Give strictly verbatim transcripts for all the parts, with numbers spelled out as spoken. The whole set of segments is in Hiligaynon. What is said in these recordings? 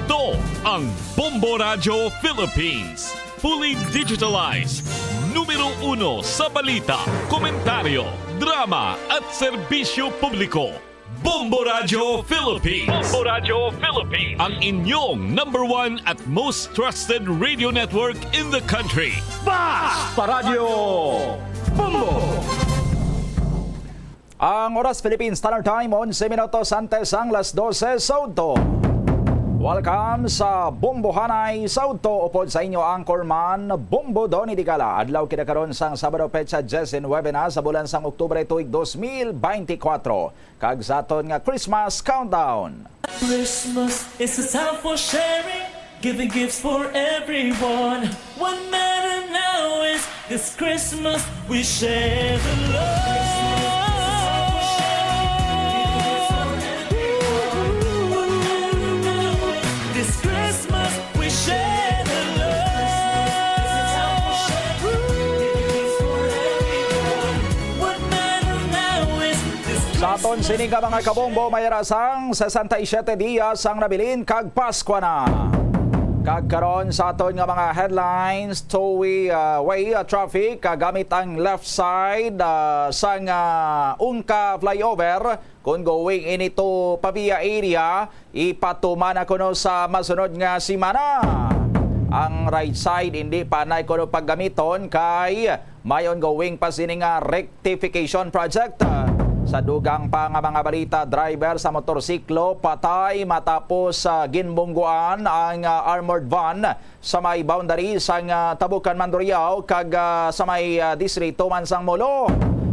Ito ang Bombo Radyo Philippines. Fully digitalized. Numero uno sa balita, komentaryo, drama, at serbisyo publiko. Bombo Radyo Philippines. Bombo Radyo Philippines. Ang inyong number one at most trusted radio network in the country. Bas pa Radyo Bombo! Ang oras, Philippine Standard Time, onse minutos antes sang las dose sa udto. Welcome sa Bombohanay sa udto, upod sa inyo anchorman, Bombo Donny Digala. Adlaw kita karon sang Sabado, petsa diyes nuwebe na sa bulan sang Oktubre, tuig dos mil beintikwatro. Kag sa aton nga Christmas countdown. Christmas is a time for sharing, giving gifts for everyone. What matter now is this Christmas we share the love. This Christmas we share the love. What matter now is this Sa aton sini nga mga kabombo, may ara sang sesenta y siete dias ang nabilin kag Paskwa na. Kag karon sa aton nga mga headlines, two-way, ah, way, ah, traffic, ah, gamit ang left side, ah, sang, ah, Ungca flyover, kon going ini to Pavia area, ipatuman na kuno sa masunod nga semana. Ang right side, hindi pa na kuno paggamiton kay may ongoing pa sini nga rectification project. Sa dugang pa nga mga balita, driver sa motorsiklo patay matapos, ah, ginbungguan ang, ah, armored van sa may boundary sang, ah, Tabukan, Mandurriao, kag, ah, sa may, ah, distrito man sang Molo.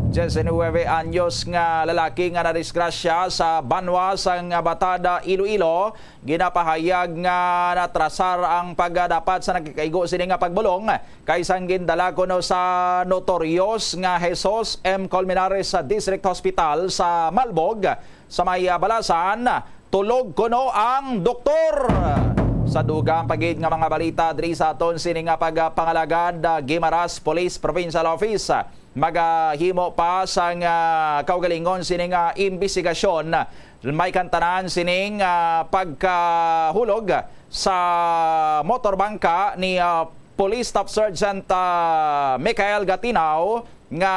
Diyes nuwebe anyos nga lalaki nga nadisgrasya sa banwa sang, ah, Batada, Iloilo, ginapahayag nga natrasar ang pagdapat sa nagkakaigo sini nga pagbulong, kay sang gindala kuno sa notorious nga Jesus M. Colmenares sa District Hospital sa Malbog, sa may, ah, Balasan, tulog kuno ang doktor. Sa dugang pa gid nga mga balita diri sa aton sini nga pagpangalagad, ah, Guimaras Police Provincial Office, ah, magahimo pa sang, ah, kaugalingon sini nga imbestigasyon. May kantanan sining, ah, pagkahulog sa motorbangka ni, ah, Police Staff Sergeant, ah, Michael Gatinaw, nga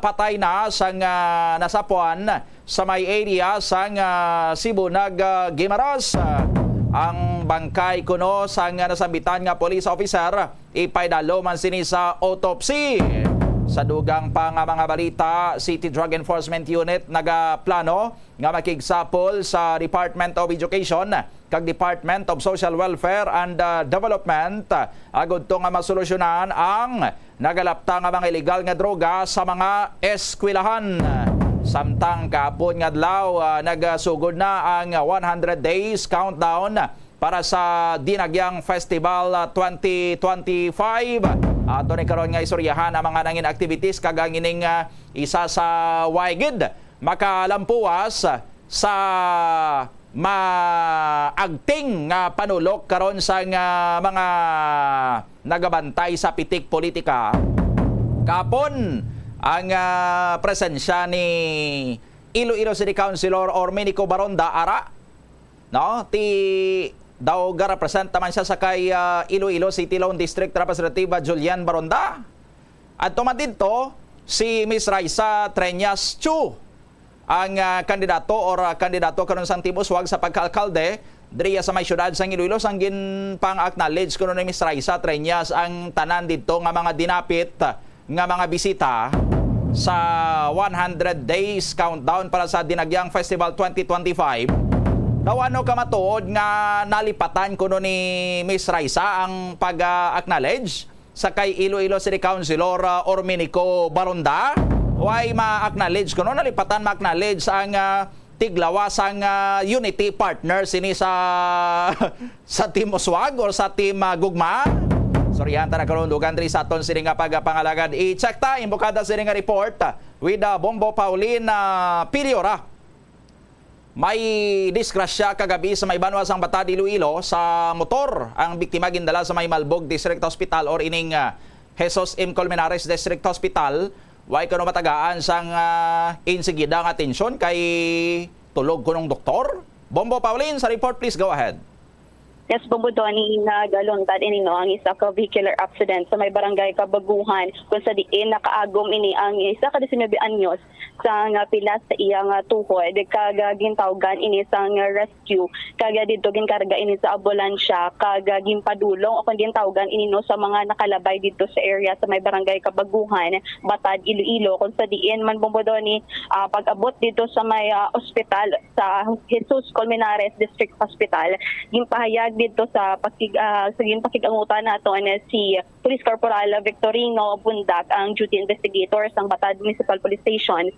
patay na sang, ah, nasapuan sa may area sang, ah, Sibunag, ah, Guimaras. Ang bangkay kuno sang, ah, nasambitan nga police officer, ipaidalo man sini sa autopsy. Sa dugang pa nga mga balita, City Drug Enforcement Unit nagaplano nga makigsapol sa Department of Education kag Department of Social Welfare and, ah, Development, ah, agud to nga masolusyonan ang nagalapta nga mga iligal nga droga sa mga eskwelahan. Samtang kahapon nga adlaw, ah, nagsugod na ang one hundred days countdown para sa Dinagyang Festival, ah, twenty twenty-five. Ato ni karon nga istoryahan ang mga nangin activities kag ang ining, ah, isa sa way gid makalampuas sa maagting nga panulok karon sa nga mga nagabantay sa pitik politika. Kapon ang, ah, presensya ni Iloilo City Councilor Ormenico Baronda, ara, no? Ti daw ga-represent naman siya sa kay, ah, Iloilo City Lone District Representative, ah, Julian Baronda. Adto man didto si Miss Raisa Treñas Chu, ang, ah, kandidato or, ah, kandidato karon sang Team Uswag sa pagkaalkalde diriya sa may siyudad sang Iloilo, sang ginpang-acknowledge kuno ni Miss Raisa Treñas ang tanan didto nga mga dinapit nga mga bisita sa one hundred days countdown para sa Dinagyang Festival twenty twenty-five. Daw ano ka matuod nga nalipatan kuno ni Miss Raisa ang pag-acknowledge sa kay Iloilo City Councilor, ah, Ormenico Baronda? Way ma-acknowledge kuno, nalipatan ma-acknowledge ang, ah, tiglawas sang, ah, unity partner sini sa, sa Team Uswag or sa Team, ah, Gugma? Sorry, ang tara karon dugan diri sa aton sini nga pagpangalagad. I-check ta, imbokada sini nga report, ah, with, ah, Bombo Pauline, ah, Piliora. May disgrasya kagabi sa may banwa sang Batad, Iloilo, sa motor. Ang biktima gindala sa may Malbog District Hospital or ining, ah, Jesus M. Colmenares District Hospital. Way kuno matagaan sang, ah, insigida nga atensyon kay tulog kunong doktor. Bombo Pauline sa report, please go ahead. Yes, Bombo Donnie, nagaluntad ini, no, ang isa ka vehicular accident sa may barangay Kabaguhan, kung sa diin nakaagom ini ang isa ka diecinuebe anyos sa nga pilas sa iya nga tuhod, kag, ah, gintawgan ini sang rescue, kag, ah, didto ginkarga ini sa ambulansya, kag, ah, ginpadulong o kon gintawgan ini, no, sa mga nakalabay didto sa area sa may barangay Kabaguhan, Batad, Iloilo, kung sa diin man, Bombo Donnie, ah, pag-abot didto sa may, ah, ospital, sa Jesus Colmenares District Hospital, ginpahayag didto sa pakig-, ah, sa ginpakig-angutan naton si Police Corporal Victorino Bundak, ang duty investigator sang Batad Municipal Police Station.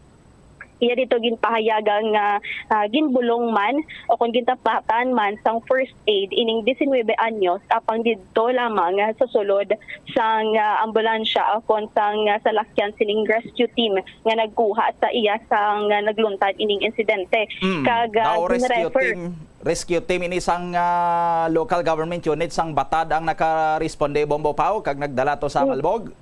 Iya didto ginpahayag nga, ah, ginbulong man o kon gintapatan man sang first aid ining diecinuebe anyos, apang didto lamang, ah, sa sulod sang, ah, ambulansya o kon sang, ah, salakyan sining rescue team nga nagkuha sa iya sang, ah, nagluntad ining insidente. Mm. Kag, ah, daw rescue ginrefer team, rescue team ini sang, ah, local government unit sang Batad ang nakaresponde, Bombo Pau, kag nagdala to sa Mm. Malbog?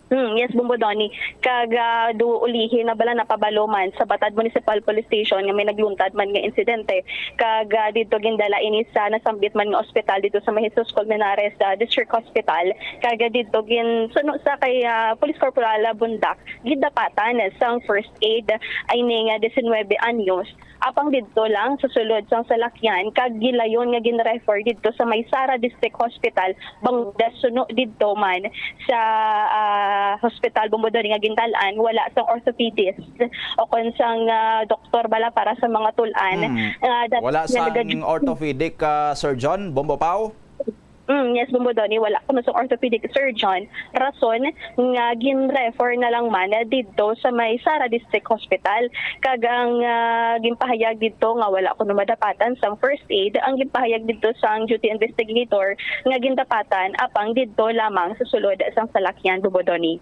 Mm, yes, Bombo Donnie. Kag, ah, do ulihi na bala napabalo man sa Batad Municipal Police Station nga may nagluntad man nga insidente. Kag, ah, didto gindala ini sa nasambit man nga ospital didto sa may Jesus Colmenares, ah, District Hospital. Kag, ah, didto gin-, suno sa kay, ah, Police Corporal, ah, Bundak, gidapatan sang first aid ay ning, ah, diecinuebe anyos. Apang didto lang sa sulod sang salakyan kag gilayon nga gin-refer didto sa may Sara District Hospital, bangod suno didto man sa, ah, hospital, Bombo Donnie, nga gindal-an, wala sang orthopedist o kon sang, ah, doktor bala para sa mga tul-an. Mm. Ah, dat-, Wala nga sang nagag- orthopedic, ah, surgeon, Bombo Pau? Mm, yes, Bombo Donnie, wala kuno sang orthopedic surgeon. Rason nga gin-refer na lang man didto sa may Sara District Hospital. Kag ang, ah, ginpahayag didto nga wala kuno madapatan sang first aid, ang ginpahayag didto sang duty investigator nga gindapatan apang didto lamang sa sulod sang salakyan, Bombo Donnie.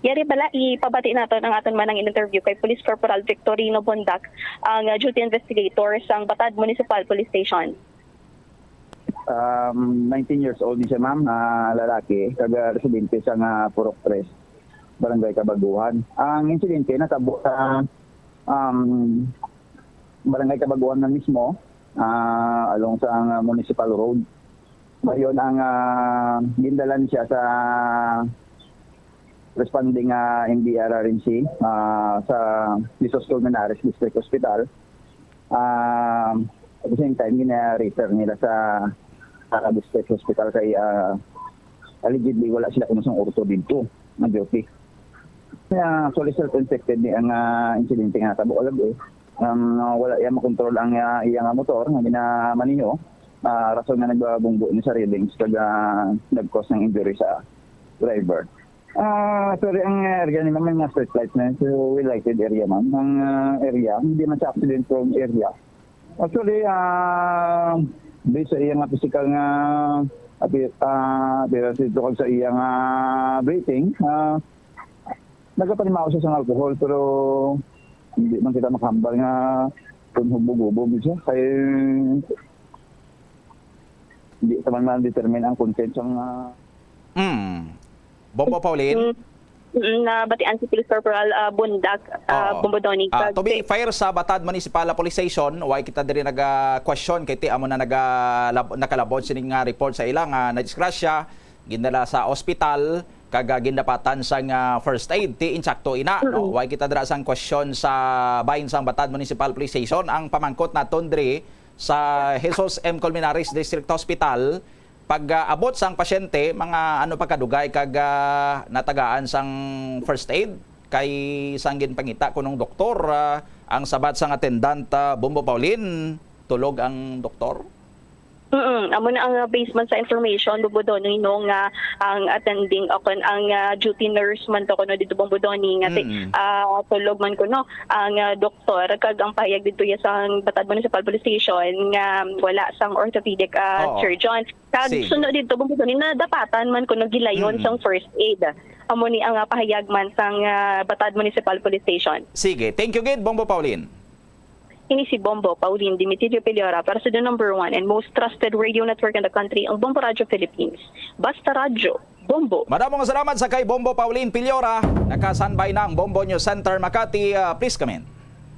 Yari bala, ipabati naton ang aton man ang interview kay Police Corporal Victorino Bondac, ang, ah, duty investigator sang Batad Municipal Police Station. Um, nineteen years old ni siya, ma'am, ah, lalaki, taga residente sa nga Purok Tres, Barangay Kabaguhan. Ang insidente natabo sa, um, Barangay Kabaguhan na mismo, ah, along sa, ah, Municipal Road. Ngayon, ang, ah, gindalan siya sa responding, ah, N D R R M C, ah, sa Jesus Colmenares District Hospital. Ah, at the same time, gina-refer nila sa Sara District Hospital kay, ah, allegedly wala sila kuno sang ortho didto nga duty. Kaya actually self-inflicted ni ang, ah, insidente nga natabo kagab-i. Um, wala iya makontrol ang, ah, iya nga motor nga ginamaniho. Ah, rason nga nagbunggo ni sa railings kag, ah, nag-cause ng injury sa driver. Ah, sorry, ang area ni ma'am, may mga street lights na yun. So, well lighted area, ma'am. Ang, ah, area, hindi man sa accident prone area. Actually, ah, based sa iya nga physical nga api-, ah, appearance dito kag sa iya nga breathing, ah, nagapanimaw siya sa alcohol, pero hindi man kita makahambal nga kung hubog-hubog siya. Kay hindi sa man man determine ang content sang, ah, Mm. Bombo Pauline? Mm, mm, nabatian si Police Corporal, ah, Bundak, ah, Ah, Bombo Donnie, ah, kag to be fair sa Batad Municipal Police Station, why kita diri naga-question kay ti amo na naga-, lab-, nakalabot sining nga report sa ila nga nadisgrasya, gindala sa ospital, kag, ah, gindapatan sang, ah, first aid. Ti insakto ina, no? Mm-mm. Why kita dira sang question sa bahin sang Batad Municipal Police Station? Ang pamangkot naton diri sa Jesus M. Colmenares District Hospital, pag, ah, abot sang pasyente, mga ano pa kadugay kag, ah, natagaan sang first aid? Kay sang ginpangita kunong doktor, ah, ang sabat sang attendant, ah, Bombo Pauline, tulog ang doktor? Mm, amo na ang, ah, based man sa information, Bombo Donnie, no, nga ang attending o kon ang, ah, duty nurse man to kuno dito, Bombo Donnie, nga ti-, Mm. ah, tulog man kuno ang, ah, doktor, kag ang pahayag dito ya sa Batad Municipal Police Station nga wala sang orthopedic, ah, Oo. surgeon. Kag Si- suno dito, Bombo Donnie, nadapatan man kuno gilayon Mm. sang first aid. Amo ni ang, ah, pahayag man sang, ah, Batad Municipal Police Station. Sige, thank you gid, Bombo Pauline. Ini si Bombo Pauline Dimitirio Piliora para sa the number one and most trusted radio network in the country, ang Bombo Radio Philippines. Basta Radyo, Bombo. Madamo nga salamat sa kay Bombo Pauline Piliora. Nakasanbay na ang Bombo News Center Makati. Ah, please come in.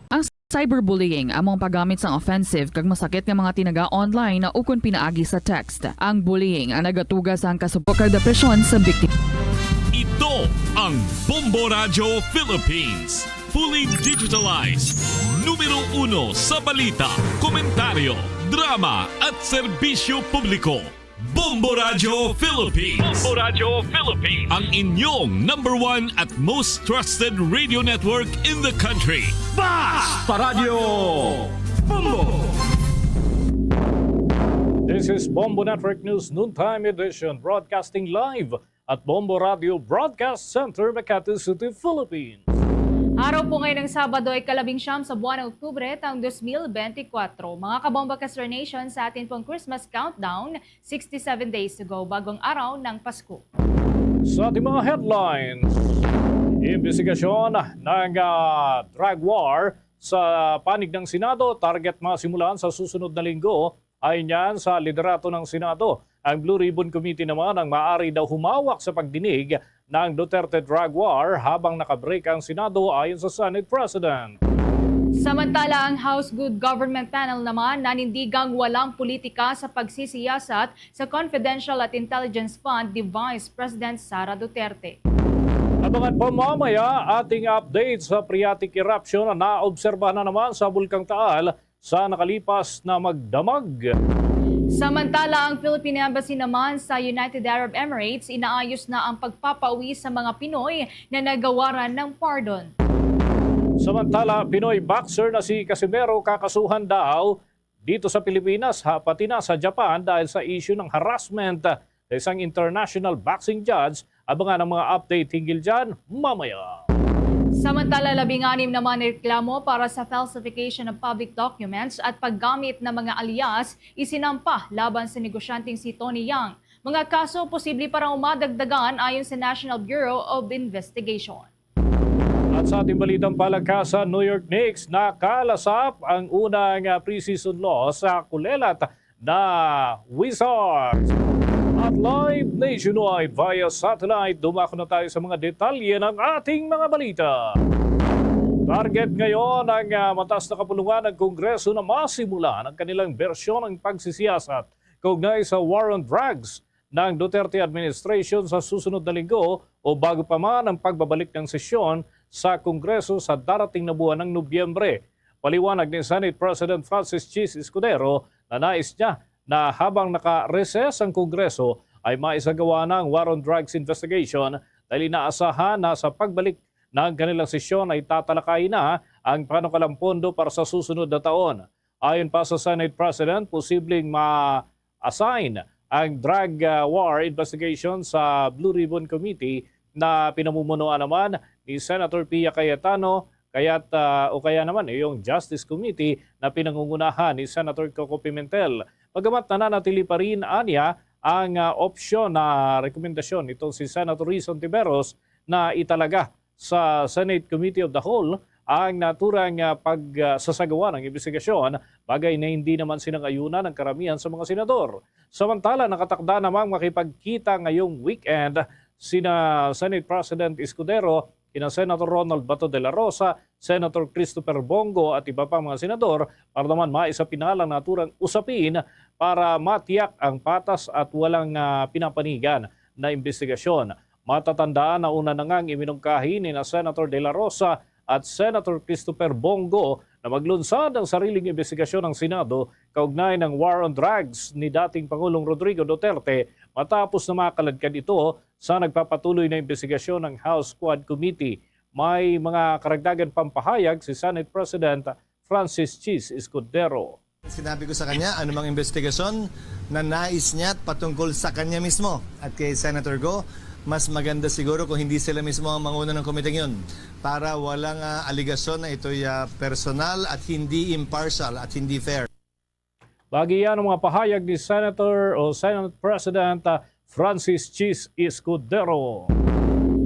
Ang Cyberbullying amo ang paggamit sang offensive kag masakit nga mga tinaga online ukon pinaagi sa text. Ang bullying ang nagatuga sang kasubok kag depresyon sa biktima. Ito ang Bombo Radyo Philippines. Fully digitalized. Numero uno sa balita, komentaryo, drama at serbisyo publiko. Bombo Radyo Philippines. Bombo Radyo Philippines. Ang inyong number one at most trusted radio network in the country. Basta Radyo Bombo! This is Bombo Network News Noontime Edition, broadcasting live at Bombo Radio Broadcast Center, Makati City, Philippines. Araw po ngayon ng Sabado ay kalabing siyam sa buwan ng Oktubre taong dos mil benti kwatro. Mga kabomba ka Star Nation, sa atin pong Christmas countdown, sixty-seven days to go, bagong araw ng Pasko. Sa ating mga headlines, imbestigasyon ng ah, drug war sa panig ng Senado, target masimulan sa susunod na linggo. Ayon niyan sa liderato ng Senado, ang Blue Ribbon Committee naman ang maaari daw humawak sa pagdinig ng Duterte drug war habang nakabreak ang Senado, ayon sa Senate President. Samantala, ang House Good Government Panel naman nanindigang walang politika sa pagsisiyasat sa confidential at intelligence fund ni Vice President Sara Duterte. Abangan pa mamaya ating update sa phreatic eruption na naobserbahan na naman sa Bulkang Taal sa nakalipas na magdamag. Samantala, ang Philippine Embassy naman sa United Arab Emirates inaayos na ang pagpapauwi sa mga Pinoy na nagawaran ng pardon. Samantala, Pinoy boxer na si Casimero kakasuhan daw dito sa Pilipinas, ha, pati na sa Japan dahil sa issue ng harassment sa isang international boxing judge. Abangan ang mga update hinggil dyan mamaya. Samantala, labing anim naman reklamo para sa falsification of public documents at paggamit ng mga alias isinampa laban sa negosyanteng si Tony Yang. Mga kaso posible pa raw madagdagan ayon sa National Bureau of Investigation. At sa ating balitang palakasan, New York Knicks nakalasap ang unang ah, preseason loss sa kulelat na Wizards. At live nationwide via satellite, dumako na tayo sa mga detalye ng ating mga balita. Target ngayon ang ah, mataas na kapulungan ng Kongreso na masimulan ang kanilang bersyon ng pagsisiyasat kaugnay sa war on drugs ng Duterte administration sa susunod na linggo o bago pa man ang pagbabalik ng sesyon sa Kongreso sa darating na buwan ng Nobyembre. Paliwanag ni Senate President Francis Chiz Escudero na nais niya na habang naka-recess ang Kongreso ay maisagawa na ang war on drugs investigation dahil inaasahan na sa pagbalik ng kanilang sesyon ay tatalakayin na ang panukalang pondo para sa susunod na taon. Ayon pa sa Senate President, posibleng ma-assign ang drug ah, war investigation sa Blue Ribbon Committee na pinamumunuan naman ni Senator Pia Cayetano kayat, ah, o kaya naman eh, yung Justice Committee na pinangungunahan ni Senator Coco Pimentel. Bagamat nananatili pa rin anya ang ah, opsyon na rekomendasyon nitong si Senator Rison Tiveros na italaga sa Senate Committee of the Whole ang naturang ah, pagsasagawa ng imbestigasyon, bagay na hindi naman sinang-ayunan ng karamihan sa mga senador. Samantala, nakatakda namang makipagkita ngayong weekend sina Senate President Escudero, kina Senator Ronald Bato de la Rosa, Senator Christopher Bong Go at iba pang mga senador para naman maisapinal ang naturang usapin para matiyak ang patas at walang ah, pinapanigan na imbestigasyon. Matatandaan na una na ngang iminungkahi ni na Senator De La Rosa at Senator Christopher Bong Go na maglunsad ang sariling imbestigasyon ng Senado kaugnay ng war on drugs ni dating Pangulong Rodrigo Duterte matapos na makaladkad ito sa nagpapatuloy na imbestigasyon ng House Quad Committee. May mga karagdagan pang pahayag si Senate President Francis Chiz Escudero. Sinabi ko sa kanya, anumang investigasyon na nais niya patungkol sa kanya mismo at kay Senator Go, mas maganda siguro kung hindi sila mismo ang manguna ng komiteng yun para walang ah, aligasyon na ito'y ah, personal at hindi impartial at hindi fair. Bagian ang mga pahayag ni Senator o Senate President ah, Francis Chiz Escudero.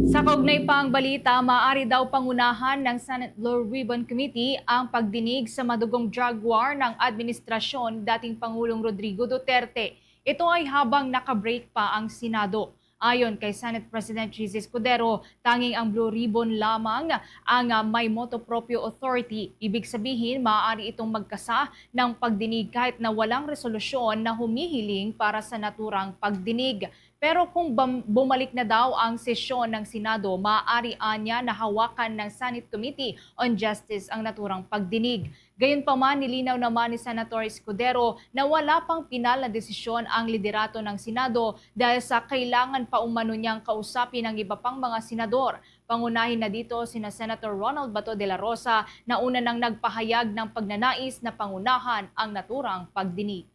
Sa kaugnay pang balita, maaari daw pangunahan ng Senate Blue Ribbon Committee ang pagdinig sa madugong drug war ng administrasyon dating Pangulong Rodrigo Duterte. Ito ay habang naka-break pa ang Senado. Ayon kay Senate President Chiz Escudero, tanging ang Blue Ribbon lamang ang, ah, may motu proprio authority. Ibig sabihin, maaari itong magkasa ng pagdinig kahit na walang resolusyon na humihiling para sa naturang pagdinig. Pero kung bam-, bumalik na daw ang sesyon ng Senado, maaari anya na hawakan ng Senate Committee on Justice ang naturang pagdinig. Gayunpaman, nilinaw naman ni Senator Escudero na wala pang pinal na desisyon ang liderato ng Senado dahil sa kailangan pa umano niyang kausapin ang iba pang mga senador. Pangunahin na dito sina Senator Ronald Bato de la Rosa na una nang nagpahayag ng pagnanais na pangunahan ang naturang pagdinig.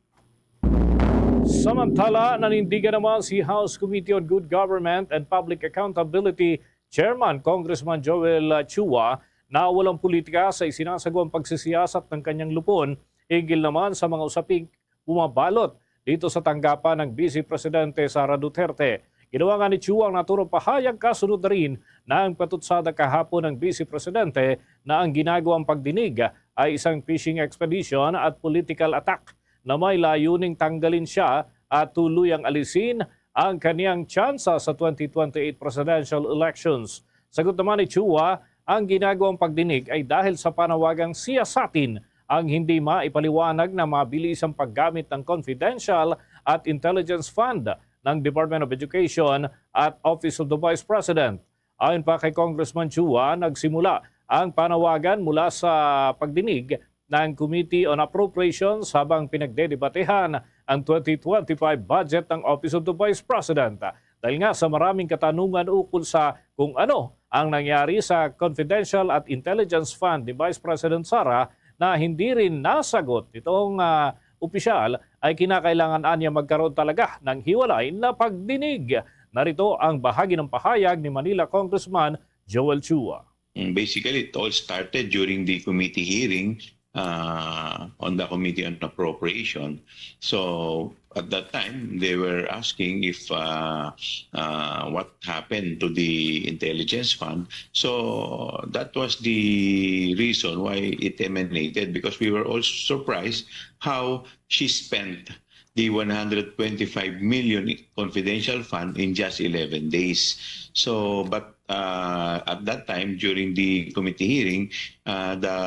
Samantala, nanindigan naman si House Committee on Good Government and Public Accountability Chairman Congressman Joel Chua na walang politika sa isinasagawang pagsisiyasat ng kanyang lupon hinggil naman sa mga usaping bumabalot dito sa tanggapan ng Vice Presidente Sara Duterte. Ginawa nga ni Chua ang naturang pahayag kasunod na rin ng patutsada kahapon ng Vice Presidente na ang ginagawang pagdinig ay isang fishing expedition at political attack na may layuning tanggalin siya at tuluyang alisin ang kaniyang tsansa sa twenty twenty-eight presidential elections. Sagot naman ni Chua, ang ginagawang pagdinig ay dahil sa panawagang siyasatin ang hindi maipaliwanag na mabilis ang paggamit ng confidential at intelligence fund ng Department of Education at Office of the Vice President. Ayon pa kay Congressman Chua, nagsimula ang panawagan mula sa pagdinig ng Committee on Appropriations habang pinagdedebatehan ang twenty twenty-five budget ng Office of the Vice President. Dahil nga sa maraming katanungan ukol sa kung ano ang nangyari sa confidential at intelligence fund ni Vice President Sara na hindi rin nasagot nitong, ah, opisyal, ay kinakailangan anya magkaroon talaga ng hiwalay na pagdinig. Narito ang bahagi ng pahayag ni Manila Congressman Joel Chua. Mm, basically, it all started during the committee hearing, uh, on the Committee on Appropriation. So, at that time, they were asking if, uh, uh, what happened to the intelligence fund. So, that was the reason why it emanated, because we were also surprised how she spent the one hundred twenty-five million confidential fund in just eleven days. So, but, uh, at that time, during the committee hearing, uh, the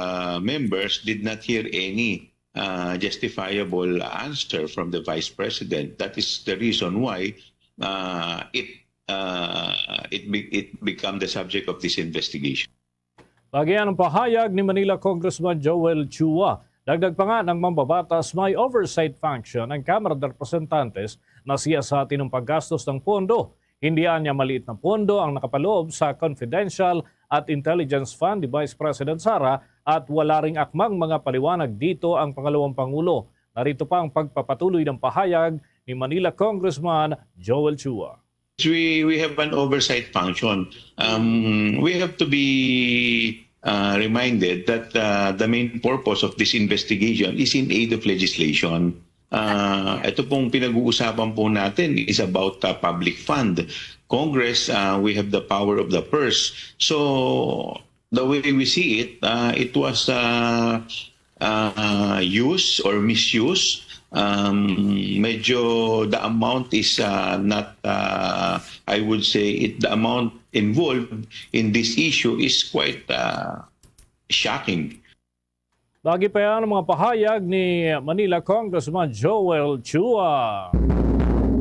members did not hear any, uh, justifiable answer from the Vice President. That is the reason why, uh, it, uh, it be-, it become the subject of this investigation. Bagian ang pahayag ni Manila Congressman Joel Chua. Dagdag pa nga ng mambabatas, may oversight function ang Kamara de Representantes na siyasatin ang paggastos ng pondo. Hindi anya maliit na pondo ang nakapaloob sa confidential at intelligence fund ni Vice President Sara at wala ring akmang mga paliwanag dito ang pangalawang pangulo. Narito pa ang pagpapatuloy ng pahayag ni Manila Congressman Joel Chua. We, we have an oversight function. Um, we have to be, uh, reminded that, uh, the main purpose of this investigation is in aid of legislation. Uh, ito pong pinag-uusapan po natin is about, uh, public fund. Congress, uh, we have the power of the purse. So, the way we see it, uh, it was, uh, uh, use or misuse. Um, medyo the amount is, uh, not, uh, I would say, it, the amount involved in this issue is quite, uh, shocking. Lagi pa yan ang mga pahayag ni Manila Congressman Joel Chua.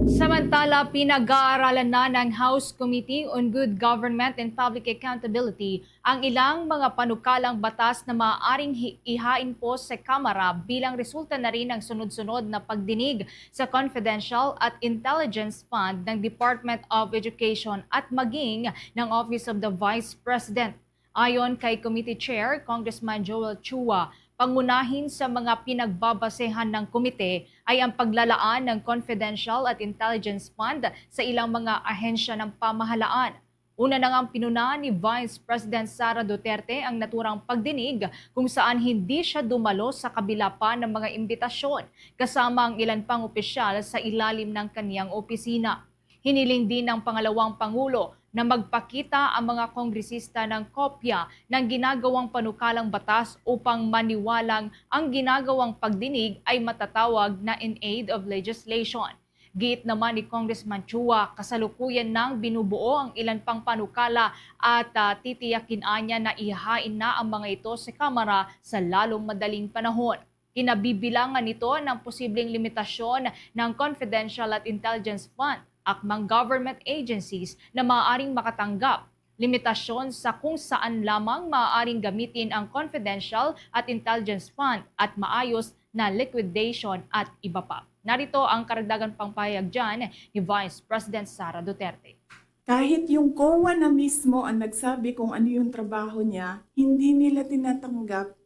Samantala, pinag-aaralan na ng House Committee on Good Government and Public Accountability ang ilang mga panukalang batas na maaaring hi-, ihain po sa Kamara bilang resulta na rin ng sunod-sunod na pagdinig sa confidential at intelligence fund ng Department of Education at maging ng Office of the Vice President. Ayon kay Committee Chair Congressman Joel Chua, pangunahin sa mga pinagbabasehan ng komite ay ang paglalaan ng confidential at intelligence fund sa ilang mga ahensya ng pamahalaan. Una na ngang pinuna ni Vice President Sara Duterte ang naturang pagdinig kung saan hindi siya dumalo sa kabila pa ng mga imbitasyon kasama ang ilan pang opisyal sa ilalim ng kaniyang opisina. Hiniling din ng pangalawang pangulo na magpakita ang mga kongresista ng kopya ng ginagawang panukalang batas upang maniwalang ang ginagawang pagdinig ay matatawag na in aid of legislation. Giit naman ni Congressman Chua, kasalukuyan nang binubuo ang ilan pang panukala at, ah, titiyakin anya na ihain na ang mga ito sa Kamara sa lalong madaling panahon. Kinabibilangan nito ng posibleng limitasyon ng confidential at intelligence fund, akmang government agencies na maaaring makatanggap, limitasyon sa kung saan lamang maaaring gamitin ang confidential at intelligence fund at maayos na liquidation at iba pa. Narito ang karagdagan pang pahayag dyan ni Vice President Sara Duterte. Kahit yung COA na mismo ang nagsabi kung ano yung trabaho niya, hindi nila tinatanggap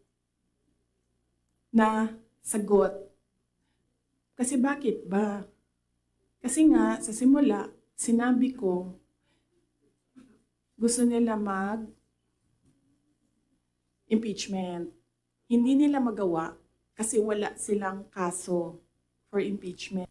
na sagot. Kasi bakit ba? Kasi nga, sa simula, sinabi ko, gusto nila mag impeachment. Hindi nila magawa kasi wala silang kaso for impeachment.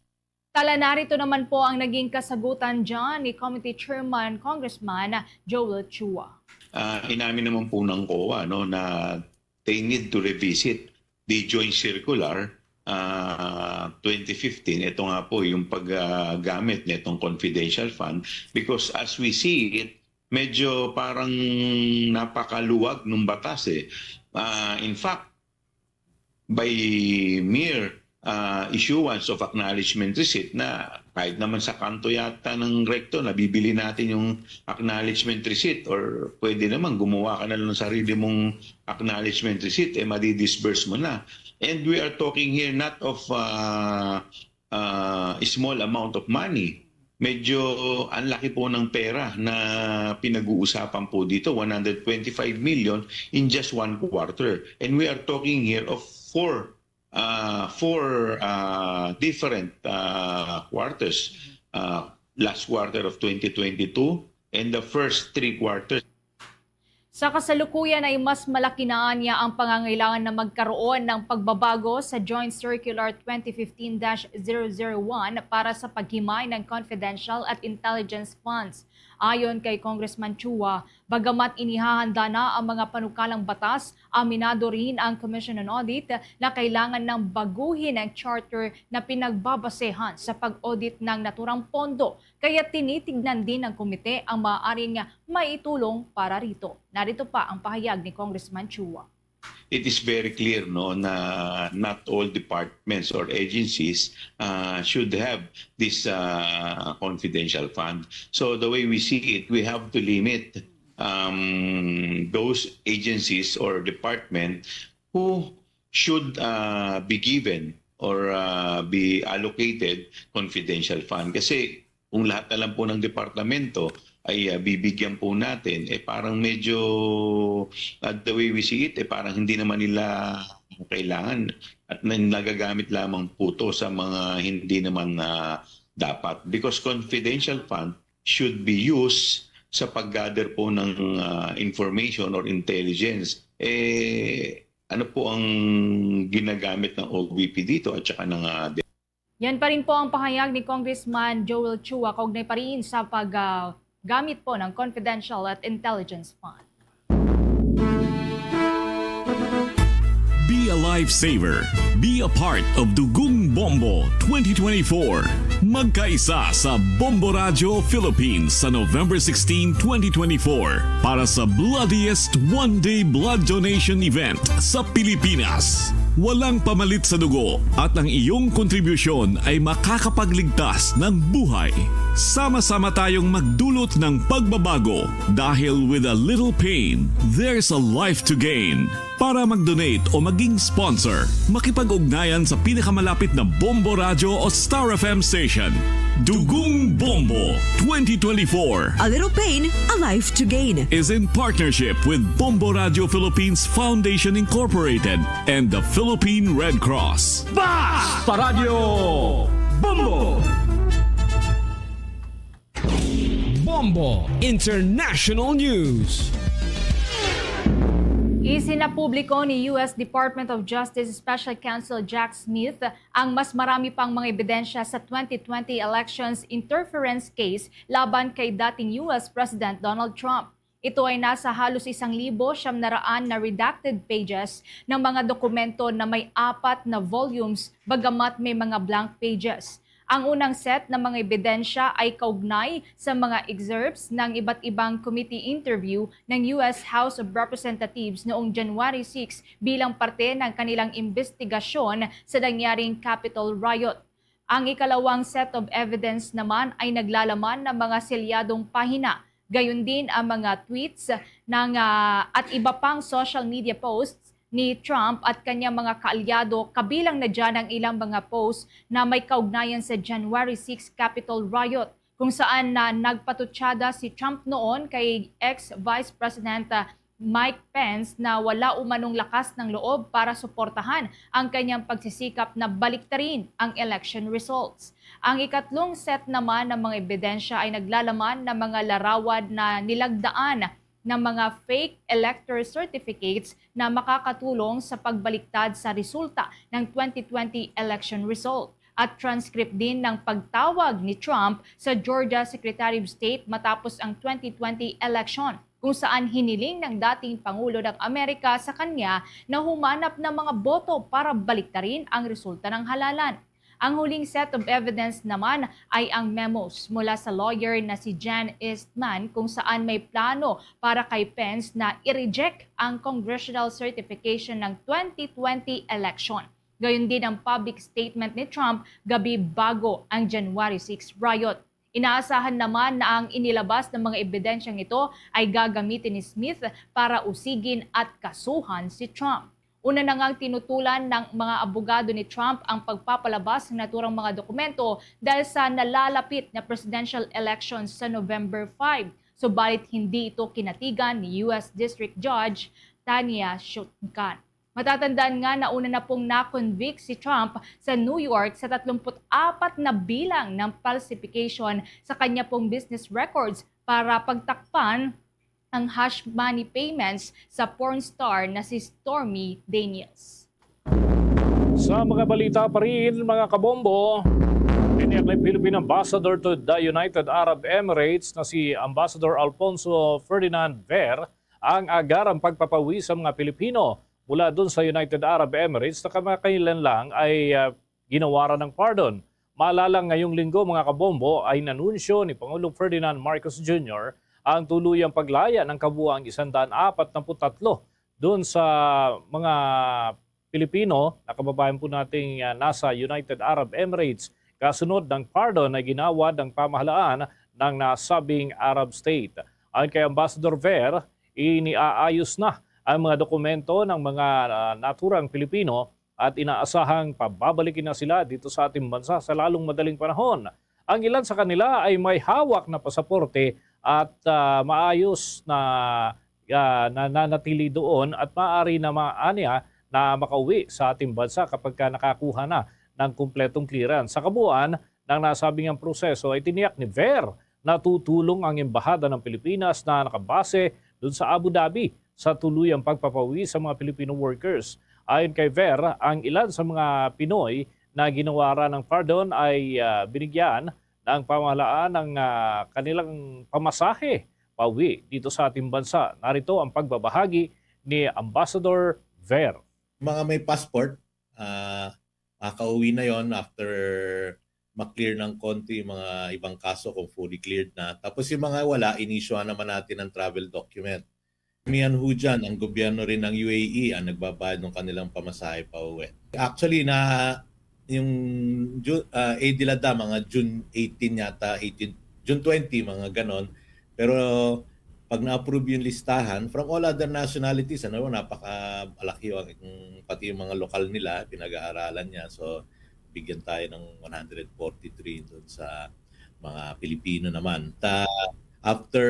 Tala, narito naman po ang naging kasagutan dyan ni Committee Chairman Congressman Joel Chua. Ah, inamin naman po ng COA, no, na they need to revisit the joint circular, ah, twenty fifteen. Ito nga po yung paggamit nitong confidential fund, because as we see it, medyo parang napakaluwag ng batas eh. Ah, in fact, by mere, ah, issuance of acknowledgement receipt, na kahit naman sa kanto yata ng Recto, nabibili natin yung acknowledgement receipt, or pwede naman gumawa ka na lang ng sarili mong acknowledgement receipt, eh madidisburse mo na. And we are talking here not of, ah, ah, small amount of money. Medyo ang laki po ng pera na pinag-uusapan po dito, one hundred twenty-five million in just one quarter. And we are talking here of four, ah, four, ah, different, ah, quarters. Ah, last quarter of twenty twenty-two and the first three quarters. Sa kasalukuyan ay mas malaki na anya ang pangangailangan na magkaroon ng pagbabago sa Joint Circular twenty fifteen dash zero zero one para sa paghimay ng confidential at intelligence funds. Ayon kay Congressman Chua, bagamat inihahanda na ang mga panukalang batas, aminado rin ang Commission on Audit na kailangan ng baguhin ang charter na pinagbabasehan sa pag-audit ng naturang pondo, kaya tinitignan din ng komite ang maaaring maitulong para rito. Narito pa ang pahayag ni Congressman Chua. It is very clear, no, na not all departments or agencies, uh, should have this, uh, confidential fund. So the way we see it, we have to limit, um, those agencies or department who should, uh, be given or, uh, be allocated confidential fund. Kasi kung lahat na lang po ng departamento ay, ah, bibigyan po natin, eh, parang medyo, ah, the way we see it, eh, parang hindi naman nila kailangan at na-, nagagamit lamang po 'to sa mga hindi naman, ah, dapat. Because confidential fund should be used sa pag-gather po ng, ah, information or intelligence. Eh, ano po ang ginagamit ng O V P dito at saka ng, ah, Yan pa rin po ang pahayag ni Congressman Joel Chua kaugnay pa rin sa paggamit po ng confidential at intelligence fund. Be a lifesaver. Be a part of Dugong Bombo twenty twenty-four. Magkaisa sa Bombo Radyo Philippines sa November sixteen, twenty twenty-four para sa bloodiest one-day blood donation event sa Pilipinas. Walang pamalit sa dugo at ang iyong kontribusyon ay makakapagligtas ng buhay. Sama-sama tayong magdulot ng pagbabago dahil with a little pain, there's a life to gain. Para mag-donate o maging sponsor, makipag-ugnayan sa pinakamalapit na Bombo Radyo o Star F M station. Dugong Bombo twenty twenty-four. A little pain, a life to gain. Is in partnership with Bombo Radyo Philippines Foundation Incorporated and the Philippine Red Cross. Basta Radyo Bombo! Bombo International News. Isinapubliko ni U S Department of Justice Special Counsel Jack Smith ang mas marami pang mga ebidensya sa twenty twenty elections interference case laban kay dating U S President Donald Trump. Ito ay nasa halos isang libo siyam na raan na redacted pages ng mga dokumento na may apat na volumes, bagamat may mga blank pages. Ang unang set ng mga ebidensya ay kaugnay sa mga excerpts ng iba't ibang committee interview ng U S House of Representatives noong January six bilang parte ng kanilang imbestigasyon sa nangyaring Capitol riot. Ang ikalawang set of evidence naman ay naglalaman ng mga selyadong pahina, gayon din ang mga tweets ng, ah, at iba pang social media posts ni Trump at kanyang mga kaalyado, kabilang na dyan ang ilang mga posts na may kaugnayan sa January six Capitol riot, kung saan na nagpatutsada si Trump noon kay ex-Vice President, ah, Mike Pence na wala umanong lakas ng loob para suportahan ang kanyang pagsisikap na baliktarin ang election results. Ang ikatlong set naman ng mga ebidensya ay naglalaman ng mga larawan na nilagdaan ng mga fake elector certificates na makakatulong sa pagbaliktad sa resulta ng twenty twenty election result, at transcript din ng pagtawag ni Trump sa Georgia Secretary of State matapos ang twenty twenty election, kung saan hiniling ng dating Pangulo ng Amerika sa kanya na humanap ng mga boto para baliktarin ang resulta ng halalan. Ang huling set of evidence naman ay ang memos mula sa lawyer na si Jan Eastman, kung saan may plano para kay Pence na i-reject ang congressional certification ng twenty twenty election. Gayon din ang public statement ni Trump gabi bago ang January six riot. Inaasahan naman na ang inilabas ng mga ebidensyang ito ay gagamitin ni Smith para usigin at kasuhan si Trump. Una na ngang tinutulan ng mga abogado ni Trump ang pagpapalabas ng naturang mga dokumento dahil sa nalalapit na presidential election sa November five. Subalit hindi ito kinatigan ni U S District Judge Tanya Chutkan. Matatandaan nga na una na pong na-convict si Trump sa New York sa tatlumpu't-apat na bilang ng falsification sa kanya pong business records para pagtakpan ang hush money payments sa porn star na si Stormy Daniels. Sa mga balita pa rin, mga kabombo, tiniyak ni Philippine Ambassador to the United Arab Emirates na si Ambassador Alfonso Ferdinand Ver ang agarang pagpapauwi sa mga Pilipino mula dun sa United Arab Emirates na kamakailan lang ay, ah, ginawaran ng pardon. Maalala, ngayong linggo, mga kabombo, ay nanunsyo ni Pangulong Ferdinand Marcos Junior ang tuluyang paglaya ng kabuang isang daan apat na put tatlo dun sa mga Pilipino na kababayan po nating, ah, nasa United Arab Emirates kasunod ng pardon na ginawad ng pamahalaan ng nasabing Arab state. Ayon kay Ambassador Ver, iniaayos na ang mga dokumento ng mga, ah, naturang Pilipino at inaasahang pababalikin na sila dito sa ating bansa sa lalong madaling panahon. Ang ilan sa kanila ay may hawak na pasaporte at, ah, maayos na, ah, nananatili doon at maaari na maanya na makauwi sa ating bansa kapag ka nakakuha na ng kumpletong clearance. Sa kabuuan ng nasabing ang proseso ay tiniyak ni Ver na tutulong ang Embahada ng Pilipinas na nakabase dun sa Abu Dhabi sa tuluyang pagpapauwi sa mga Filipino workers. Ayon kay Ver, ang ilan sa mga Pinoy na ginawaran ng pardon ay, ah, binigyan ng pamahalaan ng, ah, kanilang pamasahe pauwi dito sa ating bansa. Narito ang pagbabahagi ni Ambassador Ver. Mga may passport, ah, makakauwi na yon after ma-clear ng konti yung mga ibang kaso kung fully cleared na. Tapos yung mga wala, in-issue naman natin ng travel document. Karamihan ho dyan, ang gobyerno rin ng U A E ang nagbabayad ng kanilang pamasahe pauwi. Actually, na yung Ju- ah, Eid al-Adha, mga June eighteen yata, eighteen, June twenty, mga ganon. Pero pag na-approve yung listahan, from all other nationalities, ano, napakalaki ang, pati yung mga lokal nila, pinag-aaralan niya. So, bigyan tayo ng one hundred forty-three dun sa mga Pilipino naman. Ta, after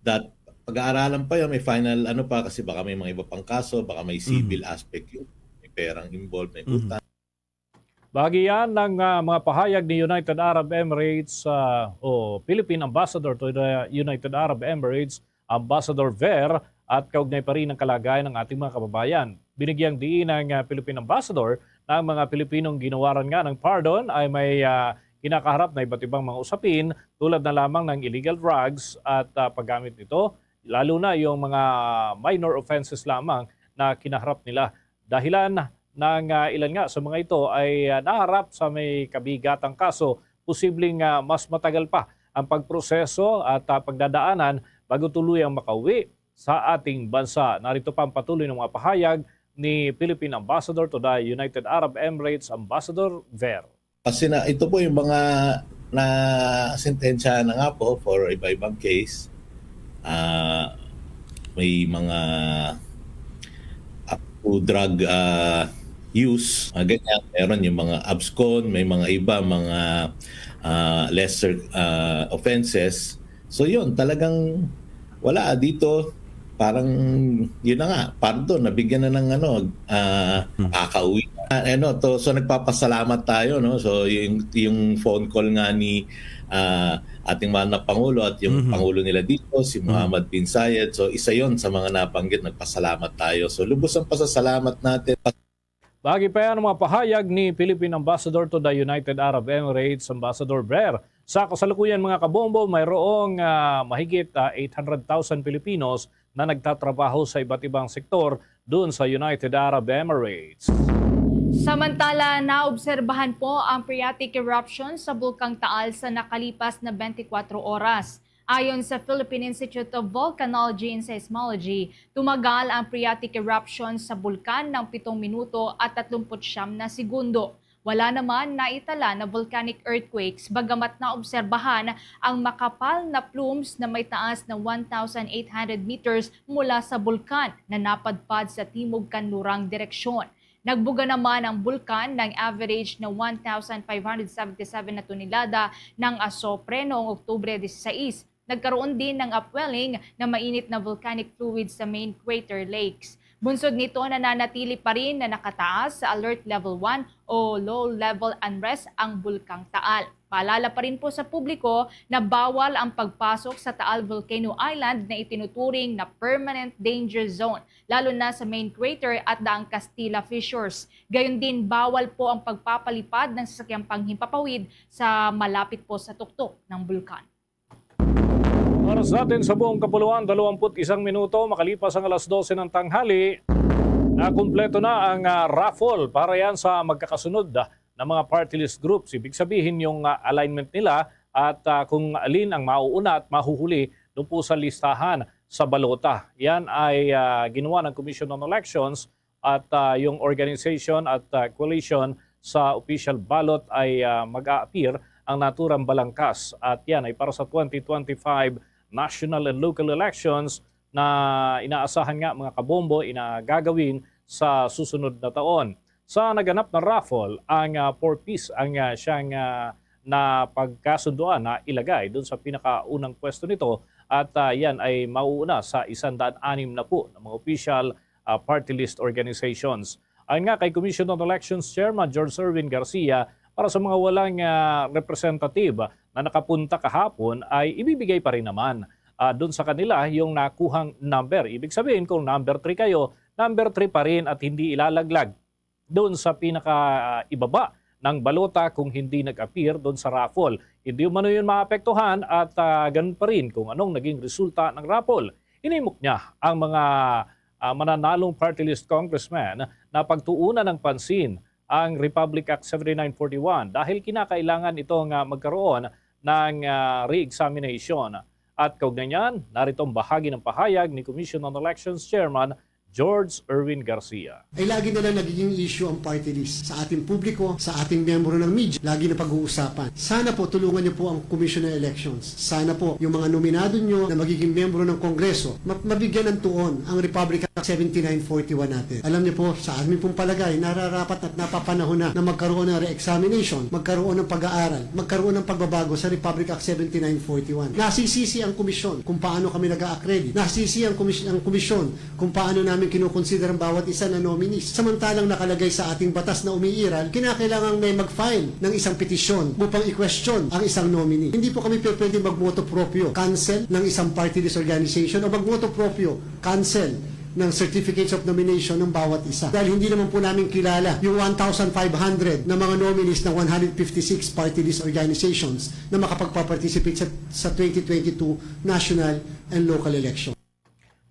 that, pag-aaralan pa yun, may final ano pa, kasi baka may mga iba pang kaso, baka may civil aspect yun, may perang involved, may utang. Bahagi yan ng, ah, mga pahayag ni United Arab Emirates, ah, o Philippine Ambassador to the United Arab Emirates, Ambassador Ver, at kaugnay pa rin ang kalagayan ng ating mga kababayan. Binigyang diin ng, ah, Philippine Ambassador na ang mga Pilipinong ginawaran nga ng pardon ay may, ah, kinakaharap na iba't ibang mga usapin tulad na lamang ng illegal drugs at, ah, paggamit nito, lalo na yung mga minor offenses lamang na kinaharap nila. Dahilan Nang, ah, ilan nga sa mga ito ay, ah, naharap sa may kabigatang kaso, posibleng, ah, mas matagal pa ang pagproseso at, ah, pagdadaanan bago tuluyang makauwi sa ating bansa. Narito pa ang patuloy ng mga pahayag ni Philippine Ambassador to the United Arab Emirates, Ambassador Ver. Kasi na, ito po yung mga na sentensya na nga po for iba-ibang case. Ah, may mga up to drug, ah, use, ah, ganyan. Meron yung mga abscond, may mga iba, mga, ah, lesser, ah, offenses. So yun, talagang wala dito. Parang, yun na nga, pardon, nabigyan na ng ano, ah, Hmm. makakauwi na. Ah, ano, to, so nagpapasalamat tayo, no? So yung, yung phone call nga ni, ah, ating mahal na Pangulo at yung Mhm. Pangulo nila dito, si Mhm. Mohammed bin Zayed. So isa yon sa mga nabanggit, nagpasalamat tayo. So lubos ang pasasalamat natin. Bahagi pa yan ang mga pahayag ni Philippine Ambassador to the United Arab Emirates, Ambassador Ver. Sa kasalukuyan, mga kabombo, mayroong, ah, mahigit, ah, eight hundred thousand Filipinos na nagtatrabaho sa iba't ibang sektor doon sa United Arab Emirates. Samantala, naobserbahan po ang phreatic eruption sa Bulkang Taal sa nakalipas na twenty-four oras. Ayon sa Philippine Institute of Volcanology and Seismology, tumagal ang phreatic eruption sa bulkan ng pitong minuto at tatlumpu't siyam na segundo. Wala naman naitala na volcanic earthquakes, bagamat naobserbahan ang makapal na plumes na may taas na one thousand eight hundred meters mula sa bulkan na napadpad sa timog-kanlurang direksyon. Nagbuga naman ang bulkan ng average na one thousand five hundred seventy-seven na tonelada ng asopre noong Oktubre dieciséis. Nagkaroon din ng upwelling na mainit na volcanic fluid sa main crater lakes. Bunsod nito, nananatili pa rin na nakataas sa Alert Level one o Low Level Unrest ang Bulkang Taal. Paalala pa rin po sa publiko na bawal ang pagpasok sa Taal Volcano Island na itinuturing na permanent danger zone, lalo na sa main crater at Daang Castilla Fissures. Gayon din, bawal po ang pagpapalipad ng sasakyang panghimpapawid sa malapit po sa tuktok ng bulkan. Oras natin sa buong kapuluan, dalawampu't isang minuto makalipas ang alas dose ng tanghali. Nakumpleto na ang, ah, raffle para yan sa magkakasunod, ah, na mga party list groups. Ibig sabihin yung, ah, alignment nila at, ah, kung alin ang mauuna at mahuhuli doon po sa listahan sa balota. Yan ay, ah, ginawa ng Commission on Elections at, ah, yung organization at, ah, coalition sa official ballot ay, ah, mag-a-appear ang naturang balangkas. At yan ay para sa twenty twenty-five national and local elections na inaasahan nga, mga kabombo, ina gagawin sa susunod na taon. Sa naganap na raffle, ang, ah, four piece ang, ah, siyang, ah, napagkasunduan na ilagay dun sa pinakaunang pwesto nito at, ah, yan ay mauuna sa isandaan anim na po na mga official, ah, party list organizations. Ayon nga kay Commission on Elections Chairman George Erwin Garcia, para sa mga walang, ah, representative na nakapunta kahapon ay ibibigay pa rin naman, ah, dun sa kanila yung nakuhang number. Ibig sabihin, kung number three kayo, number three pa rin at hindi ilalaglag doon sa pinaka, ah, ibaba ng balota kung hindi nag-appear doon sa raffle. Hindi umano yun maapektuhan at, ah, ganun pa rin kung anong naging resulta ng raffle. Hinimok niya ang mga, ah, mananalong party list congressman na pagtuunan ng pansin ang Republic Act seventy-nine forty-one dahil kinakailangan ito nga magkaroon ng, ah, re-examination. At kaugnay niyan, narito ang bahagi ng pahayag ni Commission on Elections Chairman George Erwin Garcia. Ay lagi na lang nagiging issue ang party list sa ating publiko, sa ating miyembro ng media. Lagi na pag-uusapan. Sana po tulungan niyo po ang Commission on Elections. Sana po yung mga nominado niyo na magiging miyembro ng Kongreso, ma- mabigyan ng tuon ang Republic Act seventy-nine forty-one natin. Alam niyo po, sa amin pong palagay, nararapat at napapanahon na na magkaroon ng re-examination, magkaroon ng pag-aaral, magkaroon ng pagbabago sa Republic Act seventy-nine forty-one. Nasisisi ang komisyon kung paano kami nag-a-accredit. Nasisi ang komis- ang komisyon kung paano namin kinukonsider ang bawat isa na nominees. Samantalang nakalagay sa ating batas na umiiral, kinakailangan may mag-file ng isang petisyon upang i-question ang isang nominee. Hindi po kami pwede mag-motu proprio, cancel ng isang party list organization o mag-motu proprio, cancel ng certificates of nomination ng bawat isa. Dahil hindi naman po namin kilala yung one thousand five hundred na mga nominees ng one hundred fifty-six party list organizations na makapagpa-participate sa, sa twenty twenty-two national and local election.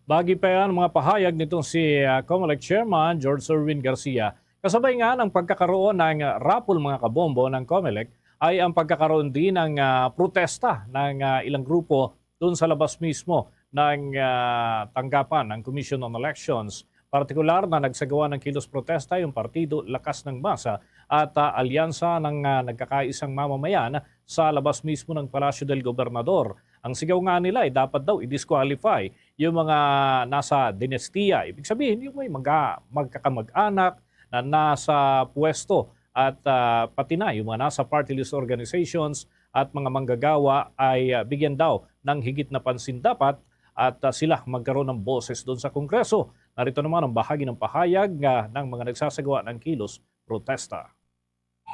Bagi pa yan mga pahayag nitong si, ah, Comelec Chairman George Erwin Garcia. Kasabay nga ng pagkakaroon ng raffle, mga kabombo, ng Comelec, ay ang pagkakaroon din ng, ah, protesta ng, ah, ilang grupo doon sa labas mismo ng, ah, tanggapan ng Commission on Elections. Partikular na nagsagawa ng kilos protesta yung partido Lakas ng Masa at, ah, alyansa ng, ah, nagkakaisang mamamayan sa labas mismo ng Palasyo del Gobernador. Ang sigaw nga nila ay dapat daw i-disqualify yung mga nasa dinastiya. Ibig sabihin, yung may mga magkakamag-anak na nasa pwesto at, ah, pati na yung mga nasa party list organizations at mga manggagawa ay, ah, bigyan daw ng higit na pansin dapat at, ah, sila magkaroon ng boses doon sa Kongreso. Narito naman ang bahagi ng pahayag, ah, ng mga nagsasagawa ng kilos protesta.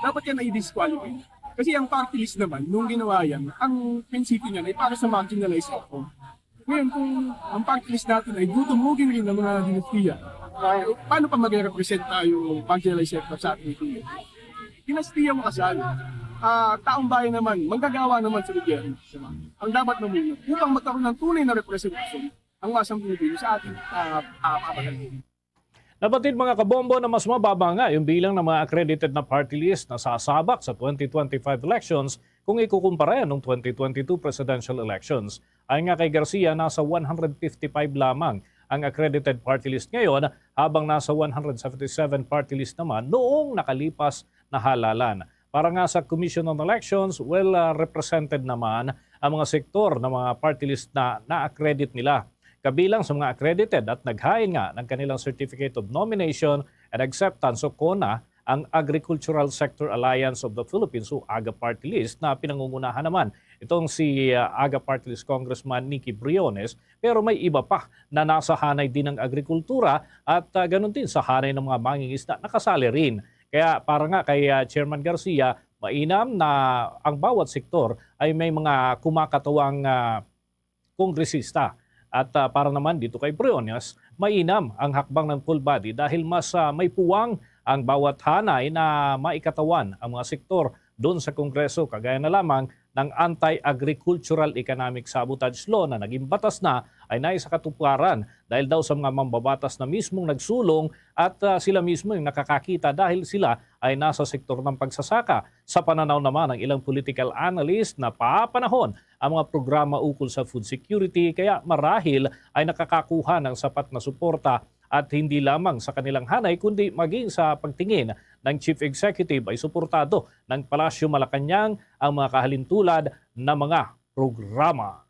Dapat yan ay disqualify. Kasi ang party list naman, nung ginawa yan, ang prinsipyo niyan ay para sa marginalized sector. Ngayon, kung ang party list natin ay dudumugin rin ng mga dinastiya, ah, paano pa magre-represent tayo, marginalized sector, sa ating Pilipinas? Dinastiya mo kasal. Ah, taong bayan naman, manggagawa naman sa gobyerno. Ang dapat mamuna, upang magkaroon ng tunay na representasyon ang masang Pilipino sa ating, ah, ah, pamahalaan. Nabatid, mga kabombo, na mas mababa nga yung bilang ng mga accredited na party list na sasabak sa twenty twenty-five elections kung ikukumpara yan nung twenty twenty-two presidential elections. Ayon nga kay Garcia, nasa one hundred fifty-five lamang ang accredited party list ngayon, habang nasa one hundred seventy-seven party list naman noong nakalipas na halalan. Para nga sa Commission on Elections, well, ah, represented naman ang mga sektor ng mga party list na na-accredit nila. Kabilang sa mga accredited at naghain nga ng kanilang Certificate of Nomination and Acceptance o CONA, ang Agricultural Sector Alliance of the Philippines o AGA Party List na pinangungunahan naman itong si, ah, AGA Party List Congressman Nikki Briones, pero may iba pa na nasa hanay din ng agrikultura at, ah, ganun din sa hanay ng mga mangingisda nakasali rin. Kaya para nga kay, ah, Chairman Garcia, mainam na ang bawat sektor ay may mga kumakatawang, ah, kongresista. At, ah, para naman dito kay Briones, mainam ang hakbang ng full body dahil mas, ah, may puwang ang bawat hanay na maikatawan ang mga sektor doon sa Kongreso, kagaya na lamang ng Anti-Agricultural Economic Sabotage Law na naging batas na ay naisakatuparan dahil daw sa mga mambabatas na mismong nagsulong at, ah, sila mismo yung nakakakita dahil sila ay nasa sektor ng pagsasaka. Sa pananaw naman ng ilang political analyst, napapanahon ang mga programa ukol sa food security, kaya marahil ay nakakakuha ng sapat na suporta at hindi lamang sa kanilang hanay kundi maging sa pagtingin ng Chief Executive ay suportado ng Palasyo Malacañang ang mga kahalintulad na mga programa.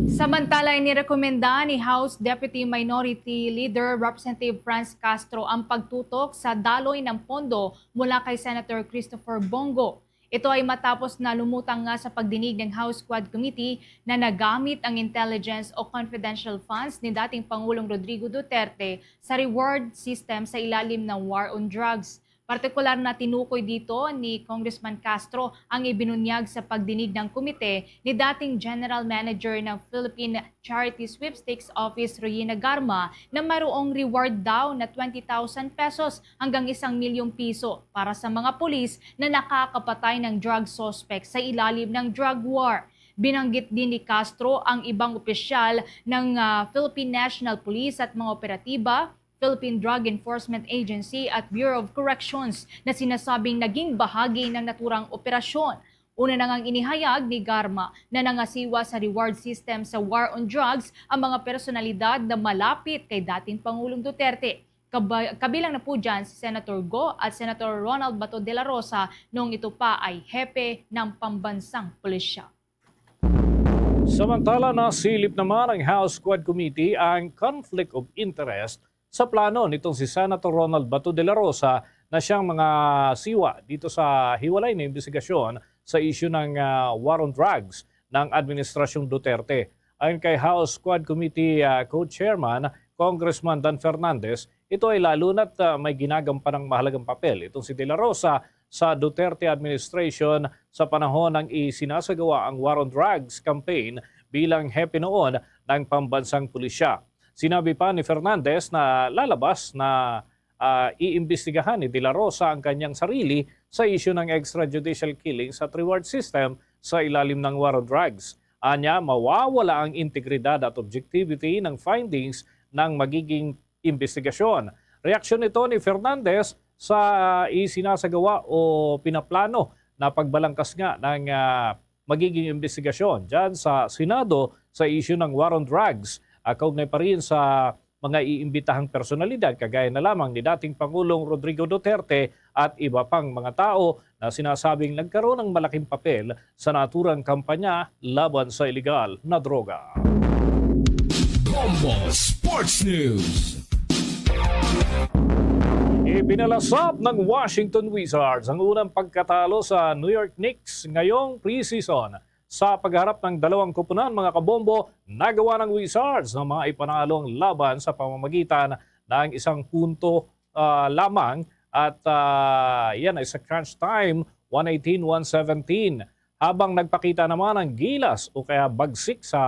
Samantala, inirekomenda ni House Deputy Minority Leader Representative Franz Castro ang pagtutok sa daloy ng pondo mula kay Senator Christopher Bong Go. Ito ay matapos na lumutang nga sa pagdinig ng House Quad Committee na nagamit ang intelligence o confidential funds ni dating Pangulong Rodrigo Duterte sa reward system sa ilalim ng War on Drugs. Partikular na tinukoy dito ni Congressman Castro ang ibinunyag sa pagdinig ng komite ni dating General Manager ng Philippine Charity Sweepstakes Office, Regina Garma, na mayroong reward daw na twenty thousand pesos hanggang isang milyong piso para sa mga pulis na nakakapatay ng drug suspect sa ilalim ng drug war. Binanggit din ni Castro ang ibang opisyal ng, ah, Philippine National Police at mga operatiba, Philippine Drug Enforcement Agency at Bureau of Corrections na sinasabing naging bahagi ng naturang operasyon. Una na ngang inihayag ni Garma na nangasiwa sa reward system sa war on drugs ang mga personalidad na malapit kay dating Pangulong Duterte. Kaba-, kabilang na po dyan si Senator Go at Senator Ronald Bato de la Rosa noong ito pa ay hepe ng pambansang pulisya. Samantala, nasilip naman ng House Quad Committee ang conflict of interest sa plano nitong si Senator Ronald Bato de la Rosa na siyang mga siwa dito sa hiwalay na imbestigasyon sa isyu ng, ah, war on drugs ng Administrasyong Duterte. Ayon kay House Quad Committee, ah, Co-Chairman Congressman Dan Fernandez, ito ay lalo na't, ah, may ginagampanang mahalagang papel itong si De La Rosa sa Duterte administration sa panahon ng isinasagawa ang War on Drugs campaign bilang hepe noon ng pambansang pulisya. Sinabi pa ni Fernandez na lalabas na, ah, iimbestigahan ni De La Rosa ang kanyang sarili sa isyu ng extrajudicial killings at reward system sa ilalim ng War on Drugs. Anya, mawawala ang integridad at objectivity ng findings ng magiging imbestigasyon. Reaksyon ito ni Fernandez sa isinasagawa o pinaplano na pagbalangkas nga ng, ah, magiging investigasyon dyan sa Senado sa issue ng war on drugs. Ah, kaugnay pa rin sa mga iimbitahang personalidad, kagaya na lamang ni dating Pangulong Rodrigo Duterte at iba pang mga tao na sinasabing nagkaroon ng malaking papel sa naturang kampanya laban sa iligal na droga. Bombo Sports News. Ipinalasap ng Washington Wizards ang unang pagkatalo sa New York Knicks ngayong preseason. Sa pagharap ng dalawang koponan, mga kabombo, nagawa ng Wizards na maipanalo ang laban sa pamamagitan ng isang punto, ah, lamang at, ah, yan ay sa crunch time, one eighteen, one seventeen. Habang nagpakita naman ang gilas o kaya bagsik sa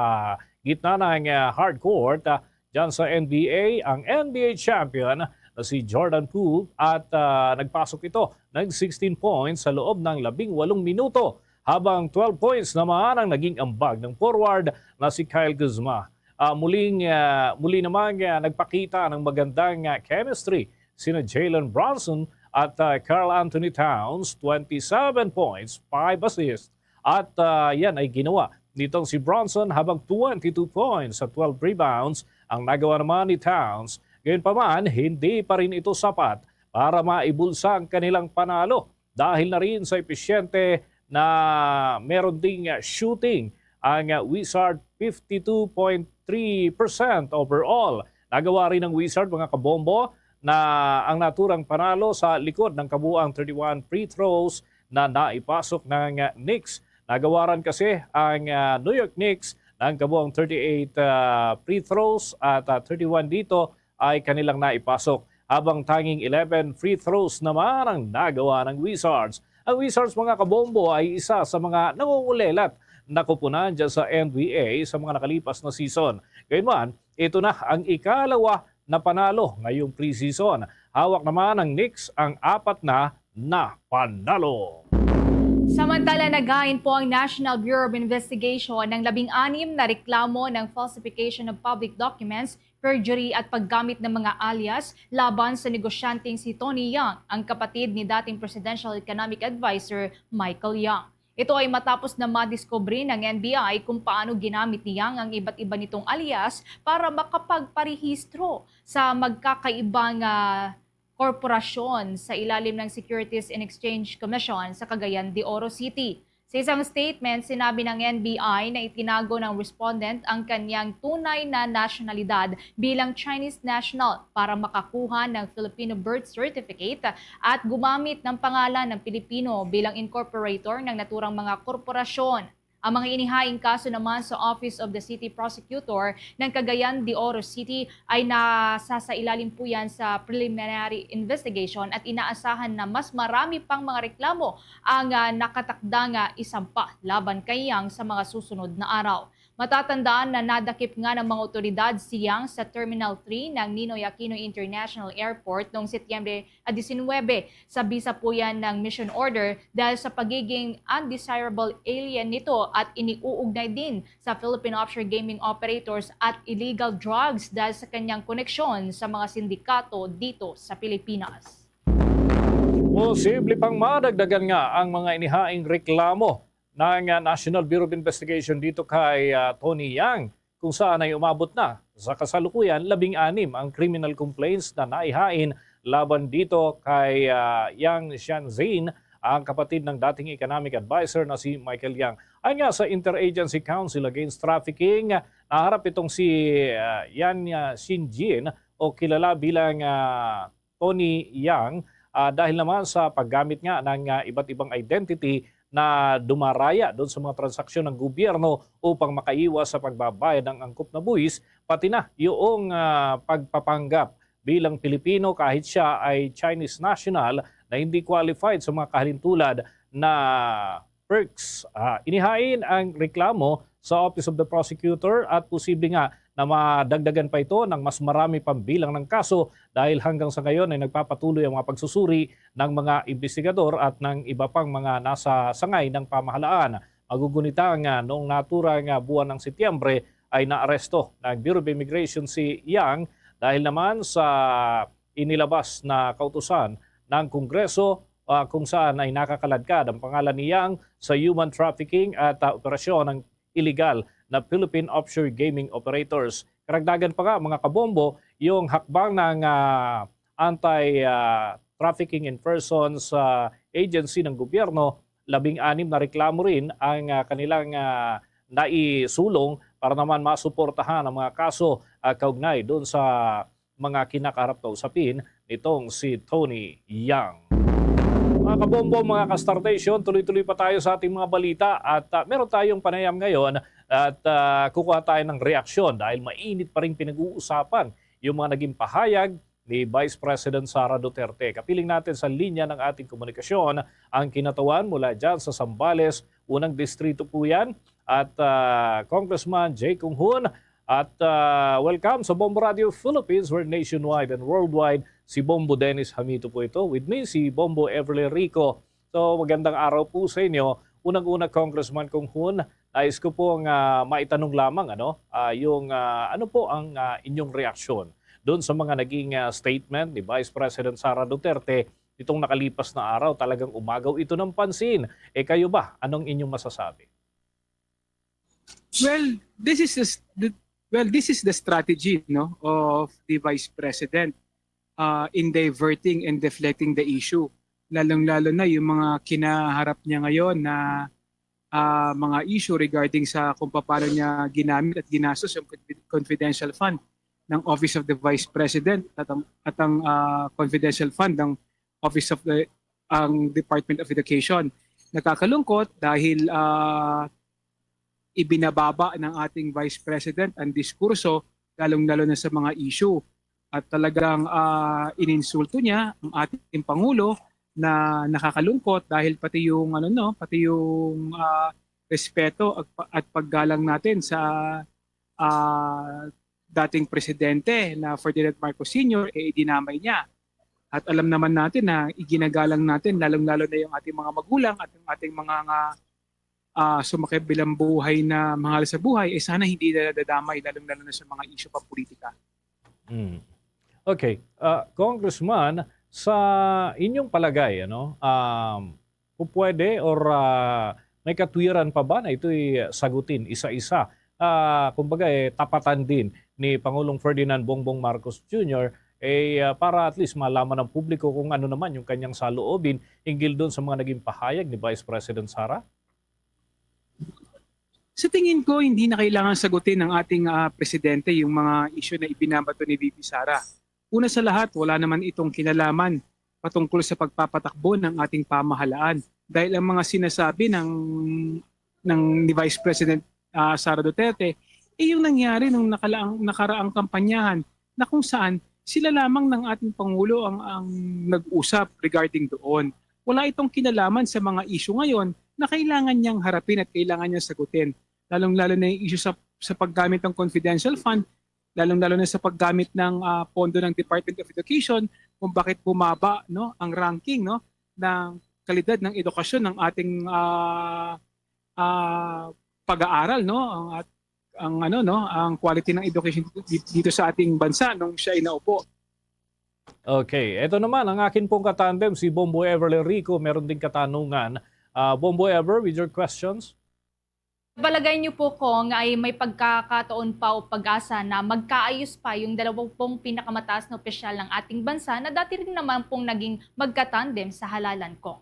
gitna ng, ah, hard court, ah, dyan sa N B A, ang N B A champion na si Jordan Poole at, ah, nagpasok ito ng sixteen points sa loob ng labing walong minuto, habang twelve points naman ang naging ambag ng forward na si Kyle Kuzma. Ah, muling, ah, muli namang, ah, nagpakita ng magandang, ah, chemistry sina Jalen Brunson at, ah, Karl Anthony Towns, twenty-seven points, five assists, at, ah, yan ay ginawa nitong si Brunson, habang twenty-two points at twelve rebounds ang nagawa naman ni Towns. Gayunpaman, hindi pa rin ito sapat para maibulsa ang kanilang panalo dahil na rin sa episyente na meron ding shooting ang Wizard, fifty-two point three percent overall. Nagawa rin ng Wizard, mga kabombo, na ang naturang panalo sa likod ng kabuang thirty-one free throws na naipasok ng Knicks. Nagawaran kasi ang, ah, New York Knicks ng kabuang thirty-eight, ah, free throws at, ah, thirty-one dito ay kanilang naipasok, habang tanging eleven free throws naman ang nagawa ng Wizards. Ang Wizards, mga kabombo, ay isa sa mga nangungulelat na koponan dyan sa N B A sa mga nakalipas na season. Gayunman, ito na ang ikalawa na panalo ngayong preseason. Hawak naman ng Knicks ang apat na na panalo. Samantala, naghain po ang National Bureau of Investigation ng labing-anim na reklamo ng falsification of public documents, perjury at paggamit ng mga alias laban sa negosyanteng si Tony Yang, ang kapatid ni dating Presidential Economic Advisor Michael Yang. Ito ay matapos na madiskubre ng N B I kung paano ginamit ni Yang ang iba't iba nitong alias para makapagparehistro sa magkakaibang, ah, korporasyon sa ilalim ng Securities and Exchange Commission sa Cagayan de Oro City. Sa isang statement, sinabi ng N B I na itinago ng respondent ang kanyang tunay na nasyonalidad bilang Chinese national para makakuha ng Filipino birth certificate at gumamit ng pangalan ng Pilipino bilang incorporator ng naturang mga korporasyon. Ang mga inihaing kaso naman sa Office of the City Prosecutor ng Cagayan de Oro City ay nasasailalim po yan sa preliminary investigation at inaasahan na mas marami pang mga reklamo ang, ah, nakatakdang, ah, isampa laban kay Yang sa mga susunod na araw. Matatandaan na nadakip nga ng mga otoridad si Yang sa Terminal three ng Ninoy Aquino International Airport noong Setyembre diecinuebe. Sabi sa po yan ng mission order dahil sa pagiging undesirable alien nito at iniuugnay din sa Philippine offshore gaming operators at illegal drugs dahil sa kanyang koneksyon sa mga sindikato dito sa Pilipinas. Posible pang madagdagan nga ang mga inihaing reklamo ng, ah, National Bureau of Investigation dito kay, ah, Tony Yang, kung saan ay umabot na sa kasalukuyan labing-anim ang criminal complaints na naihain laban dito kay, ah, Yang Xianzin, ang kapatid ng dating economic advisor na si Michael Yang. Ayon nga sa Interagency Council Against Trafficking, naharap itong si, ah, Yan, ah, Xinjin, o kilala bilang, ah, Tony Yang, ah, dahil naman sa paggamit nga ng, ah, iba't ibang identity na dumaraya doon sa mga transaksyon ng gobyerno upang makaiwas sa pagbabayad ng angkop na buwis, pati na yung, ah, pagpapanggap bilang Pilipino kahit siya ay Chinese national na hindi qualified sa mga kahalintulad na perks. Ah, inihain ang reklamo sa Office of the Prosecutor at posible nga na madagdagan pa ito ng mas marami pang bilang ng kaso dahil hanggang sa ngayon ay nagpapatuloy ang mga pagsusuri ng mga investigador at ng iba pang mga nasa sangay ng pamahalaan. Magugunita nga noong naturang buwan ng Setyembre ay naaresto ng Bureau of Immigration si Yang dahil naman sa inilabas na kautusan ng Kongreso, ah, kung saan ay nakakaladkad ang pangalan ni Yang sa human trafficking at, ah, operasyon ng iligal na Philippine offshore gaming operators. Karagdagan pa nga, mga kabombo, yung hakbang ng, ah, anti, ah, trafficking in persons, ah, agency ng gobyerno, labing anim na reklamo rin ang, ah, kanilang, ah, naisulong para naman masuportahan ang mga kaso, ah, kaugnay doon sa mga kinakaharap na usapin nitong si Tony Yang. Mga kabombo, mga ka-Star Nation, tuloy-tuloy pa tayo sa ating mga balita at, ah, meron tayong panayam ngayon at, ah, kukuha tayo ng reaksyon dahil mainit pa rin pinag-uusapan yung mga naging pahayag ni Vice President Sara Duterte. Kapiling natin sa linya ng ating komunikasyon ang kinatawan mula dyan sa Zambales, unang distrito po yan. At, ah, Congressman Jay Kung Hoon, at, ah, welcome sa Bombo Radio Philippines, where nationwide and worldwide, si Bombo Dennis Hamito po ito. With me, si Bombo Everly Rico. So, magandang araw po sa inyo. Unang-una, Congressman Kung Hoon, nais ko po nga maitanong lamang, ano, ah, yung, ah, ano po ang, ah, inyong reaksyon doon sa mga naging, ah, statement ni Vice President Sara Duterte nitong nakalipas na araw? Talagang umagaw ito ng pansin. Eh, kayo ba? Anong inyong masasabi? Well, this is the, s- the well, this is the strategy, no, of the vice president, uh, in diverting and deflecting the issue. Lalong-lalo na yung mga kinaharap niya ngayon na, uh, mga issue regarding sa kung paano niya ginamit at ginastos yung confi- confidential fund ng Office of the Vice President at ang, at ang uh, confidential fund ng Office of the ang Department of Education. Nakakalungkot dahil uh, ibinababa ng ating Vice President ang diskurso, lalong-lalo na sa mga issue. At talagang uh, ininsulto niya ang ating Pangulo na nakakalungkot dahil pati yung ano no, pati yung uh, respeto at, at paggalang natin sa uh, dating presidente na Ferdinand Marcos Senior, eh, idinamay niya. At alam naman natin na iginagalang natin, lalong-lalo na yung ating mga magulang at yung ating mga nga, ah, sumakay bilang buhay na mahal sa buhay, eh sana hindi na nadadamay, lalong-lalo na sa mga isyu pampolitika. Mm. Okay. Ah, Congressman, sa inyong palagay, ano, um, pupwede or ah, may katwiran pa ba na ito'y sagutin isa-isa? Ah, kumbaga, eh, tapatan din ni Pangulong Ferdinand Bongbong Marcos Junior, eh, ah, para at least malaman ng publiko kung ano naman yung kanyang saloobin hinggil doon sa mga naging pahayag ni Vice President Sara? Sa tingin ko, hindi na kailangan sagutin ng ating ah, presidente yung mga isyu na ibinabato ni V P Sara. Una sa lahat, wala naman itong kinalaman patungkol sa pagpapatakbo ng ating pamahalaan. Dahil ang mga sinasabi ng, ng ni Vice President ah, Sara Duterte, eh yung nangyari nung nakalaang, nakaraang kampanyahan na kung saan sila lamang ng ating Pangulo ang, ang nag-usap regarding doon. Wala itong kinalaman sa mga isyu ngayon na kailangan niyang harapin at kailangan niyang sagutin. Lalong-lalo na yung isyu sa, sa paggamit ng confidential fund, lalong-lalo na sa paggamit ng ah, pondo ng Department of Education, kung bakit bumaba no ang ranking no ng kalidad ng edukasyon ng ating ah, ah, pag-aaral no ang at ang ano no ang quality ng education dito, dito sa ating bansa nung siya ay naupo. Okay, ito naman ang akin pong katandem, si Bombo Everly Rico, meron ding katanungan. Ah, Bombo Ever, with your questions? Palagay niyo po, Cong, ay may pagkakataon pa o pag-asa na magkaayos pa yung dalawa pong pinakamataas na opisyal ng ating bansa na dati rin naman pong naging magkatandem sa halalan, Cong?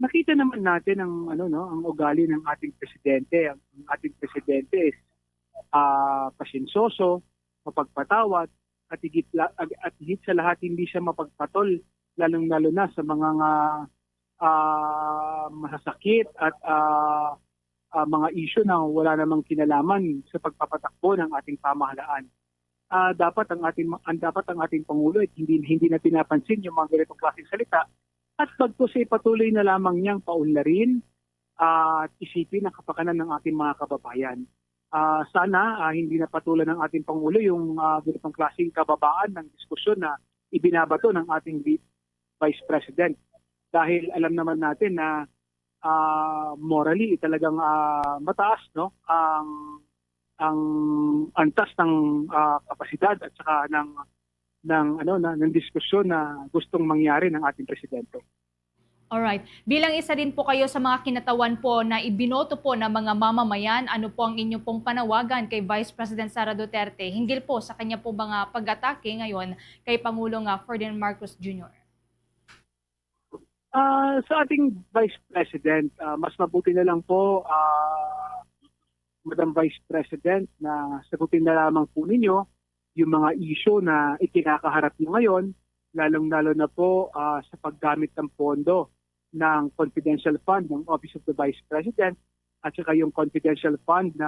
Nakita naman natin ang ano no, ang ugali ng ating presidente. Ang, ang ating presidente is ah pasyensoso, mapagpatawad, at higit la, at higit sa lahat hindi siya mapagpatol, lalong-lalo na sa mga nga ah, masasakit at ah, ah, mga isyu na wala namang kinalaman sa pagpapatakbo ng ating pamahalaan. Ah, dapat ang ating ang dapat ang ating pangulo ay hindi hindi na pinapansin yung mga ganitong klaseng salita at bagkus ay patuloy na lamang niyang paunlarin at isipin ang kapakanan ng ating mga kababayan. Ah, sana ah, hindi na patulan ng ating pangulo yung ah, ganitong klaseng kababaan ng diskusyon na ibinabato ng ating vi- vice president dahil alam naman natin na ah, morally talagang ah, mataas no ang ang antas ng ah, kapasidad at saka ng ng ano na ng diskusyon na gustong mangyari ng ating presidente. Alright. Bilang isa din po kayo sa mga kinatawan po na ibinoto po ng mga mamamayan, ano po ang inyo pong panawagan kay Vice President Sara Duterte hinggil po sa kanya po mga pag-atake ngayon kay Pangulong ah, Ferdinand Marcos Junior? Ah, sa ating Vice President, ah, mas mabuti na lang po, ah, Madam Vice President, na sagutin na lamang po ninyo yung mga issue na ikinakaharap niyo ngayon, lalong-lalo na po ah, sa paggamit ng pondo ng confidential fund ng Office of the Vice President at saka yung confidential fund na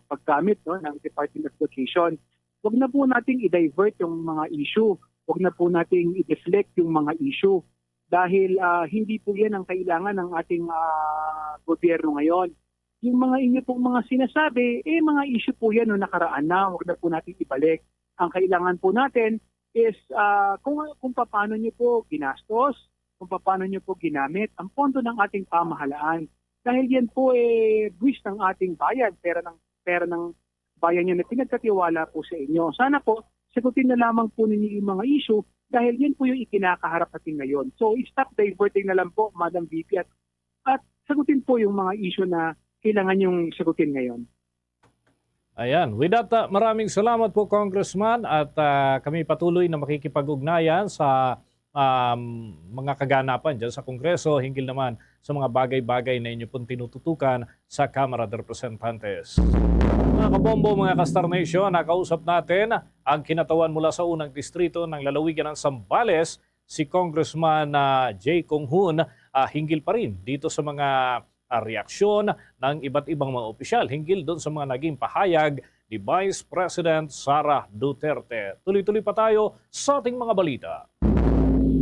paggamit no, ng Department of Education. Huwag na po nating i-divert yung mga issue. Huwag na po nating i-deflect yung mga issue. Dahil ah, hindi po yan ang kailangan ng ating ah, gobyerno ngayon. Yung mga inyo pong mga sinasabi, eh mga issue po yan no, nakaraan na. Huwag na po natin ibalik. Ang kailangan po natin is ah, kung, kung paano nyo po ginastos, kung paano nyo po ginamit ang pondo ng ating pamahalaan. Dahil yan po eh buwis ng ating bayan, pera ng, pera ng bayan yan na pinagkatiwala po sa inyo. Sana po, sagutin na lamang po ninyo yung mga issue dahil yan po yung ikinakaharap natin ngayon. So, stop diverting na lang po, Madam V P, at, at sagutin po yung mga issue na kailangan yung sagutin ngayon. Ayan. With that, uh, maraming salamat po, Congressman, at uh, kami patuloy na makikipag-ugnayan sa um, mga kaganapan dyan sa Kongreso hinggil naman sa mga bagay-bagay na inyo pong tinututukan sa Kamara de Representantes. Mga kabombo, mga ka-Star Nation, nakausap natin ang kinatawan mula sa unang distrito ng lalawigan ng Zambales, si Congressman uh, Jay Conghun, uh, hinggil pa rin dito sa mga uh, reaksyon ng iba't ibang mga opisyal hinggil doon sa mga naging pahayag ni Vice President Sara Duterte. Tuloy-tuloy pa tayo sa ating mga balita.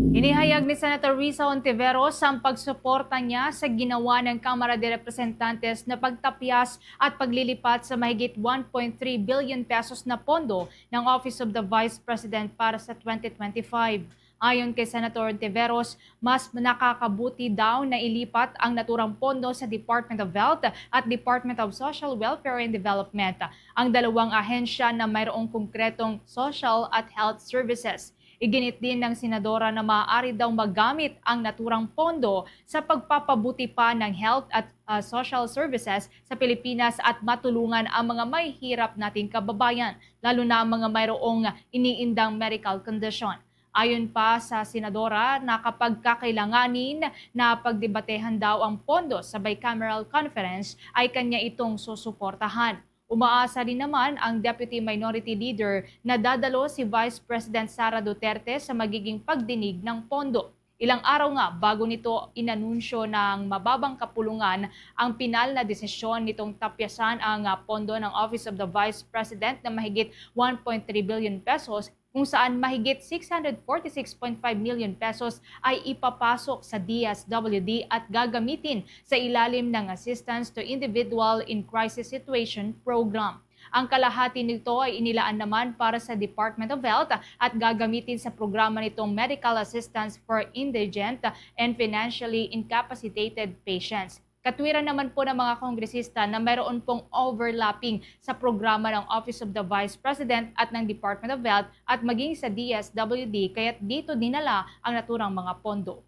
Inihayag ni Senator Risa Ontiveros ang pagsuporta niya sa ginawa ng Kamara de Representantes na pagtapyas at paglilipat sa mahigit one point three billion pesos na pondo ng Office of the Vice President para sa twenty twenty-five. Ayon kay Senator Ontiveros, mas nakakabuti daw na ilipat ang naturang pondo sa Department of Health at Department of Social Welfare and Development, ang dalawang ahensya na mayroong konkretong social at health services. Iginit din ng senadora na maaari daw magamit ang naturang pondo sa pagpapabuti pa ng health at uh, social services sa Pilipinas at matulungan ang mga may hirap nating kababayan, lalo na ang mga mayroong iniindang medical condition. Ayon pa sa senadora, na kapag kakailanganin na pagdebatehan daw ang pondo sa bicameral conference, ay kanya itong susuportahan. Umaasa rin naman ang Deputy Minority Leader na dadalo si Vice President Sara Duterte sa magiging pagdinig ng pondo. Ilang araw nga bago nito inanunsyo ng mababang kapulungan ang pinal na desisyon nitong tapyasan ang ah, pondo ng Office of the Vice President na mahigit one point three billion pesos, kung saan mahigit six hundred forty-six point five million pesos ay ipapasok sa D S W D at gagamitin sa ilalim ng Assistance to Individual in Crisis Situation Program. Ang kalahati nito ay inilaan naman para sa Department of Health at gagamitin sa programa nitong Medical Assistance for Indigent and Financially Incapacitated Patients. Katwiran naman po ng mga kongresista na mayroon pong overlapping sa programa ng Office of the Vice President at ng Department of Health at maging sa D S W D, kaya't dito dinala ang naturang mga pondo.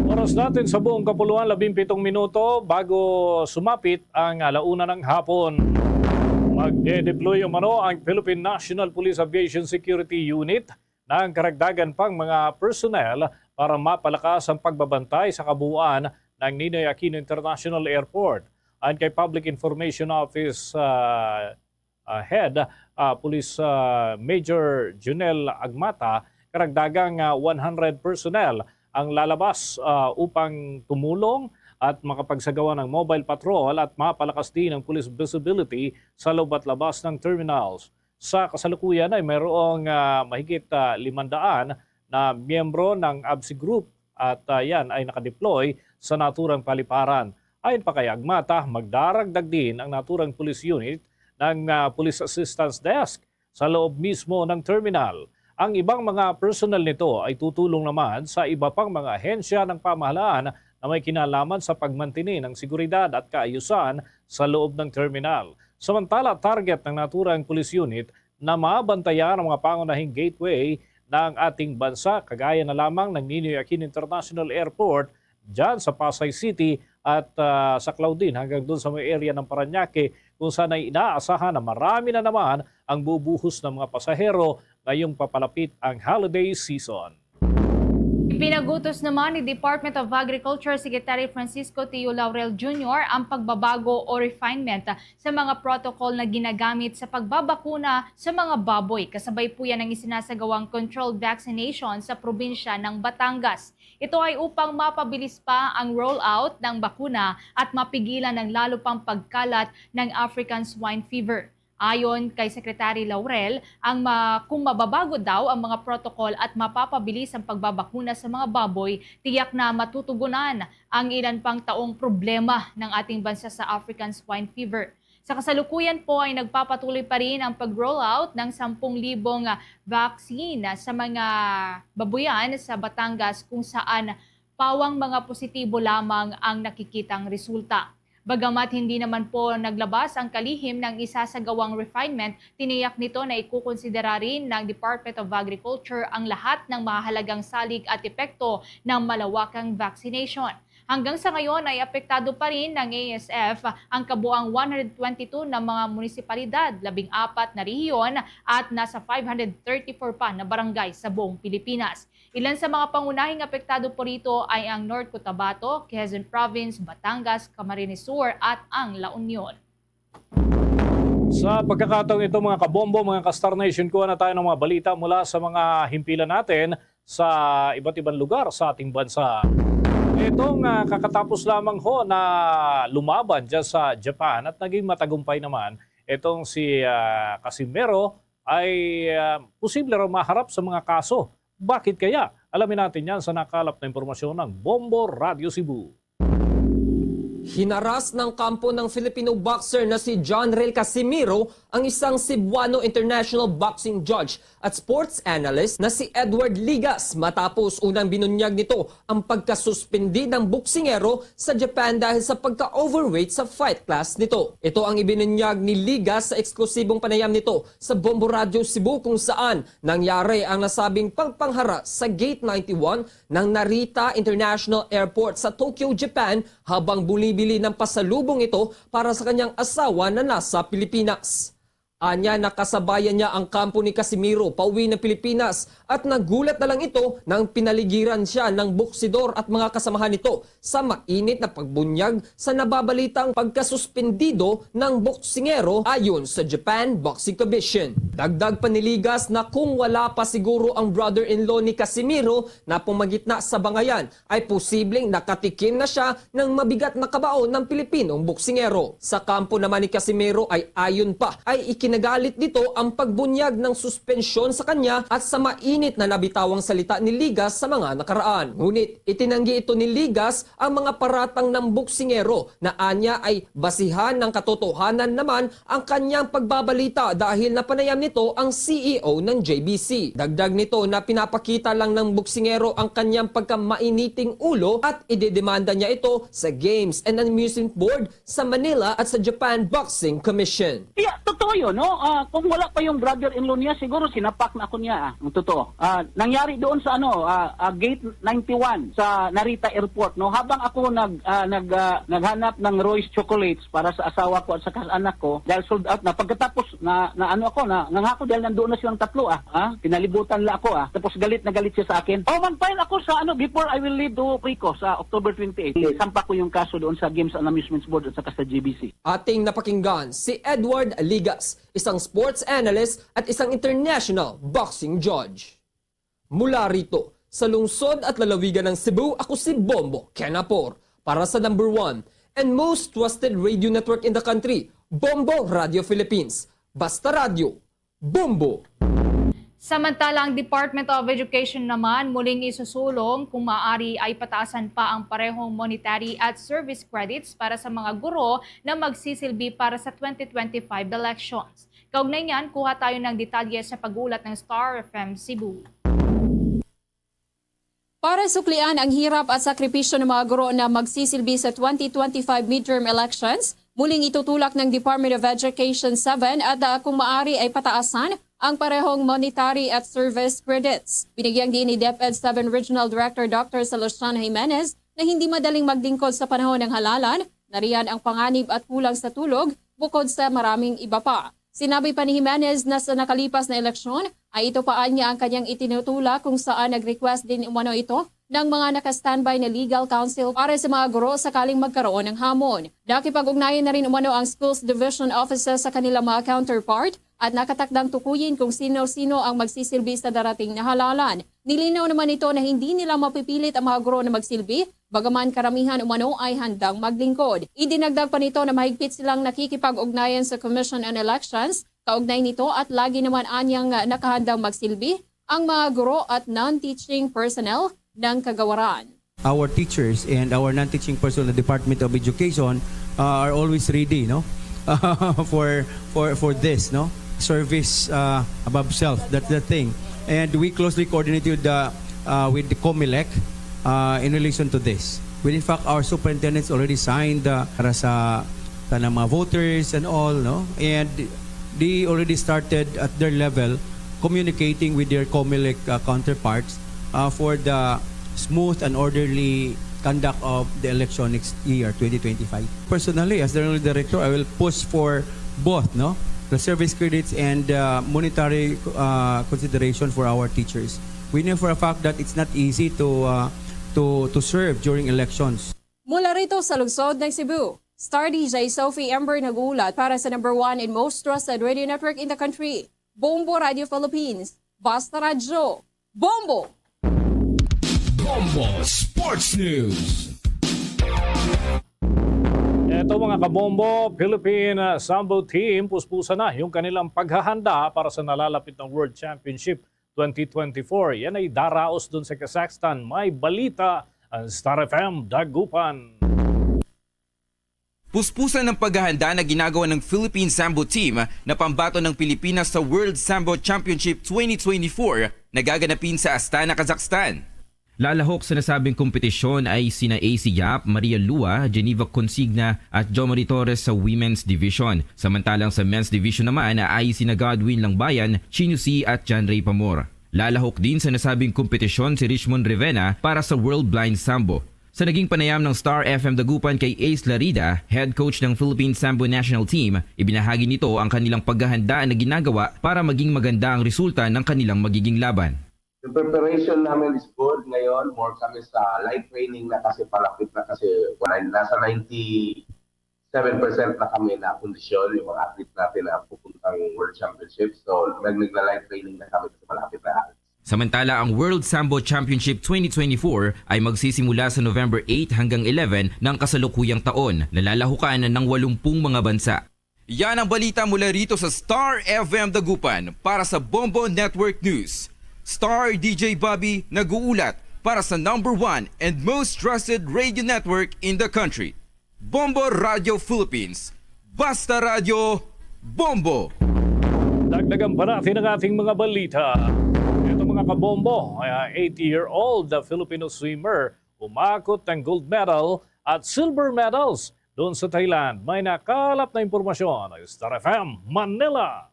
Oras natin sa buong kapuluan, labing pitong minuto bago sumapit ang alauna ng hapon. Magde-deploy umano ang Philippine National Police Aviation Security Unit ng karagdagan pang mga personnel para mapalakas ang pagbabantay sa kabuuan ng Ninoy Aquino International Airport. Ayon kay Public Information Office ah, ah, Head, ah, Police ah, Major Junel Agmata, karagdagang ah, one hundred personnel ang lalabas ah, upang tumulong at makapagsagawa ng mobile patrol at mapalakas din ang police visibility sa loob at labas ng terminals. Sa kasalukuyan ay mayroong ah, mahigit ah, limandaan na miyembro ng ABSI Group at ah, yan ay nakadeploy sa naturang paliparan. Ayon pa kay Agmata, magdaragdag din ang naturang police unit ng ah, Police Assistance Desk sa loob mismo ng terminal. Ang ibang mga personnel nito ay tutulong naman sa iba pang mga ahensya ng pamahalaan na may kinalaman sa pagmantini ng seguridad at kaayusan sa loob ng terminal. Samantala, target ng naturang police unit na mabantayan ang mga pangunahing gateway ng ating bansa, kagaya na lamang ng Ninoy Aquino International Airport dyan sa Pasay City at, ah, sa Claudine hanggang doon sa may area ng Parañaque, kung saan ay inaasahan na marami na naman ang bubuhos ng mga pasahero ngayong papalapit ang holiday season. Ipinagutos naman ni Department of Agriculture Secretary Francisco Tio Laurel Junior ang pagbabago o refinement sa mga protocol na ginagamit sa pagbabakuna sa mga baboy, kasabay po yan ang isinasagawang controlled vaccination sa probinsya ng Batangas. Ito ay upang mapabilis pa ang rollout ng bakuna at mapigilan ang lalo pang pagkalat ng African Swine Fever. Ayon kay Secretary Laurel, ang ma- kung mababago daw ang mga protocol at mapapabilis ang pagbabakuna sa mga baboy, tiyak na matutugunan ang ilan pang taong problema ng ating bansa sa African Swine Fever. Sa kasalukuyan po ay nagpapatuloy pa rin ang pag-rollout ng sampung libong vaccine sa mga babuyan sa Batangas, kung saan pawang mga positibo lamang ang nakikitang resulta. Bagamat hindi naman po naglabas ang kalihim ng isasagawang refinement, tiniyak nito na ikukonsidera rin ng Department of Agriculture ang lahat ng mahahalagang salig at epekto ng malawakang vaccination. Hanggang sa ngayon ay apektado pa rin ng A S F ang kabuang one hundred twenty-two na mga munisipalidad, labing apat na rehiyon at nasa five hundred thirty-four pa na barangay sa buong Pilipinas. Ilan sa mga pangunahing apektado po rito ay ang North Cotabato, Quezon Province, Batangas, Camarines Sur at ang La Union. Sa pagkakataong ito, mga kabombo, mga ka-Star Nation, kuha na tayo ng mga balita mula sa mga himpilan natin sa iba't ibang lugar sa ating bansa. Itong, ah, kakatapos lamang ho na lumaban dyan sa Japan at naging matagumpay naman itong si, ah, Casimero ay, ah, posible raw maharap sa mga kaso. Bakit kaya? Alamin natin yan sa nakalap na impormasyon ng Bombo Radyo Cebu. Hinaras ng kampo ng Filipino boxer na si John Rel Casimiro ang isang Cebuano international boxing judge at sports analyst na si Edward Ligas matapos unang binunyag nito ang pagkasuspindi ng boksingero sa Japan dahil sa pagka-overweight sa fight class nito. Ito ang ibinunyag ni Ligas sa eksklusibong panayam nito sa Bombo Radyo Cebu, kung saan nangyari ang nasabing pagpanghara sa Gate ninety-one ng Narita International Airport sa Tokyo, Japan, habang bumibili ng pasalubong ito para sa kanyang asawa na nasa Pilipinas. Anya, nakasabayan niya ang kampo ni Casimiro pauwi ng Pilipinas at nagulat na lang ito nang pinaligiran siya ng boksidor at mga kasamahan nito sa mainit na pagbunyag sa nababalitang pagkasuspendido ng boksingero, ayon sa Japan Boxing Commission. Dagdag pa ni Ligas na kung wala pa siguro ang brother-in-law ni Casimiro na pumagitna sa bangayan, ay posibleng nakatikim na siya ng mabigat na kabaon ng Pilipinong boksingero. Sa kampo naman ni Casimero ay ayon pa ay ikinagalit nito ang pagbunyag ng suspensyon sa kanya at sa mainit na nabitawang salita ni Ligas sa mga nakaraan. Ngunit itinanggi ito ni Ligas ang mga paratang ng boksingero na anya ay basihan ng katotohanan naman ang kanyang pagbabalita dahil napanayam nito ang C E O ng J B C. Dagdag nito na pinapakita lang ng boksingero ang kanyang pagkamainiting ulo at idedemanda niya ito sa Games and Amusement Board sa Manila at sa Japan Boxing Commission. Yeah, totoo yun, no? Ah, kung wala pa yung brother-in-law niya, siguro sinapak na ako niya, ah, ang totoo. Ah, nangyari doon sa ano, ah, ah, Gate ninety-one sa Narita Airport, no? Habang ako nag, ah, nag, ah, naghanap ng Royce Chocolates para sa asawa ko at sa kas-, anak ko, dahil sold out na. Pagkatapos, na, na ano ako, na, nangako dahil nandoon na silang tatlo, ah. Ah, pinalibutan la ako, ah. Tapos galit na galit siya sa akin. Oh, mag-file ako sa ano, before I will leave to Rico sa October twenty-eight. Sampa ko yung kaso doon sa Games and Amusements Board at saka sa G B C. Ating napakinggan si Edward Ligas, isang sports analyst at isang international boxing judge. Mula rito, sa lungsod at lalawigan ng Cebu, ako si Bombo Kenapor para sa number one and most trusted radio network in the country, Bombo Radio Philippines. Basta Radyo, Bombo! Samantala, ang Department of Education naman muling isusulong kung maaari ay pataasan pa ang parehong monetary at service credits para sa mga guro na magsisilbi para sa twenty twenty-five elections. Kaugnay niyan, kuha tayo ng detalye sa pag-ulat ng Star F M Cebu. Para suklian ang hirap at sakripisyo ng mga guro na magsisilbi sa twenty twenty-five midterm elections, muling itutulak ng Department of Education seven at, ah, kung maaari ay pataasan ang parehong monetary at service credits. Binigyang diin ni DepEd seven Regional Director Doctor Celestian Jimenez na hindi madaling maglingkod sa panahon ng halalan, nariyan ang panganib at kulang sa tulog, bukod sa maraming iba pa. Sinabi pa ni Jimenez na sa nakalipas na eleksyon ay ito pa anya ang kanyang itinutula, kung saan nag-request din umano ito ng mga naka-standby na legal counsel para sa mga guro sakaling magkaroon ng hamon. Nakipag-ugnayan na rin umano ang Schools Division Offices sa kanilang mga counterpart at nakatakdang tukuyin kung sino-sino ang magsisilbi sa darating na halalan. Nilinaw naman nito na hindi nila mapipilit ang mga guro na magsilbi, bagaman karamihan umano ay handang maglingkod. Idinagdag pa nito na mahigpit silang nakikipag-ugnayan sa Commission on Elections kaugnay nito at lagi naman anyang nakahandang magsilbi ang mga guro at non-teaching personnel ng kagawaran. Our teachers and our non-teaching personnel, the Department of Education, uh, are always ready, no, for for for this, no, service uh, above self. That's the thing, and we closely coordinate with the uh, with the Comelec uh, in relation to this. With in fact, our superintendents already signed uh, para sa tanang mga voters and all, no, and they already started at their level communicating with their Comelec uh, counterparts uh, for the smooth and orderly conduct of the election next year, twenty twenty-five. Personally, as the Regional Director, I will push for both, no, the service credits and uh, monetary uh, consideration for our teachers. We know for a fact that it's not easy to uh, to to serve during elections. Mula rito sa lungsod ng Cebu, Star D J Sophie Ember nag-uulat para sa number one and most trusted radio network in the country, Bombo Radio Philippines. Basta Radyo, Bombo! Bombo Sports News. Eto, mga kabombo, Philippine uh, Sambo Team puspusan na yung kanilang paghahanda para sa nalalapit na World Championship twenty twenty-four. Yan ay daraos dun sa Kazakhstan. May balita ang Star F M Dagupan. Puspusan ng paghahanda na ginagawa ng Philippine Sambo Team na pambato ng Pilipinas sa World Sambo Championship twenty twenty-four na gaganapin sa Astana, Kazakhstan. Lalahok sa nasabing kompetisyon ay sina A C Yap, Maria Lua, Geneva Consigna at Jo Marie Torres sa Women's Division. Samantalang sa Men's Division naman ay sina Godwin Langbayan, Chino C at John Ray Pamor. Lalahok din sa nasabing kompetisyon si Richmond Rivena para sa World Blind Sambo. Sa naging panayam ng Star F M Dagupan kay Ace Larida, head coach ng Philippine Sambo National Team, ibinahagi nito ang kanilang paghahanda na ginagawa para maging maganda ang resulta ng kanilang magiging laban. The preparation namin is good ngayon. More kami sa light training na kasi palapit na kasi wala, nasa ninety-seven percent na kami na kondisyon yung mga athlete natin na pupuntang World Championship. So, nag nagla-light training na kami kasi malapit na. Samantala, ang World Sambo Championship twenty twenty-four ay magsisimula sa November eight hanggang eleven ng kasalukuyang taon. Nalalahukan ng walumpung mga bansa. Yan ang balita mula rito sa Star F M Dagupan para sa Bombo Network News. Star D J Bobby nag-uulat para sa number one and most trusted radio network in the country, Bombo Radio Philippines. Basta Radio, Bombo! Dagdagan pa natin ang ating mga balita. Ito, mga kabombo, ay eighty-year-old na Filipino swimmer umakot ng gold medal at silver medals doon sa Thailand. May nakalap na impormasyon ang Star F M Manila.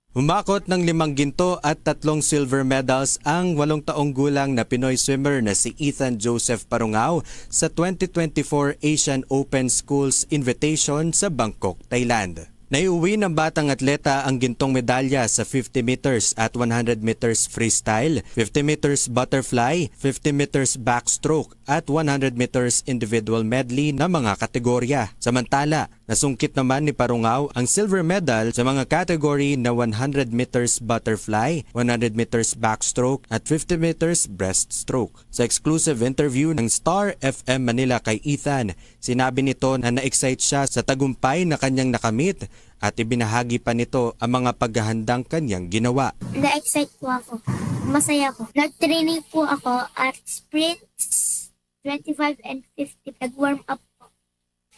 Umakot ng limang ginto at tatlong silver medals ang walong taong gulang na Pinoy swimmer na si Ethan Joseph Parungao sa twenty twenty-four Asian Open Schools Invitation sa Bangkok, Thailand. Naiuwi ng batang atleta ang gintong medalya sa fifty meters at one hundred meters freestyle, fifty meters butterfly, fifty meters backstroke at one hundred meters individual medley na mga kategorya. Samantala, nasungkit naman ni Parungao ang silver medal sa mga category na one hundred meters butterfly, one hundred meters backstroke at fifty meters breaststroke. Sa exclusive interview ng Star F M Manila kay Ethan, sinabi nito na na-excite siya sa tagumpay na kanyang nakamit at ibinahagi pa nito ang mga paghahandang kanyang ginawa. Na-excite po ako. Masaya po. Nag-training po ako at sprints, twenty-five and fifty. Nag-warm up po.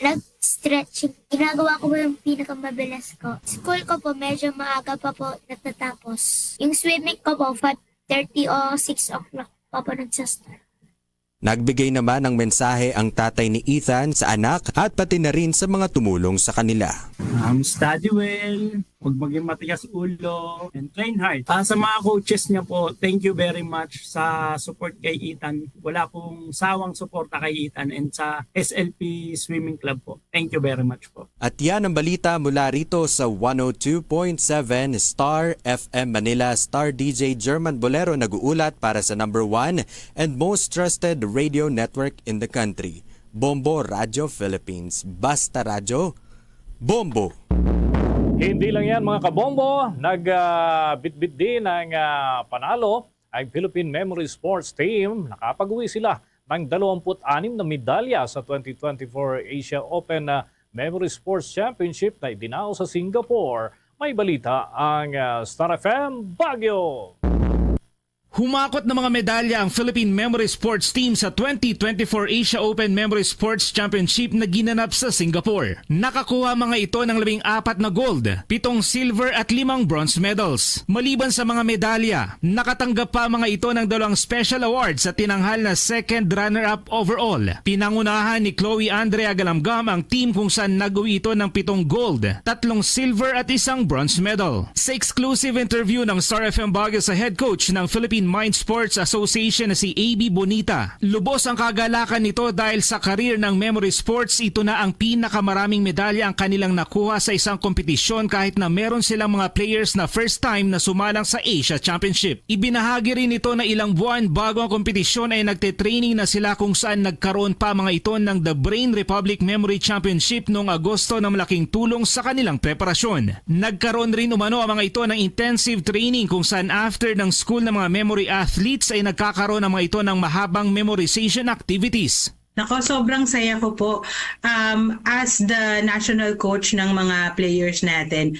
Nag-stretching. Ginagawa ko po yung pinakamabilis ko. School ko po, medyo maaga pa po natatapos. Yung swimming ko po, five thirty o six o'clock pa po nagsastart. Nagbigay naman ng mensahe ang tatay ni Ethan sa anak at pati na rin sa mga tumulong sa kanila. Um, study well, Huwag maging matigas ulo and train hard. Ah, sa mga coaches niya po, thank you very much sa support kay Ethan. Wala pong sawang suporta kay Ethan and sa S L P Swimming Club po. Thank you very much po. At yan ang balita mula rito sa one oh two point seven Star F M Manila. Star D J German Bolero nag-uulat para sa number one and most trusted radio network in the country, Bombo Radio Philippines. Basta Radyo, Bombo! Hindi lang yan, mga kabombo, nagbitbit din ng ah, panalo ang Philippine Memory Sports Team. Nakapag-uwi sila ng dalawampu't anim na medalya sa twenty twenty-four Asia Open ah, Memory Sports Championship na idinaos sa Singapore. May balita ang ah, Star F M Baguio. Humakot ng mga medalya ang Philippine Memory Sports Team sa twenty twenty-four Asia Open Memory Sports Championship na ginanap sa Singapore. Nakakuha mga ito ng labing apat na gold, pitong silver at limang bronze medals. Maliban sa mga medalya, nakatanggap pa mga ito ng dalawang special awards sa tinanghal na second runner-up overall. Pinangunahan ni Chloe Andrea Galamgam ang team kung saan nag-uwi ito ng pitong gold, tatlong silver at isang bronze medal. Sa exclusive interview ng Star F M Baguio sa head coach ng Philippine Mind Sports Association na si A B Bonita, lubos ang kagalakan nito dahil sa career ng Memory Sports, ito na ang pinakamaraming medalya ang kanilang nakuha sa isang kompetisyon kahit na meron silang mga players na first time na sumalang sa Asia Championship. Ibinahagi rin nito na ilang buwan bago ang kompetisyon ay nagte-training na sila kung saan nagkaroon pa mga ito ng The Brain Republic Memory Championship noong Agosto na malaking tulong sa kanilang preparasyon. Nagkaroon rin umano ang mga ito ng intensive training kung saan after ng school ng mga memory athletes ay nagkakaroon ang mga ito ng mahabang memorization activities. Nako, sobrang saya ko po. Um, as the national coach ng mga players natin,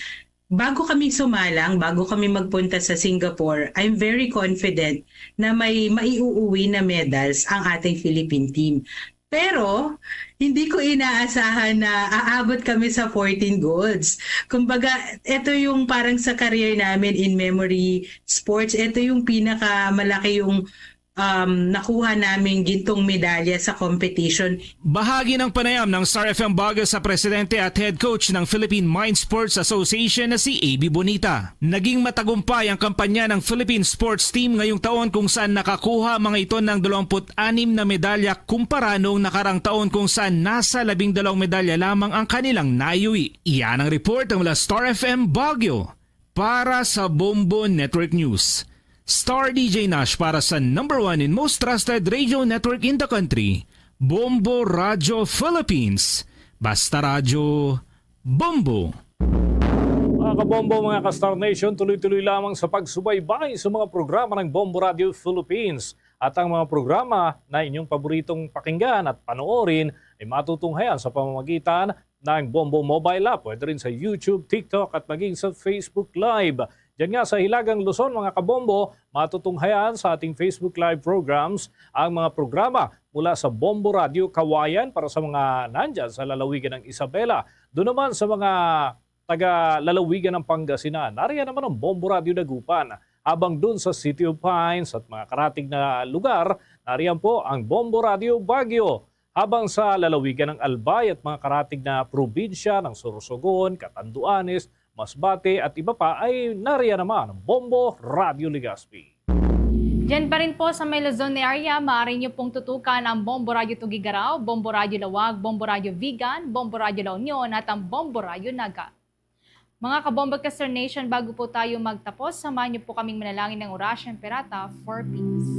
bago kami sumalang, bago kami magpunta sa Singapore, I'm very confident na may maiuuwi na medals ang ating Philippine team. Pero hindi ko inaasahan na aabot kami sa fourteen golds. Kumbaga, ito yung parang sa career namin in memory sports, ito yung pinakamalaki yung um, nakuha naming gintong medalya sa competition. Bahagi ng panayam ng Star F M Baguio sa presidente at head coach ng Philippine Mind Sports Association na si A B Bonita. Naging matagumpay ang kampanya ng Philippine Sports Team ngayong taon kung saan nakakuha mga ito ng dalawampu't anim na medalya kumpara noong nakarang taon kung saan nasa labing dalawang medalya lamang ang kanilang naiuwi. Iyan ang report mula Star F M Baguio. Para sa Bombo Network News, Star D J Nash para sa number one and most trusted radio network in the country, Bombo Radio Philippines. Basta Radyo, Bombo! Mga kabombo, mga ka-Star Nation, tuloy-tuloy lamang sa pagsubaybay sa mga programa ng Bombo Radio Philippines. At ang mga programa na inyong paboritong pakinggan at panoorin ay matutunghayan sa pamamagitan ng Bombo Mobile App. Pwede rin sa YouTube, TikTok at maging sa Facebook Live. Diyan nga sa Hilagang Luzon, mga kabombo, matutunghayan sa ating Facebook Live programs ang mga programa mula sa Bombo Radio Kawayan para sa mga nandyan sa lalawigan ng Isabela. Doon naman sa mga taga lalawigan ng Pangasinan, nariyan naman ang Bombo Radio Dagupan. Habang doon sa City of Pines at mga karatig na lugar, nariyan po ang Bombo Radio Baguio. Habang sa lalawigan ng Albay at mga karatig na probinsya ng Sorsogon, Catanduanes, Masbate at iba pa ay nariyan naman ang Bombo Radio Legazpi. Diyan pa rin po sa may Luzon area, maaari niyo pong tutukan ang Bombo Radio Tuguegarao, Bombo Radio Laoag, Bombo Radio Vigan, Bombo Radio La Union at ang Bombo Radio Naga. Mga kabombo at ka-Star Nation, bago po tayo magtapos, samahan niyo po kaming manalangin ng Orasyo Imperata for peace.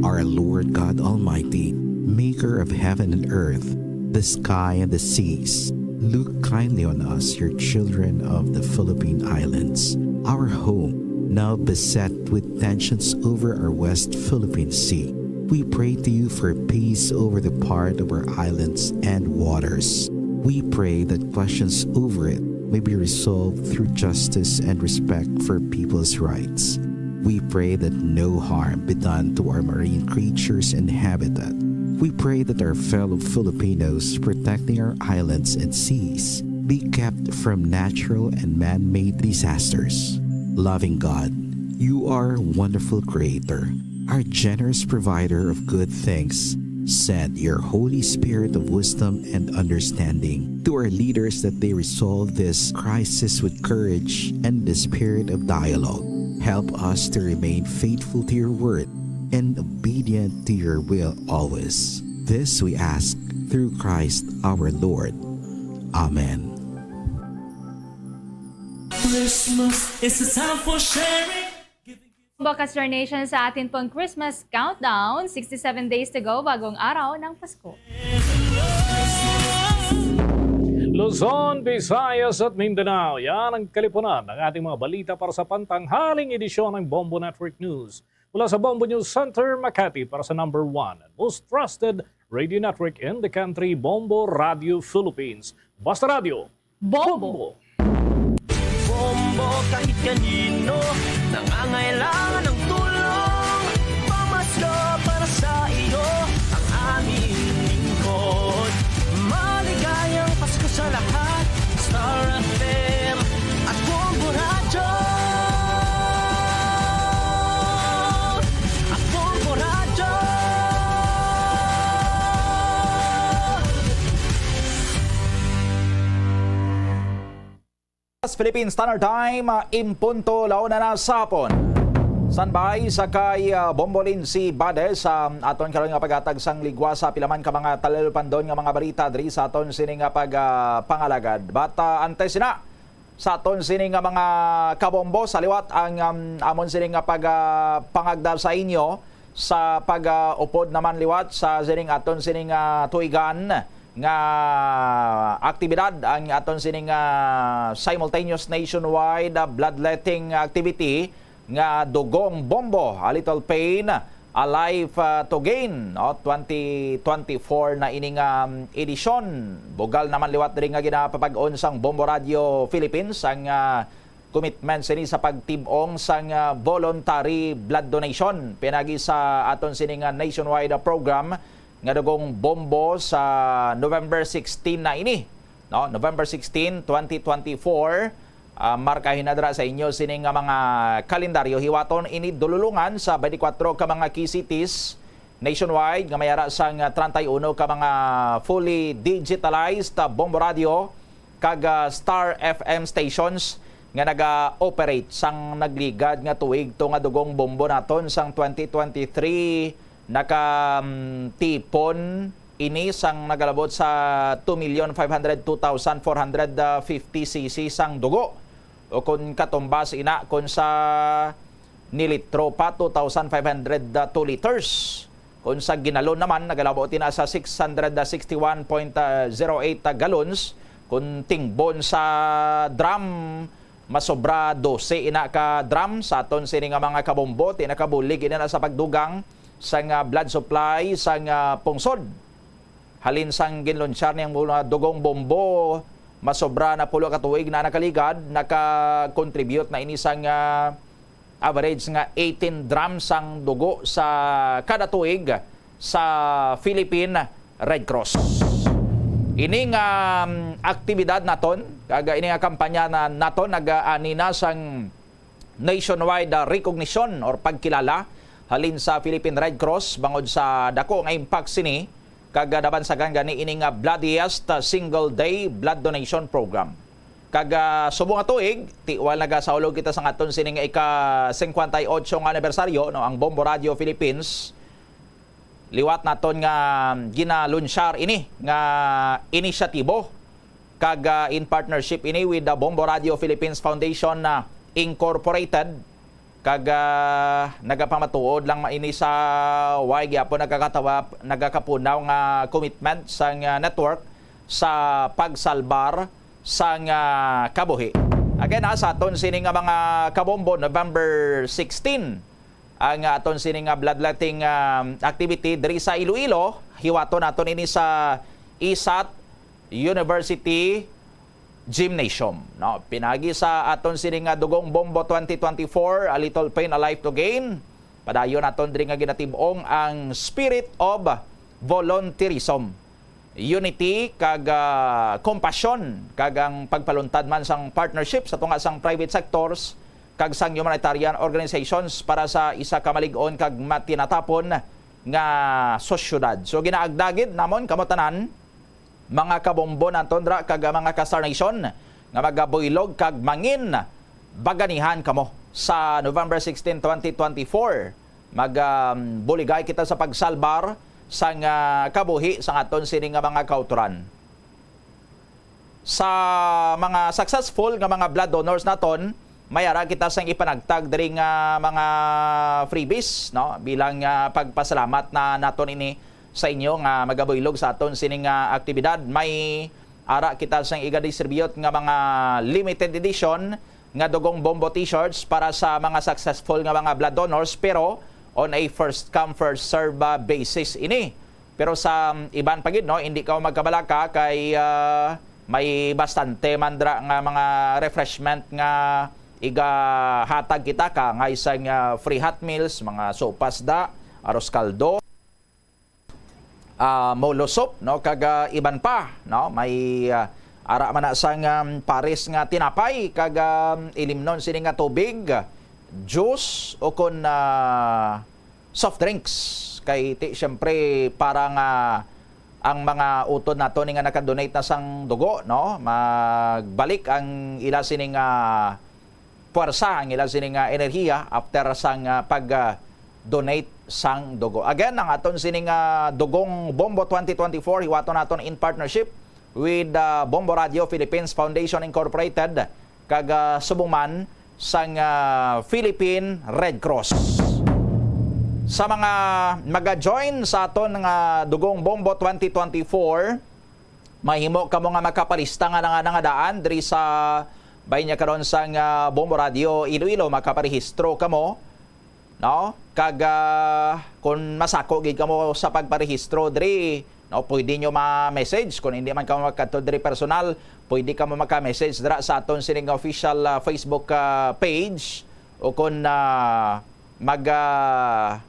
Our Lord God Almighty, maker of heaven and earth, the sky and the seas, look kindly on us, your children of the Philippine Islands, our home, now beset with tensions over our West Philippine Sea. We pray to you for peace over the part of our islands and waters. We pray that questions over it may be resolved through justice and respect for people's rights. We pray that no harm be done to our marine creatures and habitat. We pray that our fellow Filipinos protecting our islands and seas be kept from natural and man-made disasters. Loving God, you are a wonderful creator, our generous provider of good things. Send your Holy Spirit of wisdom and understanding to our leaders, that they resolve this crisis with courage and the spirit of dialogue. Help us to remain faithful to your word and obedient to your will always. This we ask through Christ our Lord. Amen. Christmas is a time for sharing. Bukas, Star Nation, sa atin pong Christmas countdown, sixty-seven days to go, bagong araw ng Pasko. Luzon, Visayas at Mindanao, yan ang kalipunan ng ating mga balita para sa pantanghaling edisyon ng Bombo Network News. Mula sa Bombo News Center, Makati, para sa number one and most trusted radio network in the country, Bombo Radio Philippines. Basta Radio, Bombo. Bombo. Bombo, kahit kanino nangangailangan ng tulong, pamasko para sa iyo ang aming lingkod. Maligayang Pasko sa lahat, Star F M at Bombo Radyo. At Bombo Radyo. Philippine Standard Time, ah, in punto, la una na sa hapon. Standby sa kay, ah, Bombo Lindsay Bade sa aton karon nga paghatag sang ligwa sa pila man ka mga talupandon nga mga balita diri sa aton sini nga pag, ah, pangalagad. But, ah, antes na, sa aton sini nga mga kabombo, sa liwat ang, um, amon sini nga pag, ah, pangagda sa inyo sa pag, ah, upod naman liwat sa sining aton sini nga tuigan nga aktibidad, ang aton sini nga simultaneous nationwide, ah, bloodletting activity nga Dugong Bombo, A Little Pain, A Life, ah, to Gain, no? Twenty twenty-four na ini nga, um, edisyon. Bugal naman liwat diri nga ginapapag-on sang Bombo Radio Philippines ang, ah, commitment sini sa pagtib-ong sang, ah, voluntary blood donation pinagi sa aton sini nga nationwide, ah, program nga Dugong Bombo sa November sixteen na ini, no? November sixteen, twenty twenty-four. Ah, markahi na dira sa inyo sini nga mga kalendaryo. Hiwaton ini dululungan sa twenty-four ka mga key cities nationwide nga may ara sang, ah, treinta y uno ka mga fully digitalized, ah, Bombo Radio kag, ah, Star F M stations nga naga-operate sang nagligad nga tuig to nga Dugong Bombo naton sang twenty twenty-three. Naka, mm, tipon ini sang nagalabot sa two million five hundred two thousand four hundred fifty C C sang dugo, o kon katumbas ina kon sa nilitro pa, two thousand five hundred two liters. Kon sa ginalon naman, nagalabot ina sa six hundred sixty-one point zero eight gallons. Kon tingbon sa drum, masobra dose ina ka drum sa aton sini nga mga kabombo. Ti nakabulig ina na sa pagdugang sang blood supply sang pungsod. Halin sang ginlunsyar niyang mga Dugong Bombo, masobra na pulo ka tuig na nakaligad, naka-contribute na ini sang, ah, average nga eighteen drums sang dugo sa kada tuig sa Philippine Red Cross. Ini nga, um, aktibidad naton, kag ini nga kampanya na naton, nag-aani na sang nationwide, ah, recognition or pagkilala halin sa Philippine Red Cross bangod sa dako nga impact sini, kag, ah, nabansagan gani ini nga bloodiest, ah, single day blood donation program. Kag, ah, subong nga tuig, tiwal nagasaulog kita sa aton sini nga ika-singkwenta y otso nga anibersaryo, no, ang Bombo Radio Philippines liwat naton nga ginalunsyar ini nga inisyatibo, kag, ah, in partnership ini with the Bombo Radio Philippines Foundation, ah, Incorporated, kag, ah, nagapamatuod lang ma-, ini sa way gyapon nagakatawa, nagakapunaw nga commitment sang, ah, network sa pagsalbar sang, ah, kabuhi. Again, ha, sa aton sini nga mga kabombo, November sixteen, ang, ah, aton sini nga bloodletting, ah, activity diri sa Iloilo. Hiwaton naton ini sa isat University Gymnasium, no? Pinagi sa aton sini nga Dugong Bombo twenty twenty-four, A Little Pain, A Life to Gain, padayon naton diri nga ginatib-ong ang spirit of volunteerism, unity, kag, ah, compassion, kag ang pagpaluntad man sang partnership sa tunga sang private sectors kag sang humanitarian organizations para sa isa ka malig-on kag matinatapon nga sosyudad. So, ginaagdagid namon kamo tanan, mga kabombo naton dra kag mga ka-Star Nation, nga magabuylog kag mangin baganihan kamo sa November sixteen, twenty twenty-four. Mag, um, buligay kita sa pagsalbar sang, ah, kabuhi sang aton sini nga mga kautoran. Sa mga successful nga mga blood donors naton, may ara kita sang ipanagtag diri nga mga freebies, no? Bilang, ah, pagpasalamat na naton ini sa inyo nga magabuylog sa aton sini nga aktibidad. May ara kita sang iga-distribute nga mga limited edition nga Dugong Bombo t-shirts para sa mga successful nga mga blood donors, pero on a first come, first serve, ah, basis ini. Pero sa, um, iban pa gid, no, hindi ka magkabalaka kay, ah, may bastante man dra nga mga refreshment nga igahatag kita, kaangay sang, ah, free hot meals, mga sopas da, arroz caldo, ah, molo soup, no, kag, ah, iban pa, no, may, ah, ara man na sang, um, pares nga tinapay kag, um, ilimnon sini nga tubig, juice, o kon, ah, soft drinks. Kay ti, siyempre, para nga ang mga utod nato ni nga naka-donate na sang dugo, no, magbalik ang ila sini nga puwersa, ang ila sini nga enerhiya after sang, ah, pag, ah, donate sang dugo. Again, ang aton sini nga Dugong Bombo twenty twenty-four, hiwaton naton in partnership with, ah, Bombo Radio Philippines Foundation Incorporated kag, ah, subong man sang, ah, Philippine Red Cross. Sa mga maga-join sa aton nga Dugong Bombo twenty twenty-four, mahimo kamo nga makapalista nga nangadaan diri sa bahin niya karon sang, ah, Bombo Radio Iloilo. Makaparehistro kamo, no? Kag, ah, kung masako gid kamo sa pagparehistro diri, no, pwede nyo ma-message. Kung hindi man kamo makadto diri personal, pwede kamo maka-message dira sa aton sining official, ah, Facebook, ah, page, o kung, ah, mag, ah,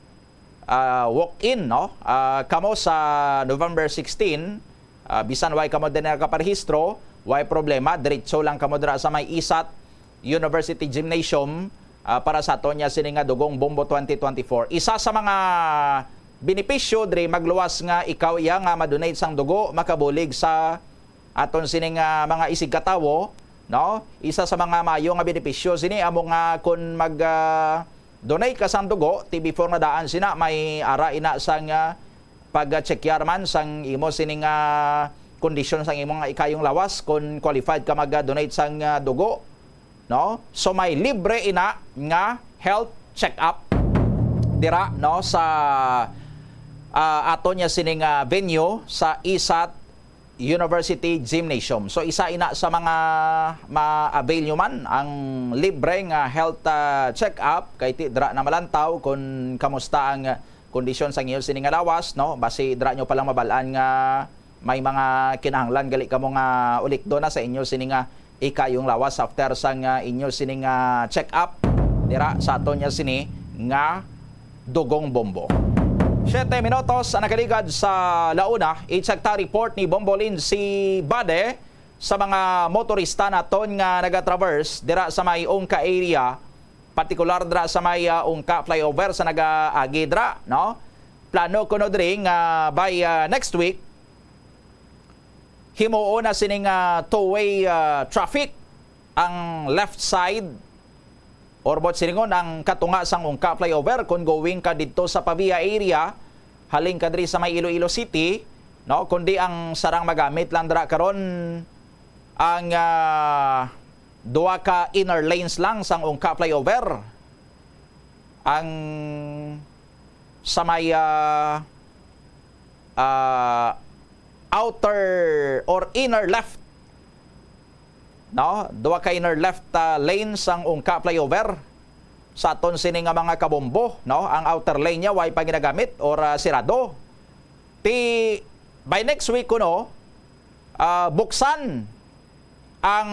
ah, walk-in, no? Ah, kamo sa November sixteen, ah, bisan way kamo din nakaparehistro, way problema, diretso lang kamo dira sa may isat University Gymnasium, ah, para sa aton niya sini nga Dugong Bombo twenty twenty-four. Isa sa mga benepisyo diri, magluwas nga ikaw iya nga ma-donate sang dugo, makabulig sa aton sini nga mga isigkatawo, no? Isa sa mga maayo nga benepisyo sini amo nga kun mag, ah, donate ka sang dugo, ti before nga daan sina may ara ina sang, ah, pag-checkar man sang imo sini nga kondisyon sang imo nga ikayong lawas, kun qualified ka mag-donate sang, ah, dugo, no? So may libre ina nga health check-up dira, no, sa, ah, ato niya sini nga venue sa isat University Gymnasium. So isa ina sa mga ma-avail nyo man ang libre nga health, ah, check-up, kay ti dira na malantaw kung kamusta ang kondisyon sa inyo sini nga lawas, no? Basi dira nyo palang mabal-an nga may mga kinahanglan gali kamo nga ulikdo na sa inyo sini nga ikayong lawas after sang, ah, inyo sini nga check-up dira sa aton niya sini nga Dugong Bombo. Siyete minutos ang nakaligad sa la una. It's a report ni Bombo Lindsay Bade sa mga motorista naton nga nagatraverse dira sa may Ungka area, partikular dira sa may, ah, Ungka flyover sa nagaagi dira, no? Plano kuno diri nga by, ah, next week, himuon na sining, ah, two-way, ah, traffic ang left side, or buot silingon, ang katunga sang Ungka flyover, kung going ka didto sa Pavia area, halin ka diri sa may Iloilo City, no? Kundi ang sarang magamit lang dira karon ang, ah, duha ka inner lanes lang sang Ungka flyover. Ang sa may, ah, ah, outer or inner left, no? Duha ka inner left, ah, lane sang Ungka flyover. Sa aton sini nga mga kabombo, no? Ang outer lane niya way pa ginagamit or, ah, sirado. Ti, by next week kuno, ah, buksan ang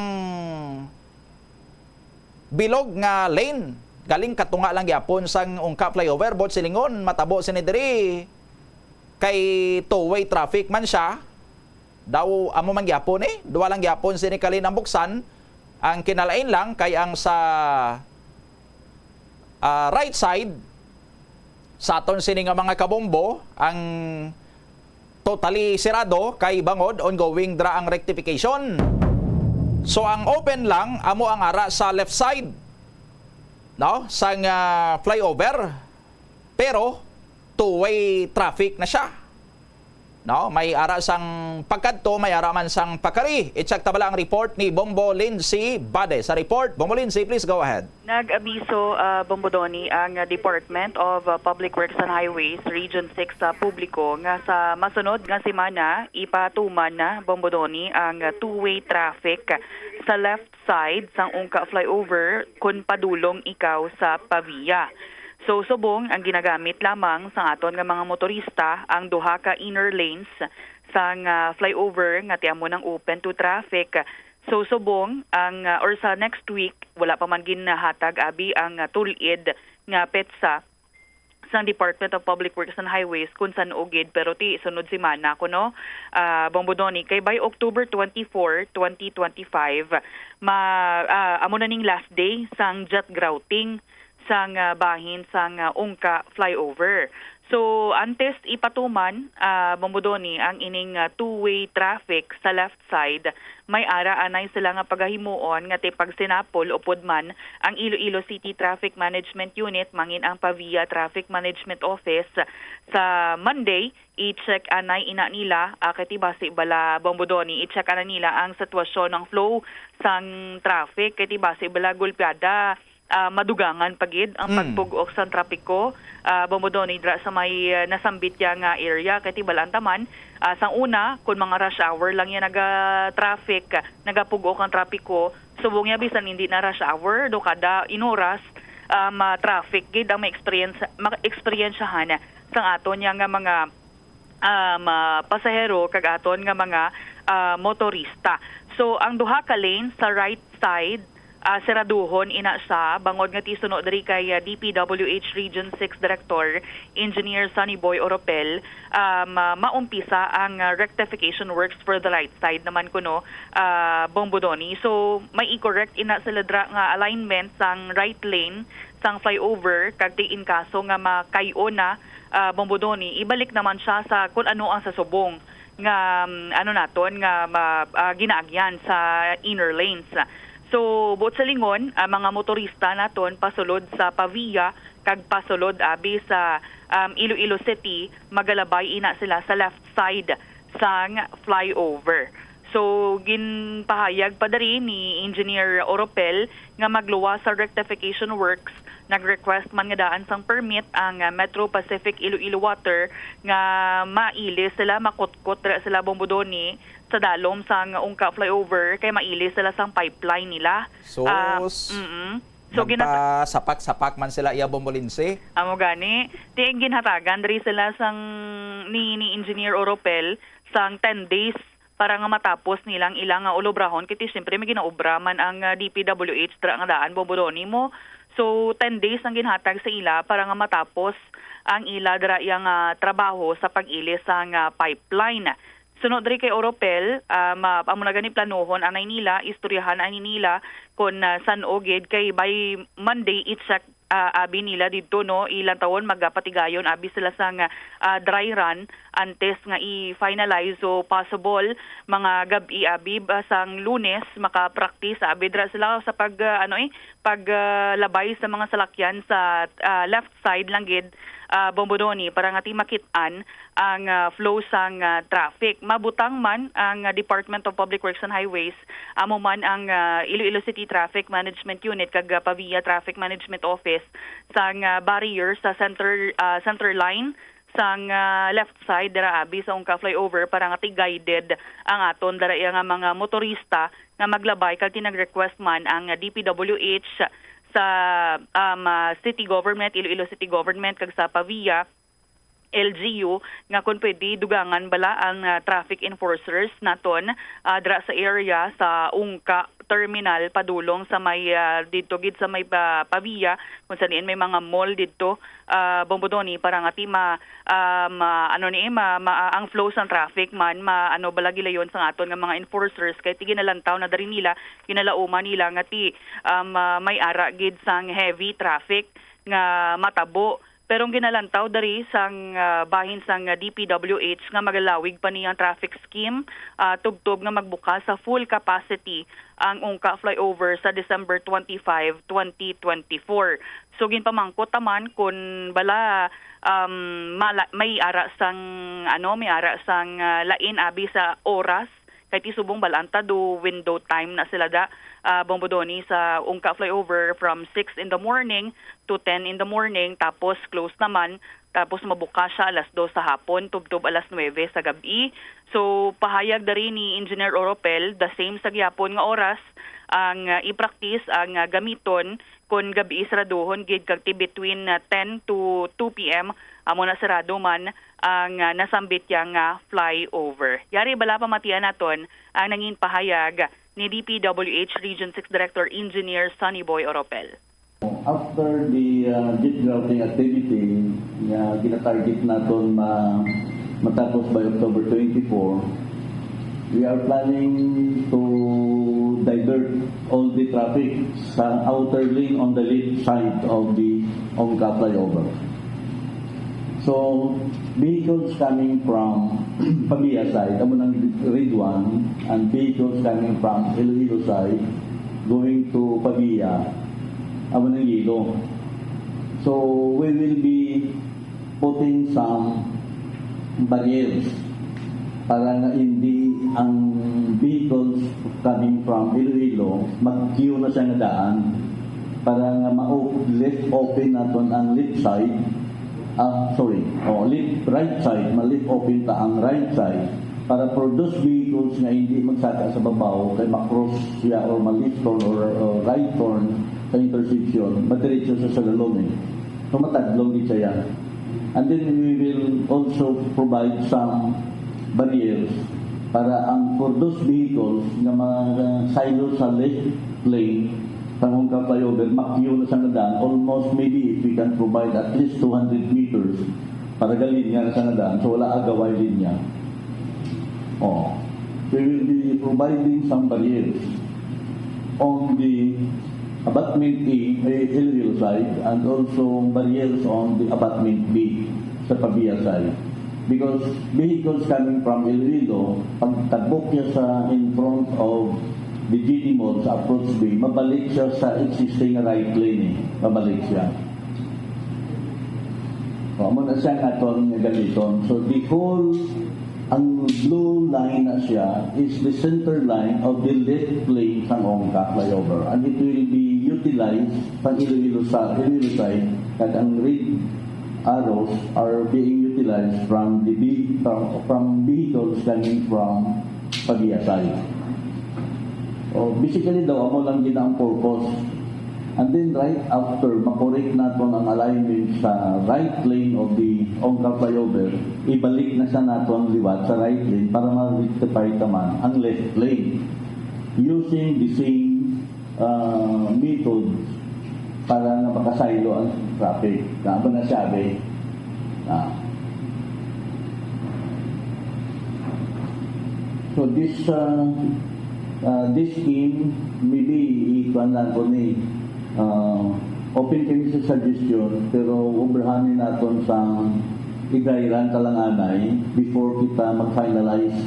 bilog nga lane. Galing katunga lang gyapon sang Ungka flyover, buot silingon, matabo sini diri kay two-way traffic man siya. Daw amo man gyapon, eh, duha lang gyapon sini ka lane ang buksan. Ang kinalain lang kay ang sa, ah, right side, Sa aton sini nga mga kabombo, ang totally sirado kay bangod ongoing dra ang rectification. So ang open lang amo ang ara sa left side, no, sang ah, flyover, pero two-way traffic na siya. No, may ara sang pagkadto, may ara man sang pakari. I-check ta bala ang report ni Bombo Lindsay Bade. Sa report, Bombo Lindsay, please go ahead. Nag-abiso, ah, Bombo Donny, ang Department of, ah, Public Works and Highways, Region six sa publiko nga sa masunod nga semana ipatuman na, Bombo Donny, ang two-way traffic sa left side sang Ungka flyover kon padulong ikaw sa Pavia. So, subong ang ginagamit lamang sang aton nga mga motorista ang duha ka inner lanes sang, ah, flyover nga ti amo nang open to traffic. So, subong ang, ah, or sa next week, wala pa man ginahatag abi ang, ah, tulid nga petsa sang Department of Public Works and Highways kung san-o gid, pero ti sunod semana kuno, ah, Bombo Donny, kay by October twenty-four, twenty twenty-five, ma, ah, amo na ning last day sang jet grouting sang, ah, bahin sang, ah, Ungka flyover. So, antes ipatuman, ah, Bombo Donny, ang ining, ah, two-way traffic sa left side, may ara anay sila nga pagahimuon nga ti pagsinapol upod man ang Iloilo City Traffic Management Unit, mangin ang Pavia Traffic Management Office. Sa Monday, i-check anay ina nila, ah, kay ti basi bala, Bombo Donny, i-check anay nila ang sitwasyon ng flow sang traffic, kay ti basi bala gulpiada, ah, madugangan pa gid ang Mm. pagpug-ok sang trapiko, ah, Bombo Donny, dra sa may, ah, nasambit ya nga area, kay ti bala ang taman, ah, sang una, kun mga rush hour lang ya naga-traffic, nagapug-ok ang trapiko, subong ya bisan hindi na rush hour, do kada inoras, ah, ma-traffic gid ang ma-experience, ma-eksperyensyahan sang aton ya nga mga, ah, mga pasahero kag aton nga mga, ah, motorista. So, ang duha ka lane sa right side, ah, siraduhon ina siya bangod nga ti suno diri kay, ah, D P W H Region six Director Engineer Sonny Boy Oropel, um, ah, maumpisa ang, ah, rectification works for the right side naman kuno, ah, Bombo Donny. So, may i-correct ina sila dra nga alignment sang right lane sang flyover, kag ti in kaso nga makay-o na, ah, Bombo Donny, ibalik naman siya sa kun ano ang sa subong nga, um, ano naton, nga ma-, ah, ginaagyan sa inner lanes. So, buot sa lingon, ang mga motorista naton pasulod sa Pavia kag pasulod abi sa, um, Iloilo City, magalabay ina sila sa left side sang flyover. So, ginpahayag pa diri ni Engineer Oropel nga magluwas sa rectification works. Nag-request man nga daan sang permit ang, ah, Metro Pacific Iloilo Water nga mailis sila, makutkot dira sila, Bombo Donny, sa dalom sang Ungka flyover kay mailis sila sang pipeline nila. Sus, Ah, mm-mm. So, ginat- nagpasapak-sapak man sila, iya, Bombo Lindsay? Amo gani. Ti ginhatagan diri sila sang ni, ni Engineer Oropel sang ten days para nga matapos nilang ilang nga ulobrahon, kay ti siyempre may ginaobra man ang, ah, D P W H dra nga daan, Bombo Donny, mo. So, ten days ang ginhatag sa ila para nga matapos ang ila dra iya nga trabaho sa pag-ilis sang, ah, pipeline. Suno diri kay Oropel, ah, ma-, amo na gani planohon anay nila, istoryahan anay nila kon, ah, san-o gid, kay by Monday i-check, ah, abi nila didto, no, ilantawon, magapatigayon abi sila sang, ah, dry run antes nga i-finalize. So, possible mga gab-i abi ba sang Lunes maka-practice abi dira sila sa pag, ah, ano, eh, pag, ah, labay sa mga salakyan sa, ah, left side lang gid, ah, Bombo Donny, para nga ti makit-an ang, ah, flow sang, ah, traffic. Mabutang man ang, ah, Department of Public Works and Highways, amo man ang, ah, Iloilo City Traffic Management Unit kag, ah, Pavia Traffic Management Office sang, ah, barrier sa center, ah, center line sang, ah, left side dira abi sa Ungka flyover para nga ti guided ang aton dara iya nga mga motorista nga maglabay, kag ti nag-request man ang D P W H sa, um, ah, city government, Iloilo City Government, kag sa Pavia L G U nga kung pwede dugangan bala ang, ah, traffic enforcers naton, ah, dra sa area sa Ungka terminal padulong sa may, ah, didto gid sa may, ah, Pavia, kung sa diin may mga mall didto, ah, Bombo Donny, para nga ti ma-, ah, ma-, ano ni, ma-, ma-, ang flow sang traffic man, ma-, ano bala gilayon sang aton nga mga enforcers, kay ti ginalantaw na diri nila, ginalauman nila nga ti, um, ah, may ara gid sang heavy traffic nga matabo Pero ang ginalantaw diri sang, ah, bahin sang, ah, D P W H nga magalawig pa ni ang traffic scheme, ah, tubtob nga magbukas sa full capacity ang Ungka Flyover sa December twenty-five, twenty twenty-four. So, ginpamangkot ta man kun bala, um, mala-, may ara sang, ano, may ara sang, ah, lain abi sa oras. Kay ti subong bala ang ta do window time na sila da, ah, Bombodoni, sa Ungka Flyover from six in the morning to ten in the morning, tapos close naman, tapos mabukas siya alas dos sa hapon, tubtob alas nuwebe sa gab-i. So, pahayag diri ni Engineer Oropel, the same sa gihapon nga oras ang, ah, i-practice, ang, ah, gamiton kon gab-i saraduhon gid, kag ti between, ah, ten to two P M, amo na sarado man ang, ah, nasambit ya nga flyover. Yari bala pamatian naton ang nangin pahayag ni D P W H Region six Director Engineer Sonny Boy Oropel. After the, uh, jet grouting activity nga ginatarget naton ma-, matapos by October twenty-four, we are planning to divert all the traffic sa outer lane on the left side of the Ungka Flyover. So, vehicles coming from Pavia side, amo nang red one, and vehicles coming from Iloilo side going to Pavia, amo nang yellow. So, we will be putting some barriers para nga hindi ang vehicles coming from Iloilo mag-queue na siya nga daan, para nga ma-, left open naton ang left side, ah, sorry, oh, left, right side, ma-left open ta ang right side para for those vehicles nga hindi magsaka sa babaw kay ma-cross siya or ma-left turn or, or right turn sa intersection, madiretso siya sa lalom eh. So, matadlong gid siya. And then we will also provide some barriers para ang for those vehicles nga mga silo sa left lane sa Ungka Flyover, ma-queue na sa nga daan, almost maybe if we can provide at least two hundred meters para galinya na sa nga daan, so wala agaway linya. Oh, we will be providing some barriers on the abutment A, eh, Iloilo side, and also barriers on the abutment B sa Pavia side. Because vehicles coming from Iloilo, pag tagbok niya sa in front of the G T Mall sa approach B, mabalik siya sa existing right lane eh. Mabalik siya. So, amo na siya ang aton nga gamiton. So, the whole, ang blue line na siya is the center line of the left lane sang Ungka Flyover. And it will be utilized sa Iloilo sa, Iloilo side, kag ang red arrows are being utilized from the ve-, from, from vehicles coming from Pavia side. Oh, basically daw, amo lang gid ang purpose. And then right after, makorek naton ang alignment sa right lane of the Ungka Flyover, ibalik na siya naton liwat sa right lane para ma-rectify naman ang left lane using the same, ah, method para nga makasaylo ang traffic. Tama na siya, be? Ah. So this, uh, uh, this scheme, maybe ikuan lang ko ni, uh, open kami sa suggestion, pero ubrahanin naton sa igayran talanganay before kita mag-finalize.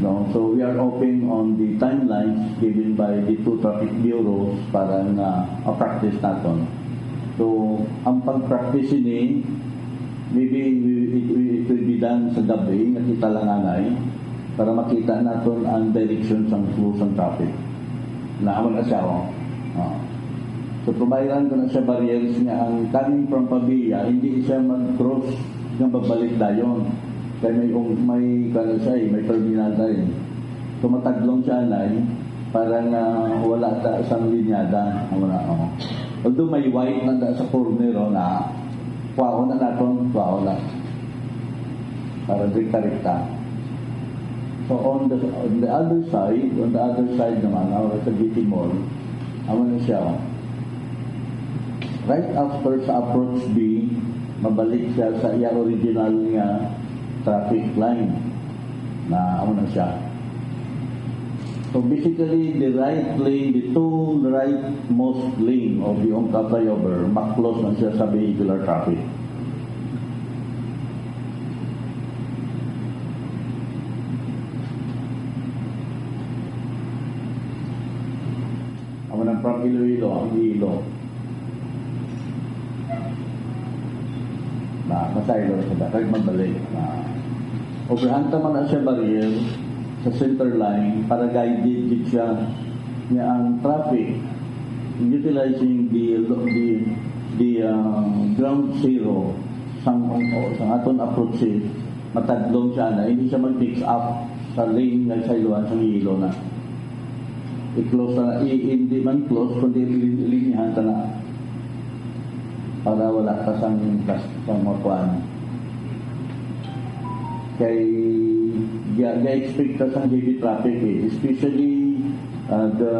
No? So we are open on the timelines given by the two traffic bureaus para nga, uh, practice naton. So ang pag-practice ini, maybe we, it, it will be done sa gabi nga kita lang anay para makita naton ang direction sang flow sang traffic. Naamo na siya, oh. Ah. So, providean ko na siya barriers nga ang coming from Pavia, hindi siya mag-cross nga babalik dayon. Kay may, um, may, kano siya, eh, may terminal na rin. So, matadlong siya, anay, para nga wala ta sang linyada. Wala, oh. Although may white na da sa corner, oh, na, kuhaon na naton, kuhaon na. Para rekta-rekta. So, on the, on the other side, on the other side naman, ah, sa G T Mall, amo na siya, oh. Right after sa approach B, mabalik siya sa iya original nga traffic line. Na, amo na siya. So basically, the right lane, the two rightmost lane of the Ongka flyover, ma-close na siya sa vehicular traffic. Amo nang from Iloilo, ang Iloilo. Na, masaylo sa dagat, magbalik. Na, obrahan ta man na siya barrier sa center line para guided gid siya niya ang traffic utilizing the, the, the, uh, ground zero sang, sang aton approach, eh, matadlong siya na, hindi siya mag-mix up sa lane nga sa iluhan sang hilo na. I-close na, i-, hindi man close, kundi lin-, linyahan ta na para wala ka sang kas-, sang makuan. Kay, ga-, ga-expect ka sang heavy traffic, eh, especially, uh, the,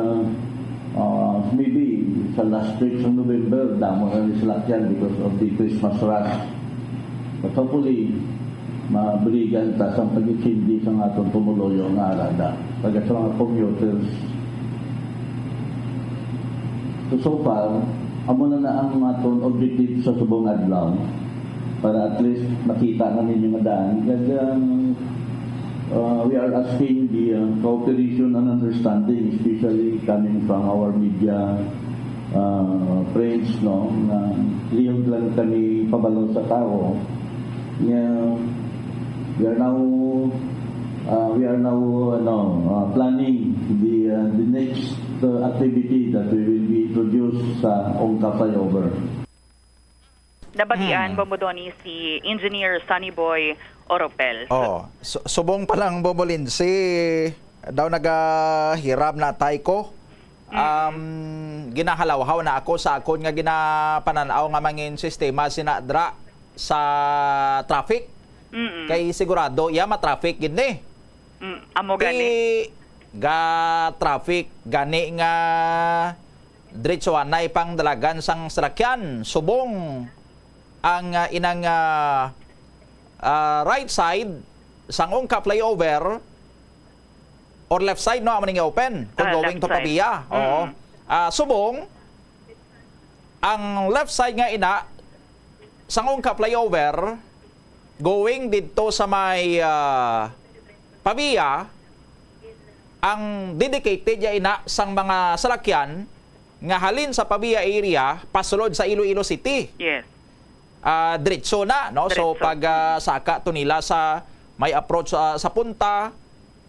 uh, maybe sa last week sa November, damo na ni salakyan because of the Christmas rush. But hopefully, mabuligan ta sang pag-intindi sang aton pumuluyo nga arada, para sa mga commuters. So, so far, amo na na ang aton objective sa subong adlaw, para at least makita na ninyo nga daan. Kag, um, uh, we are asking the, uh, cooperation and understanding, especially coming from our media, uh, friends, no, nga lihog lang kami pabalo sa tawo. Yeah, we are now, uh, we are now, ano, uh, planning the, uh, the next, uh, activity that we will be introduced sa Ongka flyover. Nabatian, Hmm. Bombo Donny, si Engineer Sonny Boy Oropel. Oh, su-, subong pa lang, Bombo Lindsay, daw nagahiram na tay ko. Mm. Um, ginahalawhaw na ako sa akon nga ginapanan-aw nga mangin sistema sina dra sa traffic. Mm. Kay sigurado, iya ma-traffic gid ni. Mm, amo Ti gani. Ga traffic gani nga diretso anay pang dalagan sang salakyan. Subong ang, ah, inang, ah, ah, right side sang Ongka flyover or left side, no, amo ning open kung Ah, going left to side. Pavia. Oo. Mm. Ah, subong ang left side nga ina sang Ongka flyover going didto sa may, ah, Pavia, ang dedicated ya ina sang mga salakyan nga halin sa Pavia area pasulod sa Iloilo City. Yes. Ah, diretso na, no? So, Diretso. pag, ah, saka to nila sa may approach, ah, sa punta,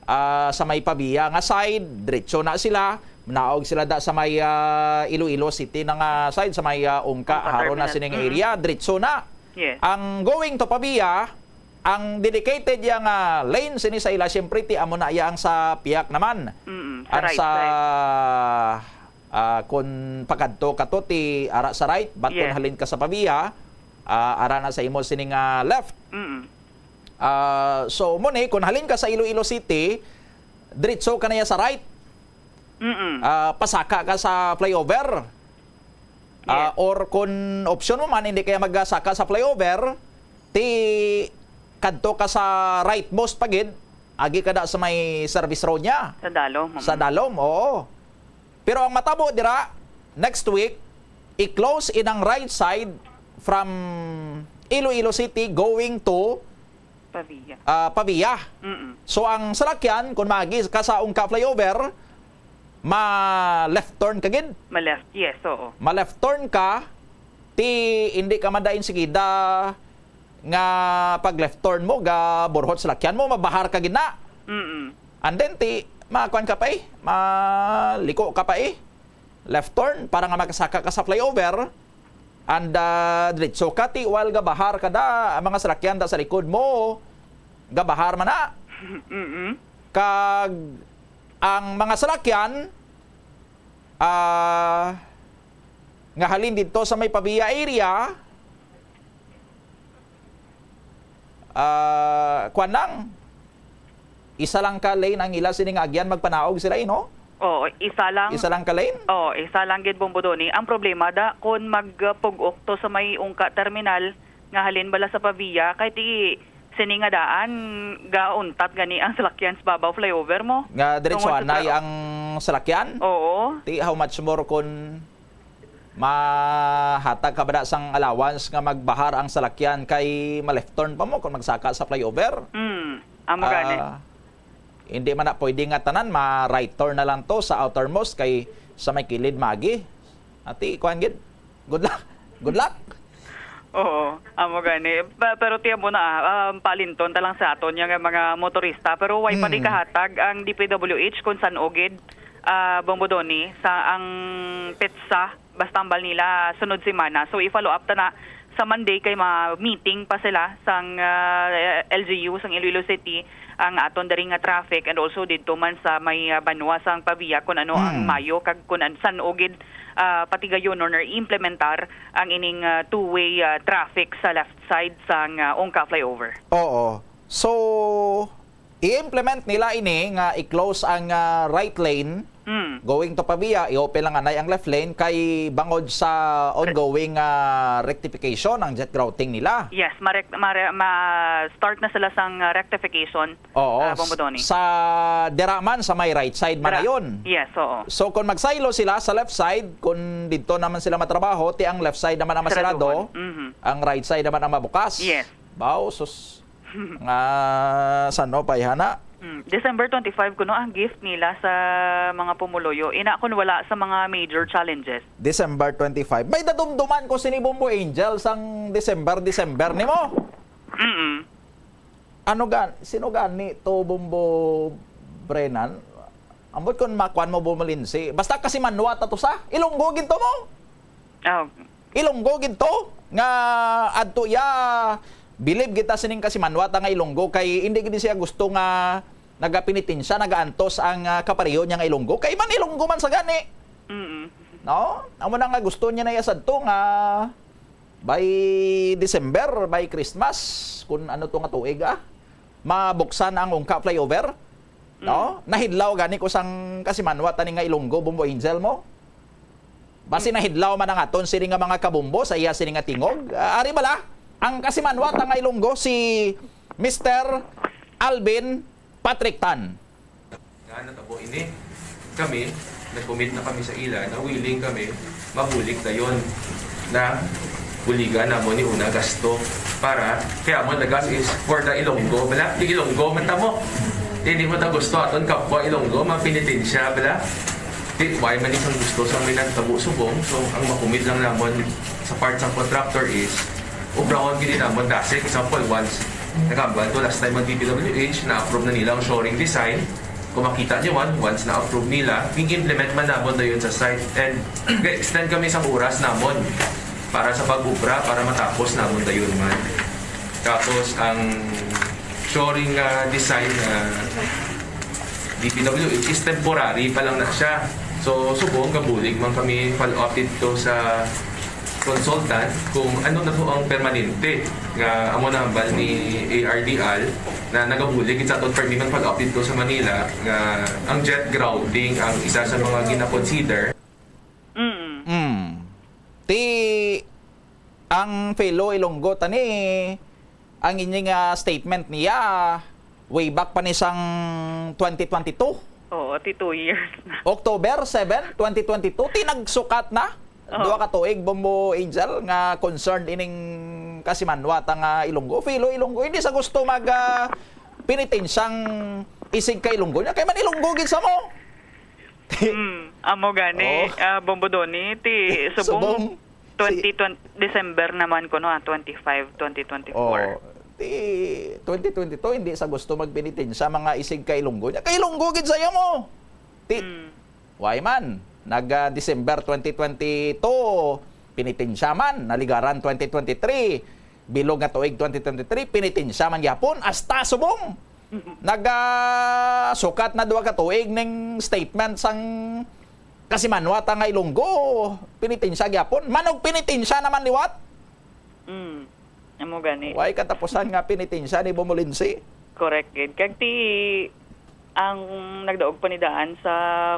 ah, sa may Pavia nga side, diretso na sila. Naog sila da sa may, ah, Iloilo City na nga side, sa may, ah, Ongka, Ongka haro na terminal. Sining Mm. area, diretso na. Yes. Ang going to Pavia, ang dedicated ya nga lane sini sa ila, siyempre, ti amo na iya ang sa piyak naman. Mm, sa Ang right sa, side. ah, kun pakadto ka to, ti ara sa right, but kun Yes. halin ka sa Pavia, ah, ara na sa imo sining, ah, left. Mm. Ah, so, mo ni, kung halin ka sa Iloilo City, diretso ka na ya sa right. Mm-mm. Ah, pasaka ka sa flyover. Ah, Yes. or kung option mo man, hindi kaya magsaka sa flyover, ti kadto ka sa rightmost pa gid, agi ka da sa may service road niya. Sa Dalom, mm. Sa Dalom, oo. Pero ang matabo dira, next week, i-close inang right side from Iloilo City going to Pavia. ah, Pavia. Mm-mm. So, ang salakyan, kung maagi ka sa Ongka flyover, ma-left turn ka gid. Ma-left, yes, oo. Ma-left turn ka, ti hindi ka man dain sigida nga pag-left turn mo, ga burhot salakyan mo, mabahar ka gid na. Mm-mm. And then, ti, makuan ka pa eh, maliko ka pa eh. Left turn, para nga makasaka ka sa flyover. And, ah, diretso ka, ti, while gabahar ka da, ang mga salakyan da sa likod mo, gabahar man na. Mm-mm. Kag ang mga salakyan, ah, nga halin didto sa may Pavia area, ah, kuwan lang, isa lang ka lane ang ila sini nga agyan, magpanaog sila, eh, no? Oo, isa lang. Isa lang ka lane? Oo, isa lang gid, Bombo Donny. Ang problema da, kung magpug-ok to sa may Ongka terminal, nga halin bala sa Pavia, kay ti sini nga daan, gauntat gani ang salakyan sa babaw flyover mo. Nga diretso Tungod sa anay tra- ang salakyan? Oo. Ti, how much more kung mahatag ka ba na sang allowance nga magbahar ang salakyan kay ma-left turn pa mo kung magsaka sa flyover? Hmm, amo gani. Ah, hindi man na pwede nga tanan ma-right turn na lang to sa outermost kay sa may kilid magi. Ati, kuan gid. Good luck. Good luck. Oo, amo gani. Pa-, pero tiyan mo na, ah, um, palinton ta lang sa aton nga mga motorista. Pero way pa di Mm. kahatag ang D P W H kung san-o gid, ah, Bombo Donny, sa ang petsa, basta ang bal nila sunod semana. So, i-follow up ta na sa Monday kay ma-meeting pa sila sang, ah, L G U, sang Iloilo City, ang aton diri nga traffic and also didto man sa may, ah, banwa sang Pavia kung ano ang Mm. mayo kag kung an-, san-o gid, ah, patigayonon or implementar ang ining, ah, two-way, ah, traffic sa left side sang, ah, Ungca flyover. Oo. So, i-implement nila ini nga i-close ang, ah, right lane Mm. going to Pavia, i-open lang anay ang left lane kay bangod sa ongoing, ah, rectification ang jet grouting nila. Yes, ma-rec-, ma-re-, ma-start na sila sang, ah, rectification, Oo, ah, Bombo Donny. Sa dira man, sa may right side man Dira. ayon. Yes, oo. So, kung magsaylo sila sa left side, kung didto naman sila matrabaho, ti ang left side naman ang masarado, Saraduhon. Mhm. ang right side naman ang mabukas. Yes. Baw, sus. Nga, san-o pa, ihana? Mm, December twenty-five kuno ang gift nila sa mga pumuluyo. Ina kun wala sa mga major challenges. December twenty-five. May dadumduman ko sini Bombo Angel sang December, December nimo. Mm-mm. Ano gan-, sino gani to, Bombo Brennan? Ambot kun makuan mo, Bombo Lindsay. Basta Kasimanwa ta to sa Ilonggo gid to mo. Oh. Ilonggo gid to nga adto iya bilib kita sining Kasimanwa ta nga Ilonggo kay hindi gid siya gusto nga nagapenitensya, nagaantos ang, ah, kapareho niya nga Ilonggo. Kay man Ilonggo man sa gani. Mm-mm. No? Amo na nga gusto niya na iya sadto nga by December, by Christmas, kung ano to nga tuig, ah, mabuksan ang Ungca flyover. No? Mm. Nahidlaw gani ko sang Kasimanwa ta ni nga Ilonggo, Bombo Angel mo. Basi nahidlaw man ang aton sini nga mga kabombo sa iya sini nga tingog. Ah, ari bala, ang Kasimanwa ta nga Ilonggo, si Mister Alvin Patrick Tan. Nga natabo ini, kami, nag-commit na kami sa ila na willing kami mabulig dayon na buligan namon ni una gasto para kay amon the gas is for the Ilonggo. Bala, di Ilonggo man ta mo. Hindi mo ta gusto aton kapwa Ilonggo, mapenitensya, bala. Di, why man isang gusto sa may nagtabo subong. So, ang makumit lang namon sa part sa contractor is, ubrahon gini namon basic. Example, once, nagambal ko last time ang D P W H, na-approve na nila ang shoring design. Kung makita niyo man, once na-approve nila, i-implement man namon dayon sa site. And ga-extend kami sa oras namon para sa pag-ubra, para matapos namon dayon man. Tapos ang shoring, ah, design, ah, D P W H is temporary pa lang na siya. So, subong gabulig man kami follow up dito sa consultant kung ano na to ang permanente nga amo na hambal ni A R D L na nagabulig sa aton permi man follow up dito sa Manila nga ang jet grouting ang isa sa mga gina-consider. Mm. Mm. Ti ang Philo Ilonggo tani, ang inyo nga statement niya way back pa ni sang twenty twenty-two. Oo, ti two years na. October seven, twenty twenty-two, ti nagsukat na. Oo. Duha ka tuig, Bombo Angel, nga concerned ining Kasimanwa ta nga Ilonggo, Philo Ilonggo. Hindi sa gusto mag, ah, penitensyang isig ka Ilonggo niya. Kay man Ilonggo gid sa mo. Mm, amo gani, Oh. ah, Bombo Donny, ti subong Subong. Twenty twenty, December naman kuno, ah, twenty-five, twenty twenty-four. Oh, ti twenty twenty-two, hindi sa gusto magpenitensya, mga isig ka Ilonggo niya. Kay Ilonggo gid sa iya mo. Ti, Mm. why man? Nag, ah, December twenty twenty-two, penitensya man. Naligaran twenty twenty-three, bilog nga tuig twenty twenty-three, penitensya man gyapon. Hasta subong. Nagasukat na duha ka tuig ning statement sang Kasimanwa ta nga Ilonggo, penitensya gyapon. Manog penitensya naman liwat. Mm. Amo gani. Way katapusan nga penitensya ni Bombo Lindsay. Correct gid. Kag ti ang nagdaog pa ni daan sa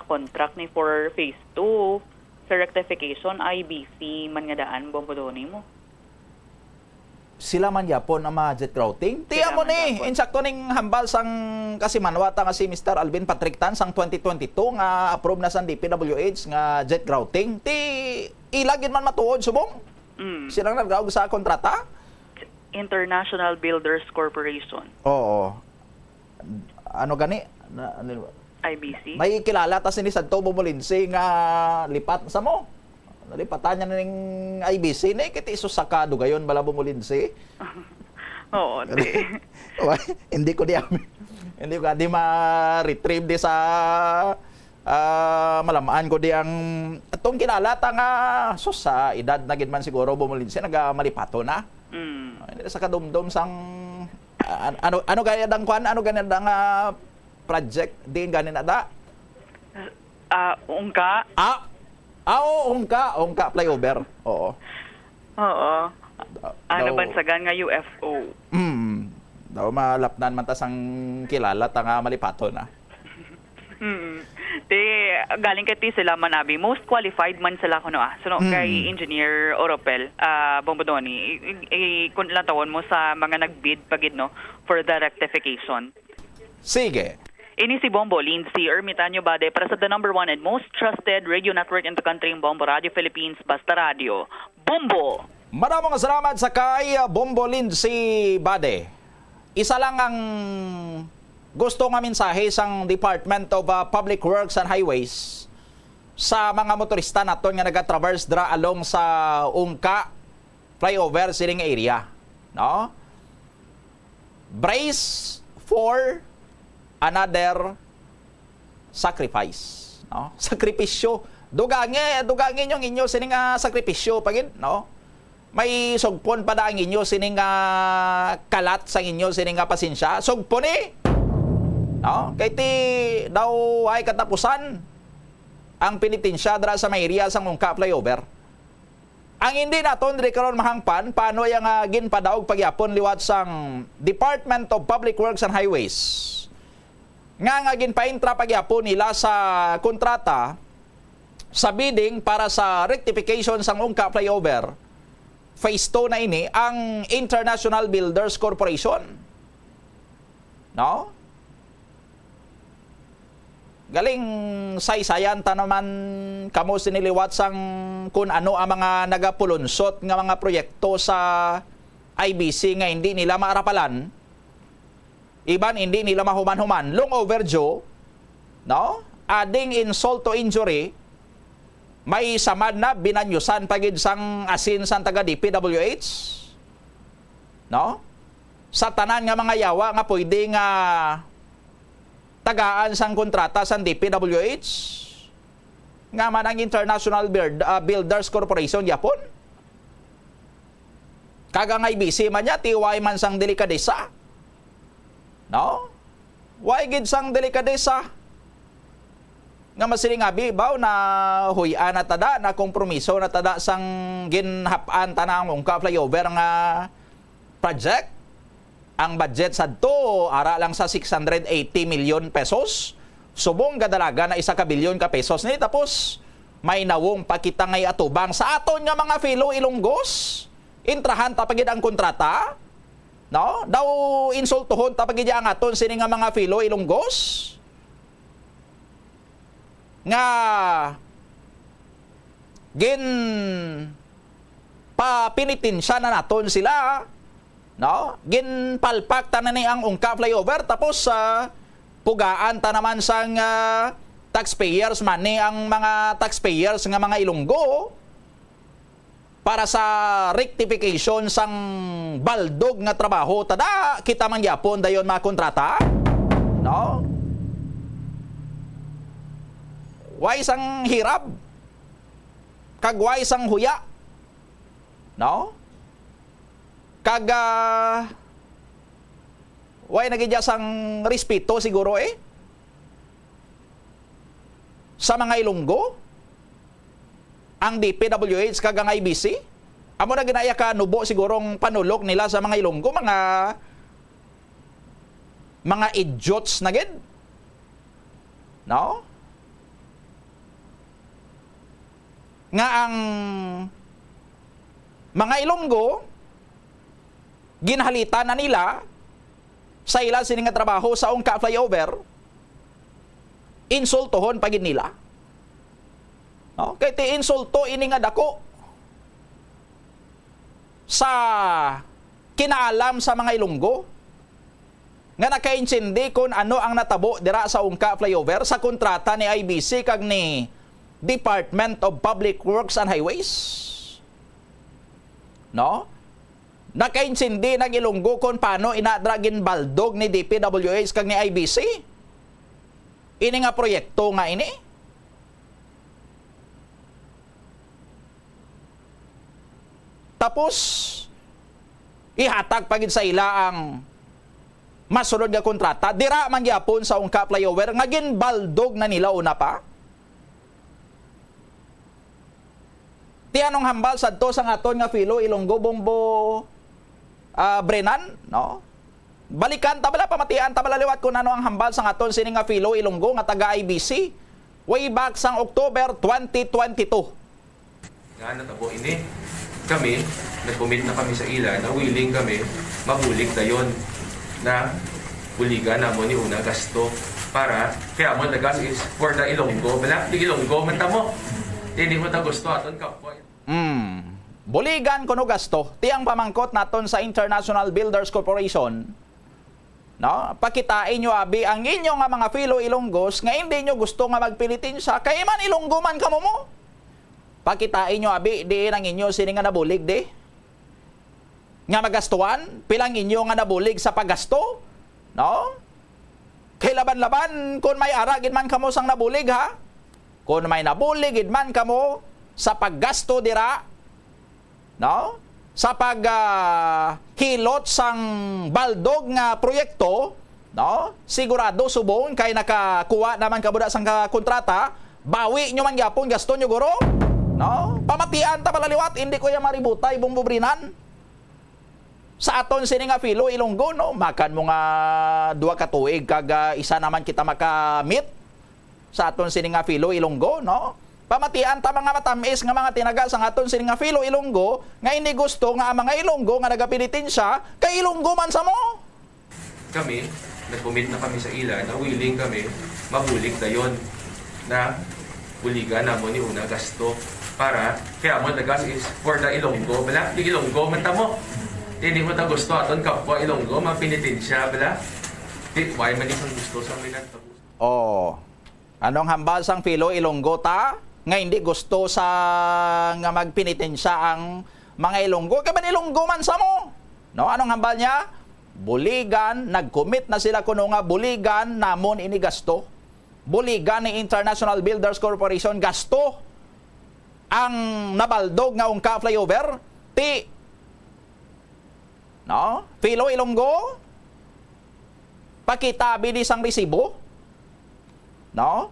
contract ni for phase two, sa rectification, I B C man nga daan, Bombo Donny mo. Sila man gyapon ang mga jet grouting. Tiya mo ni, insakto ning hambal sang kasimanwa ta nga si Mister Alvin Patrick Tan sang twenty twenty-two nga approve na sang D P W H nga jet grouting. Ti ila gid man matuod subong. Mm. Silang nagdaog sa kontrata? International Builders Corporation. Oo. Ano gani? Na, ano, I B C? May kilala ta sini sa to, Bumulinsi, nga lipat sa mo. Nalipatan niya na ning I B C ni, kiti iso sa kadugayon bala, Bumulinsi. Oo, di. Wa, hindi ko di am-, hindi ko di ma-retrieve di sa, ah, malamaan ko di ang atong kilala ta nga, sus, sa edad na gid man siguro, Bumulinsi, nagamalipato na. Mm. Ay, sa kadumdom sang, ah, an-, ano, ano gani dang kwan? Ano gani dang, ah, project? Diin gani na da? Ah, ungka? Ah, ah, oo, ungka, ungka flyover. Oo. Oo. Da-, ano daw bansagan nga U F O? Mm. Daw malapnan man ta sang kilala ta nga malipaton, ah. Mm. Ti, galing kay ti sila man abi, most qualified man sila kuno, ah. So, no, kay Mm. Engineer Oropel, ah, Bombodoni, i-, i-, i-, kun lang tawon mo sa mga nag-bid pa gid, no, for the rectification. Sige. Ini si Bombo Lindsay Ermitanio Bade para sa the number one and most trusted radio network in the country, ang Bombo Radio Philippines, Basta Radio. Bombo! Madamo nga salamat sa kay, ah, Bombo Lindsay Bade. Isa lang ang gusto nga mensahe sang Department of, ah, Public Works and Highways sa mga motorista naton nga nagatraverse dira along sa Ungka flyover sining area, no? Brace for another sacrifice, no? Sakripisyo. Dugangi, dugangi niyo ang inyo sini nga sakripisyo pa gid, no? May sugpon pa da ang inyo sini nga kalat sang inyo sini nga pasensya. Sugpon ni, no? Kay ti daw ay katapusan ang penitensya dira sa may area sang Ungka flyover. Ang hindi naton diri karon mahangpan, paano iya nga ginpadaog pagyapon liwat sang Department of Public Works and Highways nga, nga ginpaintra pagyapon nila sa kontrata sa bidding para sa rectification sang Ungka Flyover Phase two na ini ang International Builders Corporation. No? Galing saysayan ta naman kamo sini liwat sang kun ano ang mga nagapulunsot nga mga proyekto sa I B C nga hindi nila maarapalan, iban hindi nila mahuman-human, long overdue, no? Adding insult to injury, may samad na binanyusan pa gid sang asin sang taga D P W H, no? Sa tanan nga mga yawa nga pwede nga tagaan sang kontrata sang D P W H, nga man ang International Build-, ah, Builders Corporation gyapon. Kag ang I B C man niya, ti way man sang delikadesa. No? Way gid sang delikadesa. Nga masiling abi, baw, na huy-an na tada, na kompromiso na tada sang ginhap-an ta na ang Ungka flyover nga project. Ang budget sadto, ara lang sa six hundred eighty million pesos. Subong gadalagan na isa ka bilyon ka pesos ni. Tapos, may nawong pa kita ngay atubang sa aton nga mga fellow Ilonggos. Intrahan ta pa gid ang kontrata, no? Daw insultuhon ta pa gid ang aton sini nga mga fellow Ilonggos nga ginpapenitensya na naton sila, no? Ginpalpak ta na ni ang Ungka flyover, tapos, ah, pugaan ta naman sang, ah, taxpayers money ang mga taxpayers nga mga Ilonggo para sa rectification sang baldog nga trabaho. Tada, kita man gyapon dayon makontrata, no? Way sang hirab, kag way sang huya, no? Kag, ah, way na gid sang respeto siguro, eh, sa mga Ilonggo, ang D P W H kag ang I B C. Amo na ginaya ka nubo sigurong panulok nila sa mga Ilonggo, mga, mga idiots na gid. No? Nga ang mga Ilonggo Ginhalitan na nila sa ila sini nga trabaho sa Ungka Flyover, insultohon pa gid nila. No? Kay ti insulto ini nga dako sa kinaalam sa mga Ilonggo nga nakaintindi kon ano ang natabo dira sa Ungka Flyover sa kontrata ni I B C kag ni Department of Public Works and Highways. No? Nakaintindi nag Ilonggo kon paano ina dira ginbaldog ni D P W H kag ni I B C ini nga proyekto nga ini. Tapos, ihatag pa gid sa ila ang masulod nga kontrata. Dira man gyapon sa Ungka Flyover nga ginbaldog na nila una pa. Ti anong hambal sadto sang aton nga Filo Ilonggo, Bombo, ah, Brenan, no? Balikan ta bala, pamatian ta bala liwat kung ano ang hambal sang aton sini nga Filo Ilonggo nga taga I B C way back sang October twenty twenty-two. Nga natabo ini, kami, nag-commit na kami sa ila na willing kami mabulig dayon na buligan namon ni una gasto para kay amon the gas is for the Ilonggo. Bala, di Ilonggo man ta mo. Hindi mo ta gusto aton kapwa. Hmm. Buligan kuno gasto. Ti ang pamangkot naton sa International Builders Corporation, no? Pakitai nyo abi ang inyo nga mga Filo Ilonggos nga hindi nyo gusto nga magpenitensya kay man Ilonggo man kamo mo. Pakitai nyo abi diin ang inyo sini nga nabulig di nga magastuhan, pila ang inyo nga nabulig sa paggasto, no? Kay laban-laban kon may ara gid man kamo sang nabulig, ha? Kon may nabulig gid man kamo sa paggasto dira, no? Sa pag, ah, hilot sang baldog nga proyekto, no? Sigurado subong kay nakakuha naman kamo da sang ka-, kontrata, bawi nyo man gyapon gasto nyo, guro, no? Pamatian ta bala liwat, hindi ko ya maributay, Bombo Brenan. Sa aton sini nga Filo Ilonggo, no? Makan mo nga duha ka tuig kag, ah, isa naman kita makamit sa aton sini nga Filo Ilonggo, no? Pamatian ta mga matamis nga mga tinaga sang aton sini nga Filo Ilonggo nga hindi gusto nga ang mga Ilonggo nga nagapenitensya kay Ilonggo man sa mo. Kami, nag-commit na kami sa ila na willing kami mabulig dayon na buligan namon ni una gasto para kay amon the gas is for the Ilonggo, bala, di Ilonggo man ta mo. Hindi mo ta gusto aton kapwa Ilonggo mapenitensya, bala. Di, why man isang gusto sa mga nagtapos? Oh. Anong hambal sang Filo Ilonggo ta nga hindi gusto sa nga magpenitensya ang mga Ilonggo? Kay man Ilonggo man sa mo. No, anong hambal niya? Buligan, nag-commit na sila kuno nga buligan namon ini gasto. Buligan ni International Builders Corporation gasto ang nabaldog nga Ungka Flyover. Ti, no? Filo Ilonggo, pakita abi di sang resibo. No?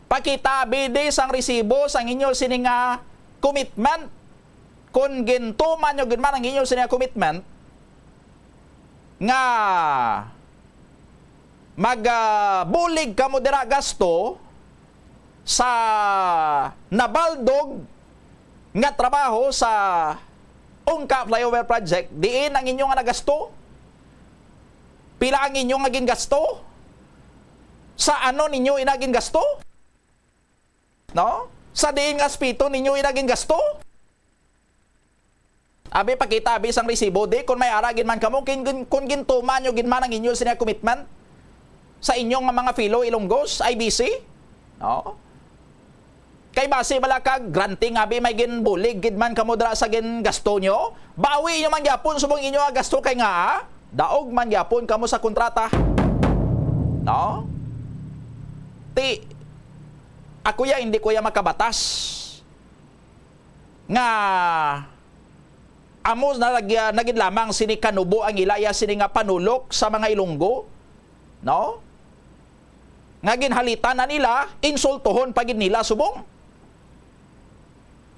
Pakita abi di sang resibo sang inyo sini nga commitment. Kung gintuman nyo gid man ang inyo sini nga commitment, nga mag, ah, bulig kamo dira gasto sa nabaldog nga trabaho sa Ungka Flyover Project, diin ang inyo nga nagasto? Pila ang inyo nga gingasto? Sa ano ninyo ina gingasto? No? Sa diin nga aspeto ninyo ina gingasto? Abi, pakita abi sang resibo di, kung may ara gid man kamo, kin-, kin-, kung gintuman nyo gid man ang inyo sini nga commitment sa inyo nga mga Filo Ilonggos, I B C, no? Kay basi bala kag granting abi may ginbulig gid man kamo dira sa gingasto nyo, bawi nyo man gyapon subong inyo nga gasto kay nga, ah, daog man gyapon kamo sa kontrata. No? Ti, ako ya, hindi ko ya makabatas nga amo na lagi, ah, na gid lamang sini kanubo ang ila ya sini nga panulok sa mga Ilonggo, no? Nga ginhalitan na nila, insultohon pa gid nila subong.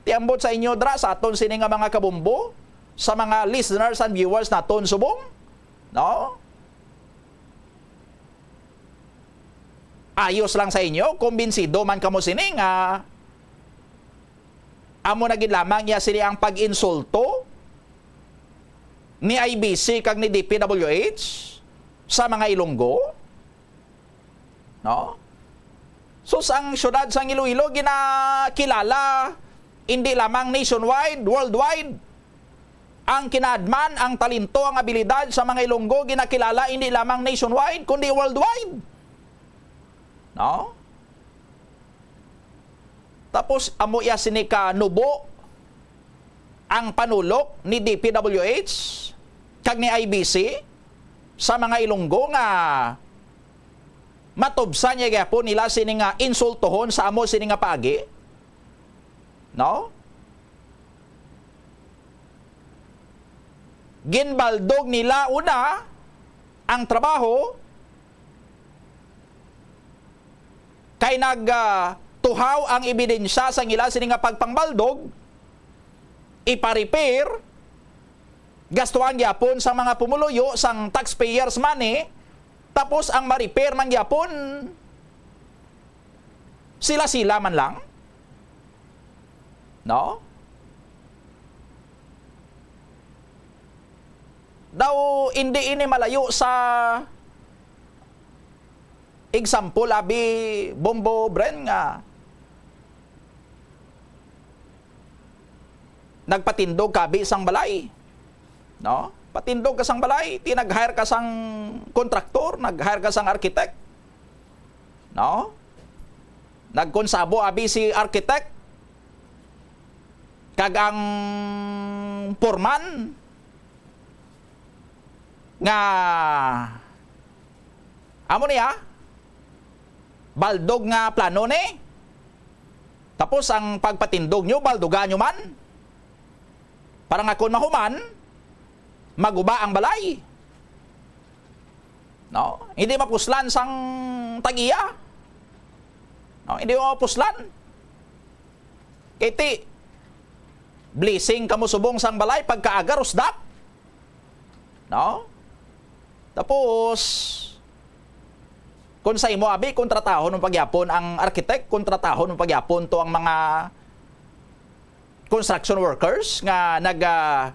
Ti ambot sa inyo dra, sa aton sini nga mga kabombo, sa mga listeners and viewers naton subong, no? Ayos lang sa inyo, kumbinsido man kamo sini nga amo na gid lamang niya sini ang pag-insulto ni I B C kag ni D P W H sa mga Ilonggo, no? Sus, ang siyudad sang Iloilo ginakilala indi lamang nationwide, worldwide. Ang kinaadman, ang talento, ang abilidad sa mga Ilonggo ginakilala indi lamang nationwide, kundi worldwide. No? Tapos, amo iya sini ka nubo ang panulok ni D P W H kag ni I B C sa mga Ilonggo nga matubsan niya gyapon nila sini nga insultohon sa amo sini nga paagi. No? Ginbaldog nila una ang trabaho kay nag, ah, tuhaw ang ebidensya sang ila sini nga pagpangbaldog, ipa-repair, gastuhan gyapon sa mga pumuluyo sang taxpayers' money, tapos ang ma-repair man gyapon sila-sila man lang. No? Daw hindi ini malayo sa example, abi, Bombo Bren, nga nagpatindog ka abi sang balay. No? Patindog ka sang balay, ti nag-hire ka sang kontraktor, nag-hire ka sang architect. No? Nagkonsabo abi si architect kag ang foreman nga amo niya, baldog nga plano ni. Tapos ang pagpatindog nyo, baldugan nyo man. Para nga kung mahuman, maguba ang balay. No? Hindi mapuslan sang tag-iya. No? Hindi mapuslan. Kay ti, blessing kamo subong sang balay, pagkaaga, rusdak. No? Tapos, kung sa imo, abi, kontratahon mo pagyapon ang architect, kontratahon mo pagyapon to ang mga construction workers nga nag, ah,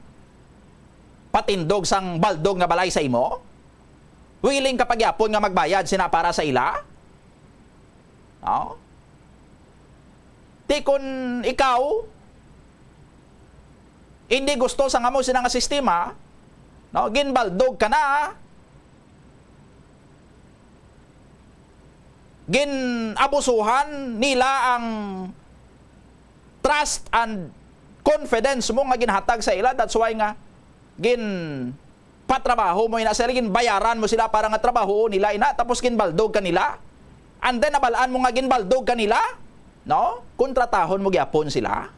patindog sang baldog nga balay sa imo? Willing ka pagyapon nga magbayad sina para sa ila? No? Ti kun ikaw hindi gusto sa amo sina nga sistema, no, ginbaldog ka na, gin-abusuhan nila ang trust and confidence mo nga ginhatag sa ila. That's why nga gin patrabaho mo ina sila, ginbayaran mo sila para nga trabahoon nila ina, tapos ginbaldog ka nila. And then, nabalaan mo nga ginbaldog ka nila, no? Kontratahon mo gyapon sila.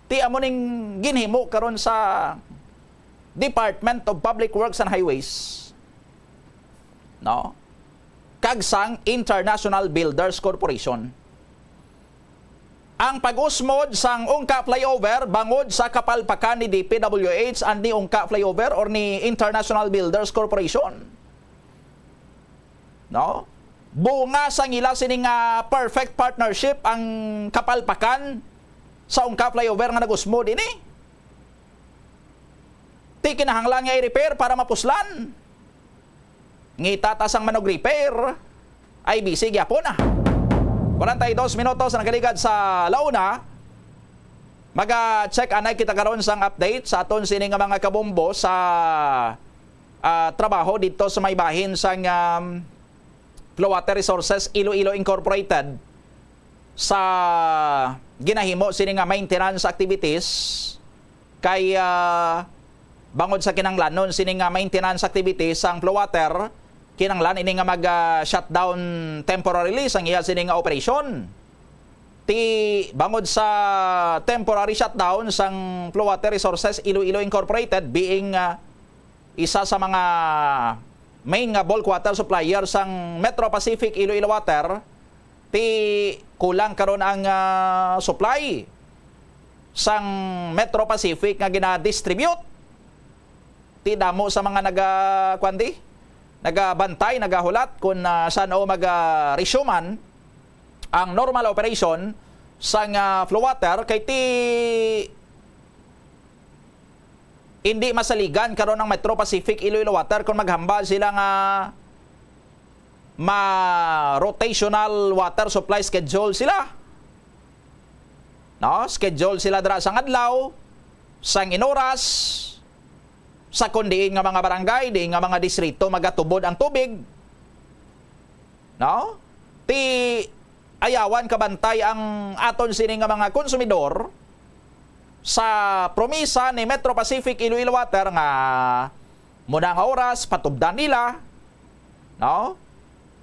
Ti amo ning ginhimo karon sa Department of Public Works and Highways, no? Kag sang International Builders Corporation. Ang pag-usmod sang Ungka Flyover bangod sa kapalpakan ni D P W H and ni Ungka Flyover or ni International Builders Corporation. No? Bunga sang ila sini nga perfect partnership ang kapalpakan sa Ungka Flyover nga nag-usmod ini. Ti kinahanglan nga i-repair para mapuslan. Ngita ta sang manog-repair, I B C gyapon na. Kwarenta y dos minutos ang nakaligad sa la una. Maga-check anay kita karon sang update sa aton sini nga mga kabombo sa, ah, trabaho dito sa may bahin sang, um, Flow Water Resources Iloilo Incorporated sa ginahimo sini nga maintenance activities. Kay, ah, bangod sa kinahanglanon sini nga maintenance activities sang Flow Water, kinahanglan ini nga mag, ah, shutdown temporarily sang iya sini nga operasyon. Ti bangod sa temporary shutdown sang Flow Water Resources Iloilo Incorporated, being, ah, isa sa mga main nga bulk water supplier sang Metro Pacific Iloilo Water, ti kulang karon ang, ah, supply sang Metro Pacific nga gina-distribute. Ti damo sa mga naga, kuwan di, nagabantay, nagahulat kung, ah, san-o maga-resume man ang normal operation sang, ah, Flow Water, kay ti Hindi masaligan karon ang Metro Pacific Iloilo Water kung maghambal sila nga ma-rotational water supply schedule sila. No? Schedule sila dira sang adlaw, sang inoras, sa kon diin nga mga barangay, diin nga mga distrito magatubod ang tubig. No? Ti ayawan kabantay ang aton sini nga mga konsumidor sa promisa ni Metro Pacific Iloilo Water nga muna nga oras patubdan nila, no?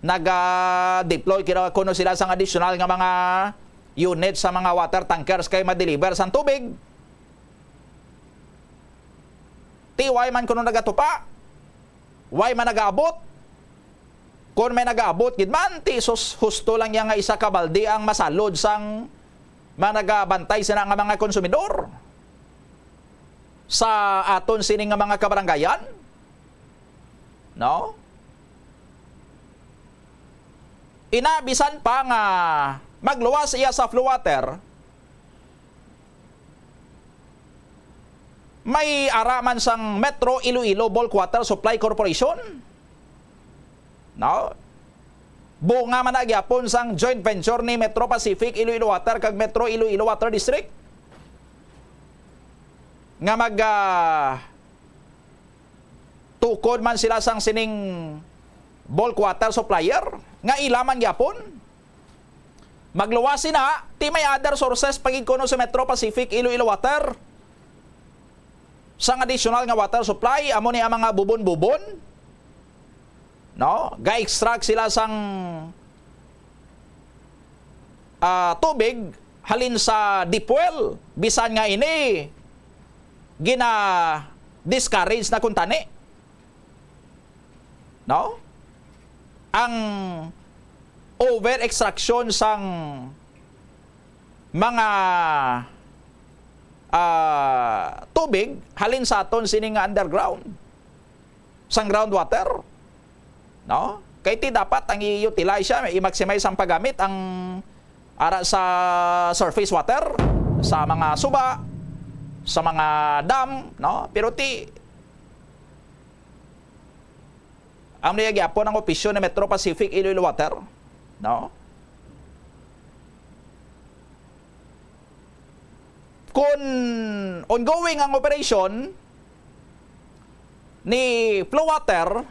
Naga-deploy kira kuno sila sang additional nga mga unit sa mga water tankers kay ma-deliver sang tubig. Ti why man kuno nagatupa? Why man nagaabot? Kon may nagaabot gid man, ti sus-, husto lang niya nga isa ka balde ang masalod sang mga nagabantay sina nga mga konsumidor sa aton sini nga mga kabarangayan. No? Ina, bisan pa nga magluwas iya sa flow water, may ara man sang Metro Iloilo Bulk Water Supply Corporation. No? Bunga man na gyapon sang joint venture ni Metro Pacific Iloilo Water kag Metro Iloilo Water District nga mag, ah, tukod man sila sang sining bulk water supplier nga ila man gyapon. Magluwas sina, ti may other sources pa gid kuno sa Metro Pacific Iloilo Water. Sang additional nga water supply, amo ni ang mga bubon-bubon. No? Ga-extract sila sang, ah, tubig halin sa deep well, bisan nga ini gina-discourage na kuntani. No? Ang over-extraction sang mga, ah, tubig halin sa aton sini nga underground, sang groundwater, no? Kay ti dapat ang i-utilize siya, i-maximize ang paggamit ang ara sa surface water, sa mga suba, sa mga dam, no? Pero ti, ang niya gyapon ang opisyo ni Metro Pacific Iloilo Water, no? Kun ongoing ang operation ni Flow Water,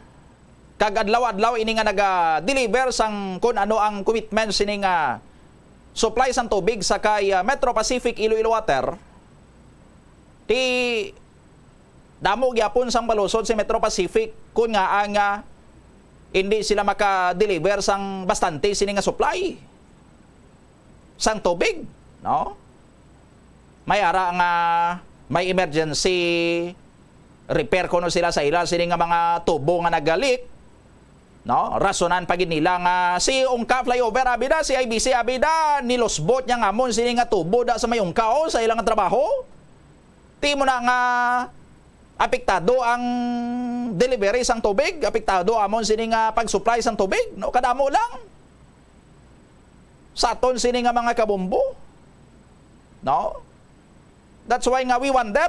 kag adlaw-adlaw ini nga naga-deliver sang kun ano ang commitment sini nga supply sang tubig sa kay, ah, Metro Pacific Iloilo Water, ti damo gyapon sang malusod si Metro Pacific kun ngaa nga hindi sila maka-deliver sang bastante sini nga supply sang tubig, no? May ara nga may emergency repair kuno sila sa ila sini nga mga tubo nga naga-leak, no? Rasonan pa gid nila nga si Ungka Flyover, abi da, si I B C, abi da, nilusbot niya nga amon sini nga tubo da sa may Ungka, oh, sa ilang trabaho. Ti mo na nga apektado ang delivery sang tubig, apektado amon sini nga pag-supply sang tubig, no? Kadamo lang sa aton sini nga mga kabombo, no? That's why nga we wonder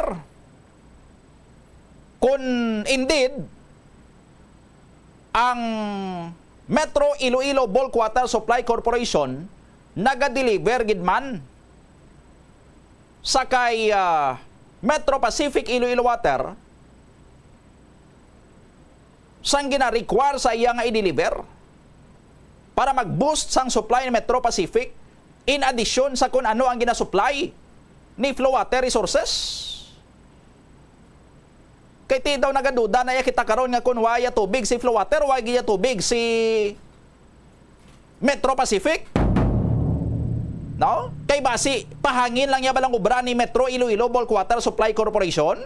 kung indeed ang Metro Iloilo Bulk Water Supply Corporation naga-deliver gid man sa kay, ah, Metro Pacific Iloilo Water sang gina-require sa iya nga i-deliver para mag-boost sang supply ni Metro Pacific in addition sa kun ano ang ginasupply ni Flow Water Resources. Kay ti daw nagaduda na iya kita karon nga kun wa iya tubig si Flow Water, wa gid iya tubig si Metro Pacific. No? Kay basi, pahangin lang niya balang obra ni Metro Iloilo Bulk Water Supply Corporation.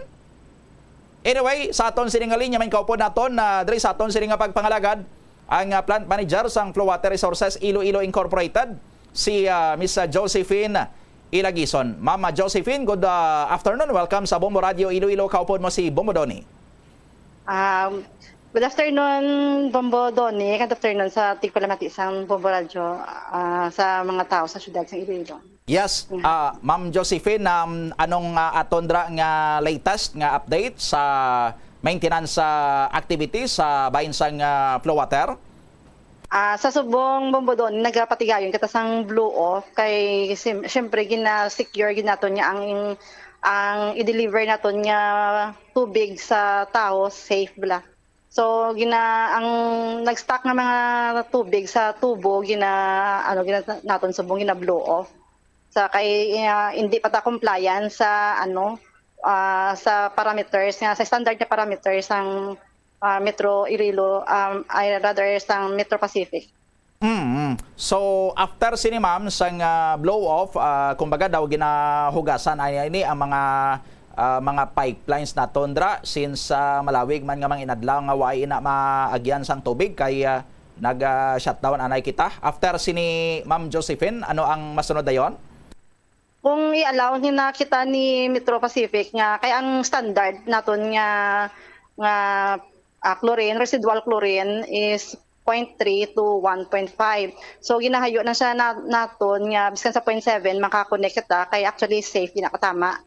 Anyway, sa aton sini nga linya, may kaupod naton na diri sa aton sini nga pagpangalagad ang, ah, plant manager sang Flow Water Resources Iloilo Incorporated, si, ah, Miss, ah, Josephine Ilagison. Ma'am, ah, Josephine, good, ah, afternoon. Welcome sa Bombo Radio Iloilo. Kaupod mo si Bombo Donny. Um, good afternoon, Bombo Donny. Good afternoon sa tigpalamati sang Bombo Radio, ah, sa mga tao sa siyudad sang Iloilo. Yes, ah, Ma'am Josephine, um, anong, ah, aton dra nga latest nga update sa maintenance, ah, activities sa bahin sang, ah, flow water? Ah, sa subong, Bombodon, nagapatigayon kita sang blow off kay sim-, siyempre gina-secure gid naton nga ang, ang i-deliver naton nga tubig sa tawo safe bala. So gina-, ang nag-stock nga mga tubig sa tubo gina-, ano, gina-, naton subong gina-blow off. Sa kay, ah, hindi pa ta compliant sa, ano, ah, sa parameters nga, sa standard nga parameters sang, ah, Metro Iloilo, um, ay rather sang Metro Pacific. Mm. So, after sini, ma'am, sang, ah, blow off, ah, kumbaga daw ginahugasan ay ini ang mga, ah, mga pipelines naton dra since, ah, malawig man nga mga inadlaw nga wa ina maagyan sang tubig kay, ah, nag, ah, shutdown anay kita. After sini, Ma'am Josephine, ano ang masunod dayon? Kung i-allow ni na kita ni Metro Pacific nga kay ang standard naton nga, nga, ah, chlorine, residual chlorine is point three to one point five. So ginahayo na siya na, naton nga biskan sa point seven maka-connect kita kay actually safe, di na katama.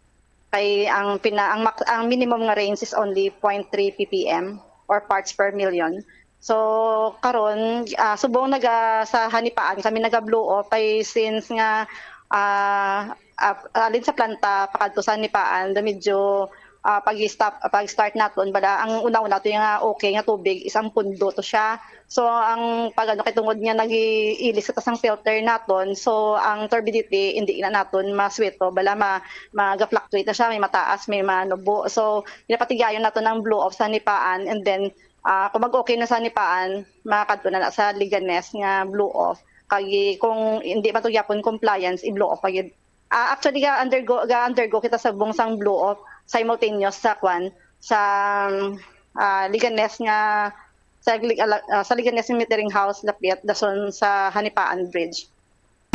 Kay ang pina-, ang max-, ang minimum nga range is only point three P P M or parts per million. So karon, ah, subong naga-, sa Hanipaan kami naga-blow off kay since nga, ah, ah, alin sa planta pakadto sa Hanipaan, da medyo, ah, pag-stop, pag-start naton bala, ang una-una to nga okay nga tubig is ang pundo to siya. So ang pag-ano kay tungod nga nag-iilis kita sang filter naton, so ang turbidity hindi na naton masweto bala, ma-, maga-fluctuate na siya, may mataas, may manubo. So ginapatigayon naton ang blow off sa Hanipaan, and then, ah, kung mag-okay na sa Hanipaan, makadto na na sa Leganes nga blow off. Kag kung hindi man to gyapon compliance, i-blow off pa gyud. Ah, actually, ga-undergo, ga-undergo kita sa subong sang blow off simultaneous sa kwan, sa, ah, Leganes nga, sa Lig-, ala-, ah, sa Leganes nga metering house lapit dason sa Hanipaan Bridge.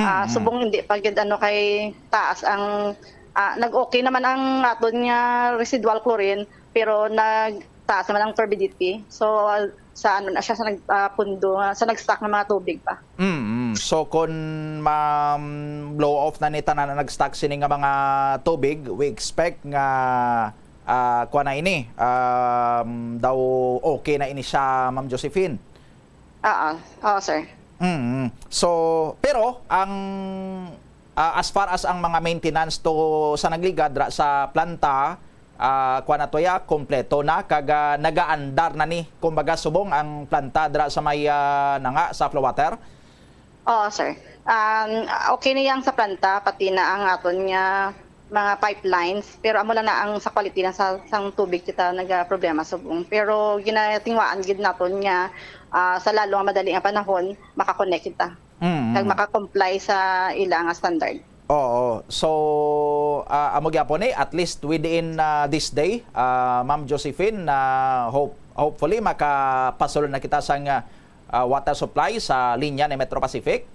Ah, Mm. Subong hindi pa gyud ano kay taas ang, ah, nag-okay naman ang aton nga residual chlorine, pero nagtaas naman ang turbidity. So, sa ano na siya, sa nag-, ah, pundo, ah, sa nag-stock nga mga tubig pa. Mm. So, kung ma-blow off na ni tanan ang nag-stock sini nga mga tubig, we expect nga, ah, kuha na ini, um, daw okay na ini siya, Ma'am Josephine. Oo. Oo, sir. Mm. So, pero ang, ah, as far as ang mga maintenance to sa nagligad ra sa planta, ah, kuwan na to ya, kompleto na kag, ah, nagaandar na ni, kumbaga, subong ang planta dira sa may, ah, nanga sa flow water? Oo, sir. Um, okay na yang sa planta, pati na ang aton nga mga pipelines, pero amo lang na ang sa quality na sa, sang tubig kita nagaproblema subong. Pero ginatingwaan gid naton nga, ah, sa lalo nga madali nga panahon, makakonect kita. Mm. Kag makakomply sa ila nga standard. Oo. So, ah, amo gyapon eh, at least within, ah, this day, ah, Ma'am Josephine, ah, hope-, hopefully makapasulod na kita sang, ah, water supply sa linya ni Metro Pacific.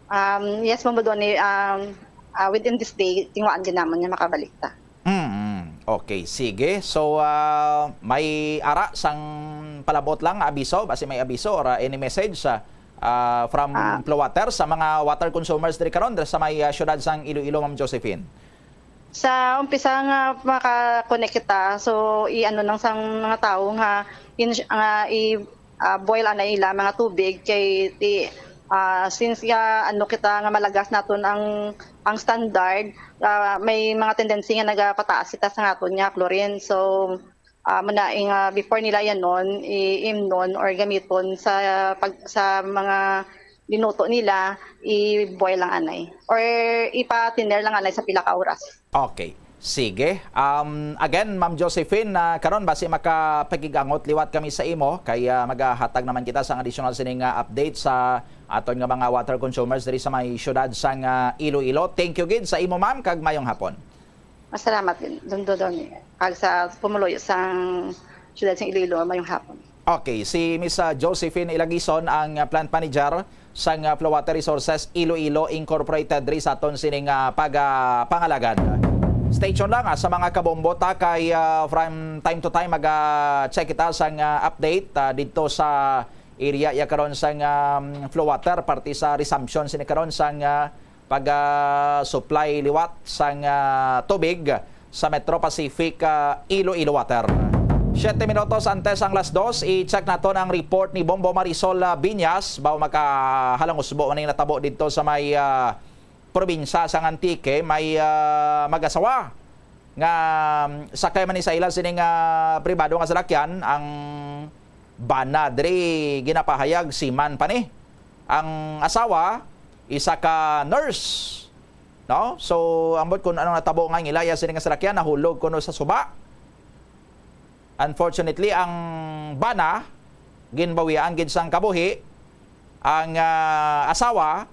Um, yes, Ma'am Budoni, um, ah, within this day, tingwaan din naman niya makabalik ta. Mm, okay, sige. So, ah, may ara sang palabot lang nga abiso, basi may abiso or, ah, any message sa, ah, from Ah. Flow Water sa mga water consumers diri karon diri sa may, ah, siyudad sang Iloilo, Ma'am Josephine? Sa umpisa nga maka-connect kita, so i-ano lang sang mga tawo nga in-, nga i-, ah, boil ana ila mga tubig kay ti, ah, since nga ano kita nga malagas naton ang, ang standard, ah, may mga tendency nga nagapataas kita sa aton nga chlorine. So, ah, muna, eh, nga before nila yanon, i-imnon or gamiton sa pag-, sa mga linuto nila, i-boil lang anay. Or ipa-thinner lang anay sa pila ka oras. Okay. Sige. Um, again, Ma'am Josephine, ah, karon basi makapakig-angot liwat kami sa imo, kay, ah, magahatag naman kita sang additional sining, ah, update sa aton nga mga water consumers diri sa may siyudad sang, ah, Iloilo. Thank you gid sa imo, ma'am, kag mayong hapon. Masalamat din, Dondon, kag sa pumuluyo sang siyudad sang Iloilo, mayong hapon. Okay, si Miss, ah, Josephine Ilagison ang, ah, plant manager sang, ah, Flow Water Resources Iloilo Incorporated diri sa aton sining, ah, pag, ah, pangalagad. Stay tuned lang, ah, sa mga kabombo ta kay, ah, from time to time mag, ah, check kita sang, ah, update, ah, didto sa area ya karon sang, um, Flow Water, parte sa resumption sini karon sang, ah, pag-supply liwat sang, ah, tubig sa Metro Pacific, ah, Iloilo Water. Siyete minutos antes ang las dos, i-check naton ang report ni Bombo Marisol, ah, Binyas. Baw makahalangusbo man ang natabo didto sa may, ah, probinsya sang Antique, may, ah, mag-asawa nga, um, sakay man ni sa ila sining, ah, pribado nga salakyan. Ang bana diri ginapahayag seaman pa ni. Ang asawa, isa ka nurse, no? So, ambot kung anong natabo nga ang ila iya sini nga salakyan, nahulog kuno sa suba. Unfortunately, ang bana ginbawian gid sang kabuhi. Ang, ah, asawa,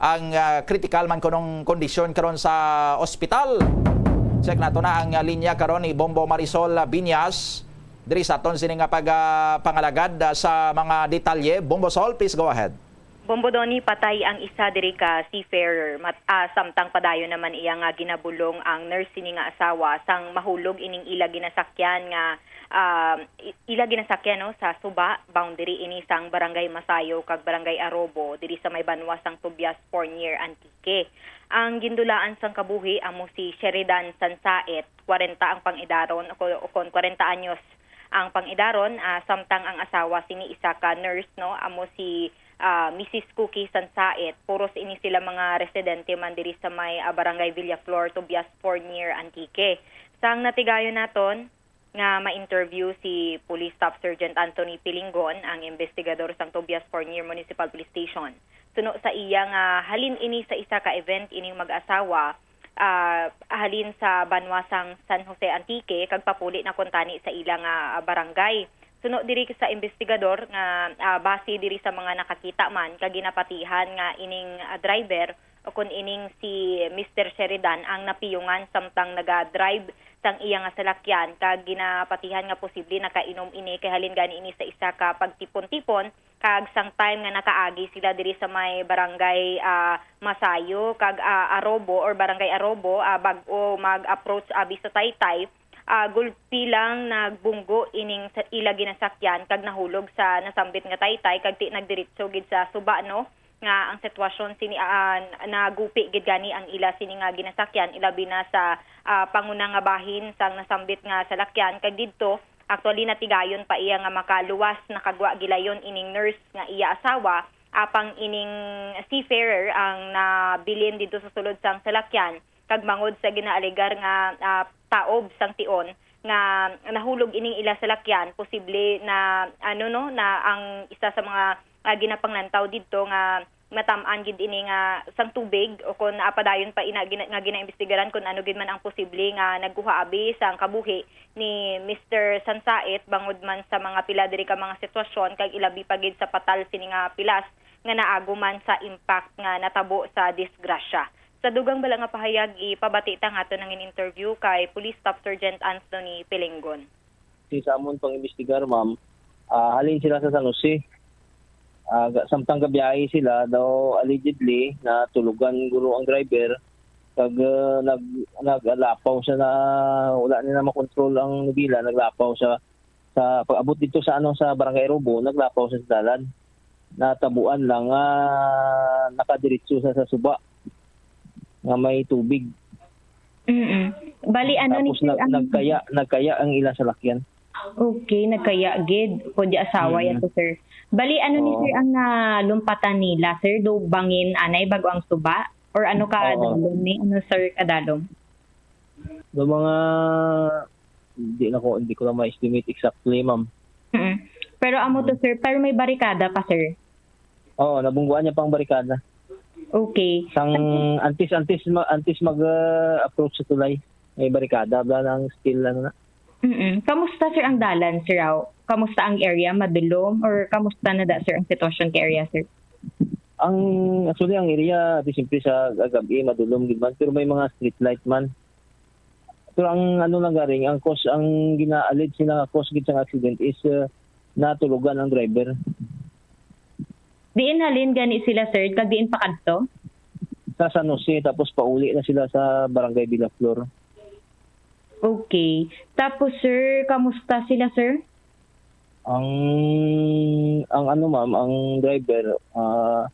ang, ah, critical man kunong kondisyon karon sa ospital. Check nato na ang, ah, linya karon ni Bombo Marisol, ah, Binyas diri sa aton sini nga pag, ah, pangalagad, ah, sa mga detalye. Bombo Sol, please go ahead. Bombo Donny, patay ang isa diri ka seafarer. Mat-, ah, samtang padayon naman iya nga ginabulong ang nurse sini nga asawa sang mahulog ining ila ginasakyan nga, ah, i-, ila ginasakyan, no, sa suba, boundary ini sang Barangay Masayo kag Barangay Arobo diri sa may banwa sang Tobias, Fornier, Antique. Ang gindulaan sang kabuhi amo si Sheridan Sansaet, kwarenta ang pangidaron, o ko-, o kon kwarenta anyos ang pangidaron, ah, samtang ang asawa sini isa ka nurse, no, amo si, ah, Missus Cookie Sansaet. Puros ini sila mga residente man diri sa may, ah, Barangay Villaflor, Tobias, Fornier, Antique. Sang natigayon naton nga ma-interview si Police Staff Sergeant Anthony Pilingon, ang investigador sang Tobias, Fornier Municipal Police Station. Suno sa iya nga halin ini sa isa ka event ining mag-asawa, ah, halin sa banwa sang San Jose Antique kag papuli na kuntani sa ila nga, ah, barangay. Suno diri sa investigador nga, ah, base diri sa mga nakakita man kag ginapatihan nga ining, ah, driver o kon ining si Mister Sheridan ang napiyungan samtang naga-drive sang iya nga salakyan kag ginapatihan nga posible nakainom ini kay halin gani ini sa isa ka pagtipon-tipon kag sang time nga nakaagi sila diri sa may barangay, ah, Masayo kag, ah, Arobo or Barangay Arobo, ah, bag-o mag-approach abi sa taytay, ah, gulpi lang nagbunggo ining sa ila ginasakyan kag nahulog sa nasambit nga taytay kag ti nagdiretso gid sa suba, no, nga ang sitwasyon sini, ah, nagupi gid gani ang ila sini nga ginasakyan ilabi na sa, ah, panguna nga bahin sang nasambit nga salakyan kag didto actually natigayon pa iya nga makaluwas, nakagwa gilayon ining nurse nga iya asawa, apang ining seafarer ang nabilin didto sa sulod sang salakyan kag mangod sa ginaalegar nga, ah, taob sang tion nga nahulog ining ila salakyan, posible na, ano, no, na ang isa sa mga, ah, ginapanglantaw didto nga matam-an gid ini nga sang tubig o kon, ah, padayon pa ina gina-, nga ginaimbestigaran kon ano gid man ang posible nga nagkuha abi sang kabuhi ni Mister Sansaet bangod man sa mga pila diri ka mga sitwasyon kag ilabi pa gid sa patal sini nga pilas nga naago man sa impact nga natabo sa disgrasya. Sa dugang bala nga pahayag, ipabati ta nga aton ang in-interview kay Police Staff Sergeant Anthony Pilingon. Kasi sa amon pang-imbestigar, ma'am, ah, halin sila sa San Jose. Ah, ga-, samtang gabiyahe sila, daw allegedly, natulugan guro ang driver, kag, ah, nag-, naglapaw siya na, wala niya na makontrol ang nobila, naglapaw siya sa pag-abot dito sa, ano, sa Barangay Robo, naglapaw siya sa dalan. Natabuan lang nga nakadiretso siya sa suba nga may tubig. Mm-mm. Bali, ano ni Tapos sir nag-, ang nagkaya, nagkaya ang ila salakyan. Okay, nagkaya gid. Kundi asawa yan Mm. to, sir. Bali, ano ni Oo. sir ang nalumpatan nila, sir? Do bangin anay bago ang suba? Or ano ka Oo. dalom ni? Ano, sir, kadalom? Do mga, hindi na ko, hindi ko na ma-estimate exactly, ma'am. Mm. Pero amo to, Mm. sir, pero may barikada pa, sir? Oo, nabungguan niya pang barikada. Okay. Sang antes, antes ma-, antes mag, ah, approach sa tulay, may barikada, bla, nang steel, ano na. Mm-mm. Kamusta, sir, ang dalan, sir, aw? Kamusta ang area? Madulom? Or kamusta na da, sir, ang sitwasyon ka area, sir? Ang, actually, ang area, di siyempre sa gabi, madulom gid man, pero may mga street light man. Pero ang ano lang garing, ang cause, ang gina-allege nila nga cause gid sa accident is, uh, natulugan ang driver. Diin halin gani sila, sir, kag diin pakadto? Sa San Jose, tapos pauli na sila sa Barangay Villaflor. Okay. Tapos, sir, kamusta sila, sir? Ang, ang ano, ma'am, ang driver, ah,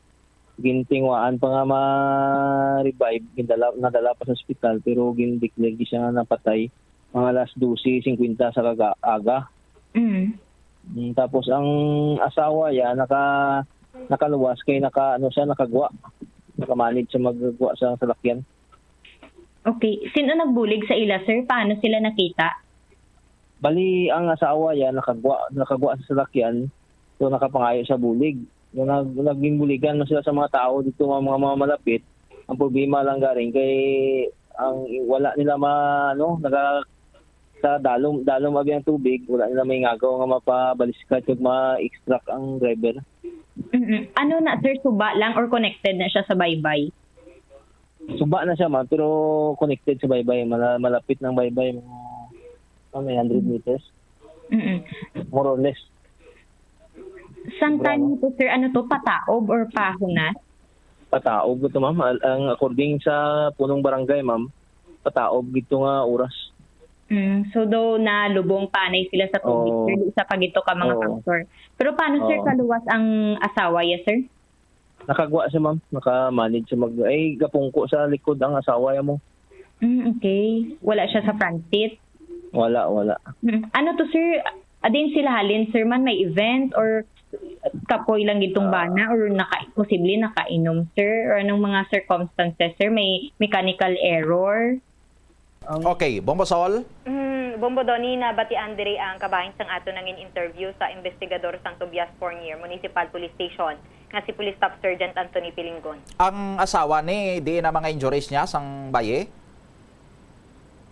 Gintinguhaan pa nga ma-revive, gindala, nadala pa sa ospital, pero gin-declare gyud siya nga napatay mga alas dose singkwenta sa kaga-, aga. Mm. Mm, tapos ang asawa ya naka-, nakaluwas kay naka-, ano siya, nakagwa. Nakamanid siya maggwa sa salakyan. Okay. Sino nagbulig sa ila, sir? Paano sila nakita? Bali, ang asawa ya nakagwa, nakagwa sa salakyan, so nakapangayo sa bulig. So, nag-, naging buligan man sila sa mga tao dito, mga, mga, mga malapit. Ang problema lang garing kay ang wala nila ma-, ano, naga-, sa dalom, dalom abi ang tubig, wala nila maingagaw nga mapabaliskad kag ma-extract ang driver. Mm-mm. Ano na, sir, suba lang or connected na siya sa baybay? Suba na siya, ma'am, pero connected sa baybay. Mala-, malapit ng baybay, mga, mga hundred meters. Mm-mm. More or less. Sang Sobra, time no? Nito, sir, ano to, pataob or pahunas? Pataob ito, ma'am. Al-, ang according sa punong barangay, ma'am, pataob gito nga oras. Mm, so, do nalubong panay sila sa tubig, Oo. Sir, di sa pagito ka mga Oo. Factor. Pero paano, sir, Oo. Kaluwas ang asawa ya, sir? Nakagwa siya, ma'am. Naka-manage siya mag-, ay, gapungko sa likod ang asawa ya mo. Mm, okay. Wala siya sa front seat? Wala, wala. Mm. Ano to, sir? Adin sila halin, sir, man, may event or kapoy lang gitong Ah. Bana or naka-, posible nakainom, sir? Or anong mga circumstances, sir? May mechanical error? Ang Okay, Bombo Sol? Mm, Bombo Donny, nabatian diri ang kabahin sang ato nangin interview sa investigador sang Tobias Fornier Municipal Police Station nga si Police Staff Sergeant Anthony Pilingon. Ang asawa ni, di na mga injuries niya sang baye?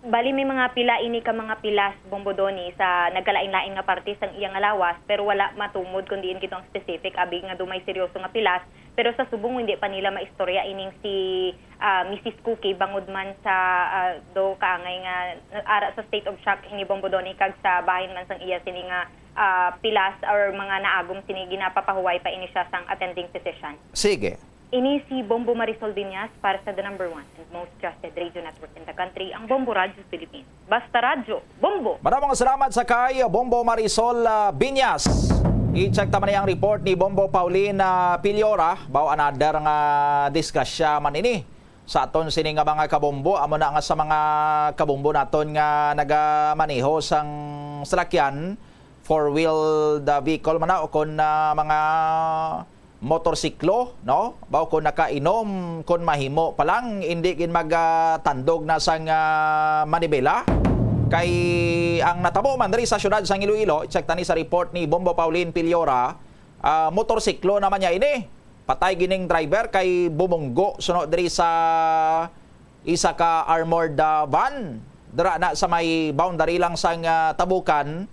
Bali, may mga pila ini ka mga pilas, Bombo Donny, sa nagkalain-lain nga parte sang iya nga lawas, pero wala matumod kon diin gito ang specific, abi nga dumay seryoso nga pilas, pero sa subong hindi pa nila maistorya ining si, ah, Missus Cookie, bangod man sa, ah, do kaangay nga ara sa state of shock ini, Bombo Donny, kag sa bahin man sang iya sini nga, ah, pilas or mga naagom sini, ginapapahuway pa ini siya sang attending physician. Sige. Ini si Bombo Marisol Viñas para sa the number one and most trusted radio network in the country, ang Bombo Radyo Philippines. Basta radyo, Bombo! Maraming salamat sa kay Bombo Marisol, ah, Viñas. I-check ta man ang report ni Bombo Pauline, ah, Piliora. Bao another nga disgrasya man ini sa aton sini nga mga kabombo. Amo na nga sa mga kabombo naton nga nagamaneho sang salakyan, four-wheeled, ah, vehicle man na, o kon, ah, mga motorsiklo, no? Bao kon nakainom, kon mahimo pa lang, hindi gid magtandog na sang, ah, manibela. Kay ang natabo man diri sa siyudad sang Iloilo, check tani sa report ni Bombo Pauline Piliora, ah, motorsiklo naman niya ini. Patay gining driver kay bumunggo suno diri sa isa ka armored, ah, van. Dira na sa may boundary lang sang, ah, Tabukan,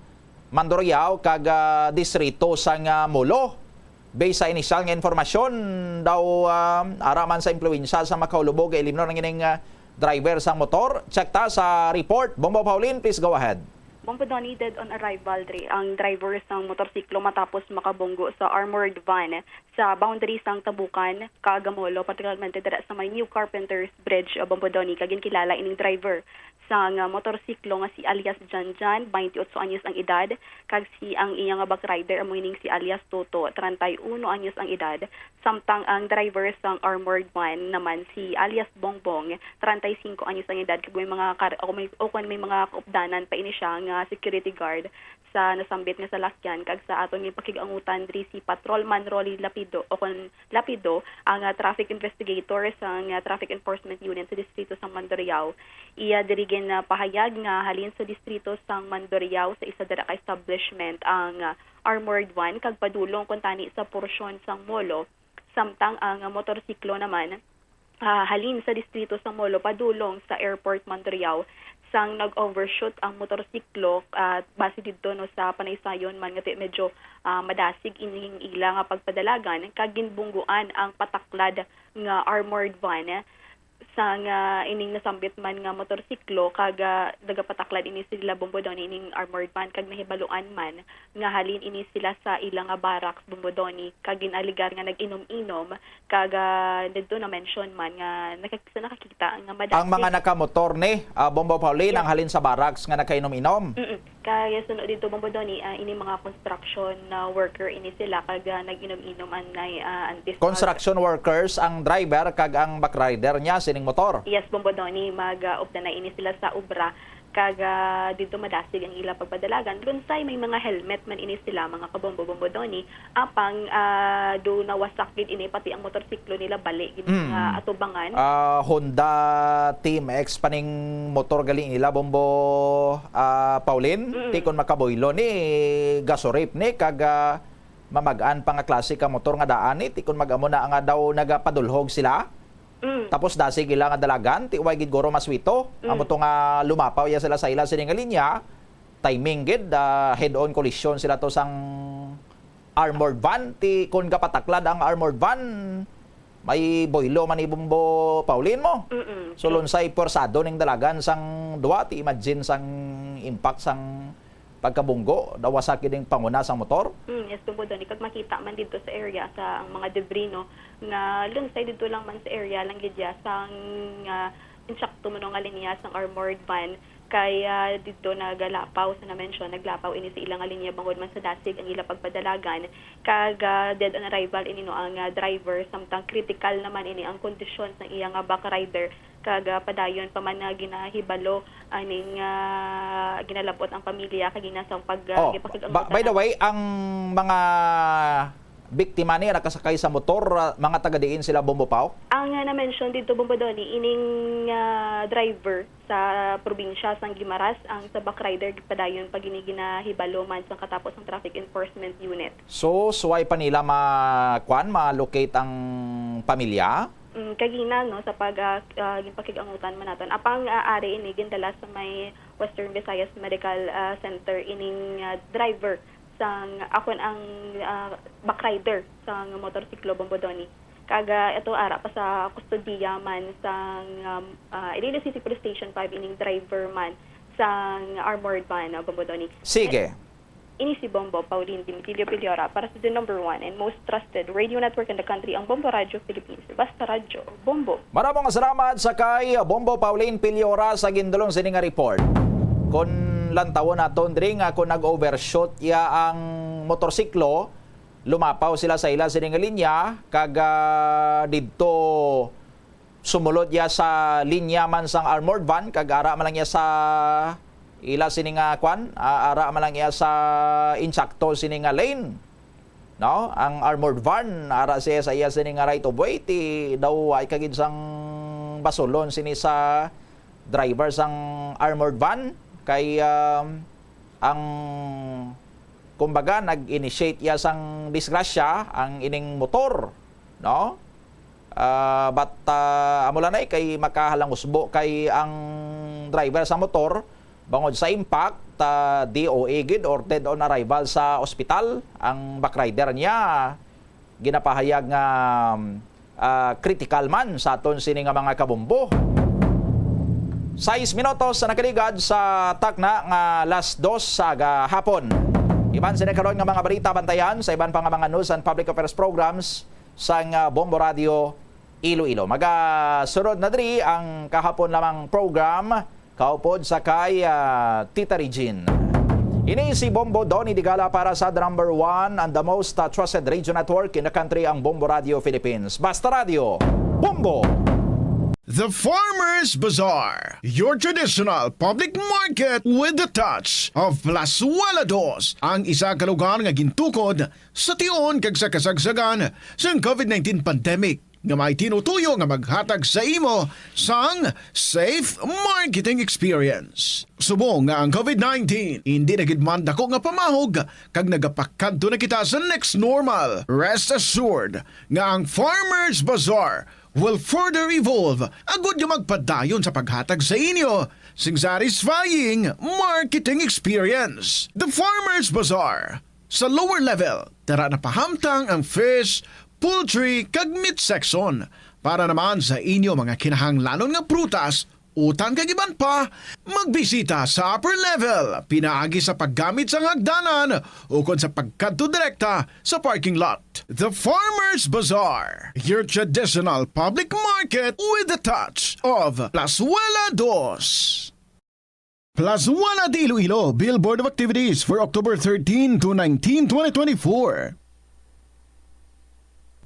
Mandurriao, kag, ah, distrito sang, ah, Molo. Based sa inisyal nga impormasyon daw, ah, ara man sa impluwensya sa makaulubog nga ilimnon ang ining, ah, driver sang motor. Check ta sa report. Bombo Pauline, please go ahead. Bombo Donny, dead on arrival diri ang driver sang motorsiklo matapos makabunggo sa armored van sa boundary sang Tabukan, kag Molo, particularmente dira sa may New Carpenters Bridge, uh, Bombo Donny, kag ginkilala ining driver sang, uh, motorsiklo nga si alias Janjan, twenty-eight anyos ang edad, kag si ang iya nga backrider amo ining si alias Toto, treinta y uno anyos ang edad, samtang ang driver sang armored van naman si alias Bongbong, treinta y cinco anyos ang edad, kag may mga kar-, o may, o kung may mga kaupdanan pa ini siya nga security guard sa nasambit nga salakyan, kag sa aton nga pakig-angutan diri si Patrolman Rolly Lapido, o kon Lapido, ang, ah, traffic investigator sang, ah, Traffic Enforcement Unit sa distrito sang Mandurriao. Iya diri ginapahayag nga halin sa distrito sang Mandurriao sa isa dira ka establishment ang, ah, armored van kag padulong kuntani sa porsyon sang Molo, samtang ang, ah, motorsiklo naman ah, halin sa distrito sa Molo padulong sa Airport Mandurriao sang nag-overshoot ang motorsiklo, ah, base didto, no, sa panaysayon man nga ti-, medyo, ah, madasig ining ila nga pagpadalagan kag ginbungguan ang pataklad nga armored van. sang, ah, ining nasambit man nga motorsiklo, kag, ah, nagapataklad ini sila, Bombo Donny, ining armored van, kag nahibaluan man nga halin ini sila sa ila nga barracks, Bombo Donny, kag ginalegar nga nag-inom-inom, kag, ah, didto na-mention man nga nakak-, sa nakakita nga madasig. Ang mga nakamotor ni, ah, Bombo Pauline, ang halin sa barracks nga nakainom-inom. Mm-mm. Kaya suno dito, Bombo Donny, ah, ini mga construction na worker ini sila, kag, ah, nag-inom-inom anay, ah, antis. Construction workers ang driver kag ang back rider niya sining motor. Yes, Bombo Donny, mag, ah, upda na ini sila sa obra, kag, ah, dito madasig ang ila pagpadalagan. Lunsay may mga helmet man ini sila, mga kabombo, Bombo Donny, apang, ah, do nawasak gid ini, pati ang motorsiklo nila bali gid. Mm. Nga atubangan. Ah, Honda Team X pa ning motor gali nila, Bombo, ah, Pauline. Mm. Ti kon makaboylo ni, gasorip ni, kag, ah, mamag-an pa nga klase ka motor nga daan ni, ti kon mag-amo na nga daw nagapadulhog sila. Mm. Tapos dasig ila nga dalagan, ti way gid guro maswito. Mm. Amo to nga lumapaw ya sila sa ila sini nga linya, timing gid, ah, head-on collision sila to sang armored van. Ti kon gapataklad ang armored van, may boylo man ni, Bombo Pauline, mo. Mm-mm. So, lunsay pwersado ning dalagan sang duwa, ti imagine sang impact sang pagkabunggo, daw wasak gid ang panguna sang motor. Mm, yes, Bombo Donny, kag makita man didto sa area sa ang mga debris, no, nga lunsay didto lang man sa area lang gid ya sang, ah, insakto mo, no, nga linya sang armored van. Kay, ah, didto nagalapaw, sa na-mention, naglapaw ini sa ila nga linya bangod man sa dasig ang ila pagpadalagan. Kag, ah, dead on arrival ini, no, ang, ah, driver, samtang critical naman ini ang kondisyon sang iya nga back rider. Kag, ah, padayon pa man nga ginahibalo aning, ah, ginalab-ot ang pamilya kag ina sang pag, ah, Oh, gipakig-angutan ba-, by the ang way, ang mga biktima ni nakasakay sa motor, ah, mga taga diin sila, Bombo Pao? Ang, ah, na-mention dito, Bombo Donny, ining, ah, driver sa probinsya sang Guimaras, ang sa back rider padayon pa gini ginahibalo man sang katapos ang Traffic Enforcement Unit. So, suway pa nila ma-, kwan, ma-locate ang pamilya? Mm, kagina, no, sa pag, ah, ah, ginpakig-angutan man naton. Apang, ah, ari ini gindala sa may Western Visayas Medical, ah, Center ining, ah, driver sang, akon ang, ah, back rider sang motorsiklo, Bombo Donny. Kag, ah, ito ara pa sa kustodiya man sang, um, ah, Iloilo City Police Station five ining driver man sang armored van, ah, Bombo Donny. Sige. Ini si Bombo Pauline Dimitilio Piliora para sa the number one and most trusted radio network in the country, ang Bombo Radio Philippines. Basta Radyo, Bombo. Maramong salamat sa kay Bombo Pauline Piliora sa gindulong sini nga report. Kon lantawon naton diri nga kon nag-overshoot ya ang motorsiklo, lumapaw sila sa ila sini nga linya, kag, ah, didto sumulod iya sa linya man sang armored van, kag ara man lang iya sa ila sini nga kwan, ah, ara man lang iya sa insakto sini nga lane. No? Ang armored van, ara siya sa iya sini nga right of way, ti daw ay kagid sang basulon sini sa driver sang armored van, kay, um, ang, kumbaga, nag-initiate iya sang disgrasya, ang ining motor, no? Ah, but, ah, amo lang na, eh, kay makahalangusbo kay ang driver sa motor, bangod sa impact, ah, D O A gid or dead on arrival sa ospital ang back rider niya. Ginapahayag nga, ah, critical man sa aton sini nga mga kabombo. Sais minutos sa nakaligad sa takna nga alas dos sa gahapon. Iban sini karon nga mga balita, bantayan sa iban pa nga mga news and public affairs programs sang, ah, Bombo Radio Iloilo. Magasunod na diri ang kahapon lamang program, kaupod sa kay, ah, Tita Regine. Ini si Bombo Donny Digala para sa the number one and the most, ah, trusted radio network in the country, ang Bombo Radio Philippines. Basta Radio, Bombo! The Farmers Bazaar, your traditional public market with the touch of Plazuela Dos, ang isa ka lugar nga gintukod sa tion kag sa kasagsagan sang COVID nineteen pandemic, nga may tinutuyo nga maghatag sa imo sang safe marketing experience. Subong nga ang COVID nineteen indi na gid man dako nga pamahog kag nagapakadto na kita sa next normal, rest assured nga ang Farmers Bazaar will further evolve agud nga magpadayon sa paghatag sa inyo sing satisfying marketing experience. The Farmers Bazaar, sa lower level, tara na pahamtang ang fish, poultry, kag meat section. Para naman sa inyo mga kinahanglanon nga prutas, utan kag iban pa, magbisita sa upper level pinaagi sa paggamit sang hagdanan ukon sa pagkadto direkta sa parking lot. The Farmers Bazaar, your traditional public market with a touch of Plazuela Dos. Plazuela de Iloilo, Billboard of Activities for October thirteen to nineteen, twenty twenty-four.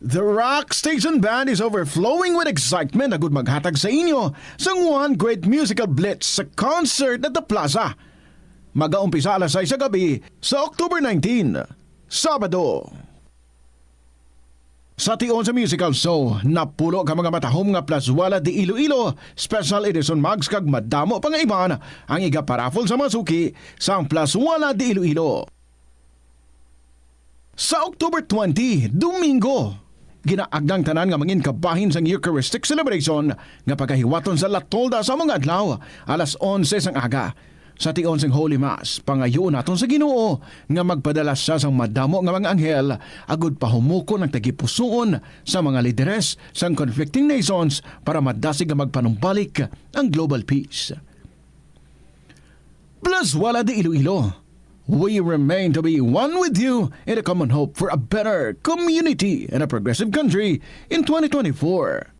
The Rock Station Band is overflowing with excitement agud maghatag sa inyo sang one great musical blitz sa concert at the plaza. Magaumpisa alas sais sa gabi sa October nineteen, Sabado. Sa tion sa musical show, napulo ka mga matahom nga Plazuela de Iloilo, Special Edition Mugs kag madamo pa nga iban ang iga-paraffle sa mga suki sang Plazuela de Iloilo. Sa October twenty, Domingo, ginaagda ang tanan nga mangin kabahin sang Eucharistic celebration nga pagahiwaton sa La Tolda sa mga adlaw, alas onse sang aga. Sa tion sing Holy Mass, pangayuon naton sa Ginoo nga magpadala sia sang madamo nga mga anghel agud pahumukon ang tagipusoon sa mga lideres sang conflicting nations para madasig nga magpanumbalik ang global peace. Plazuela de Iloilo, we remain to be one with you in a common hope for a better community and a progressive country in twenty twenty-four.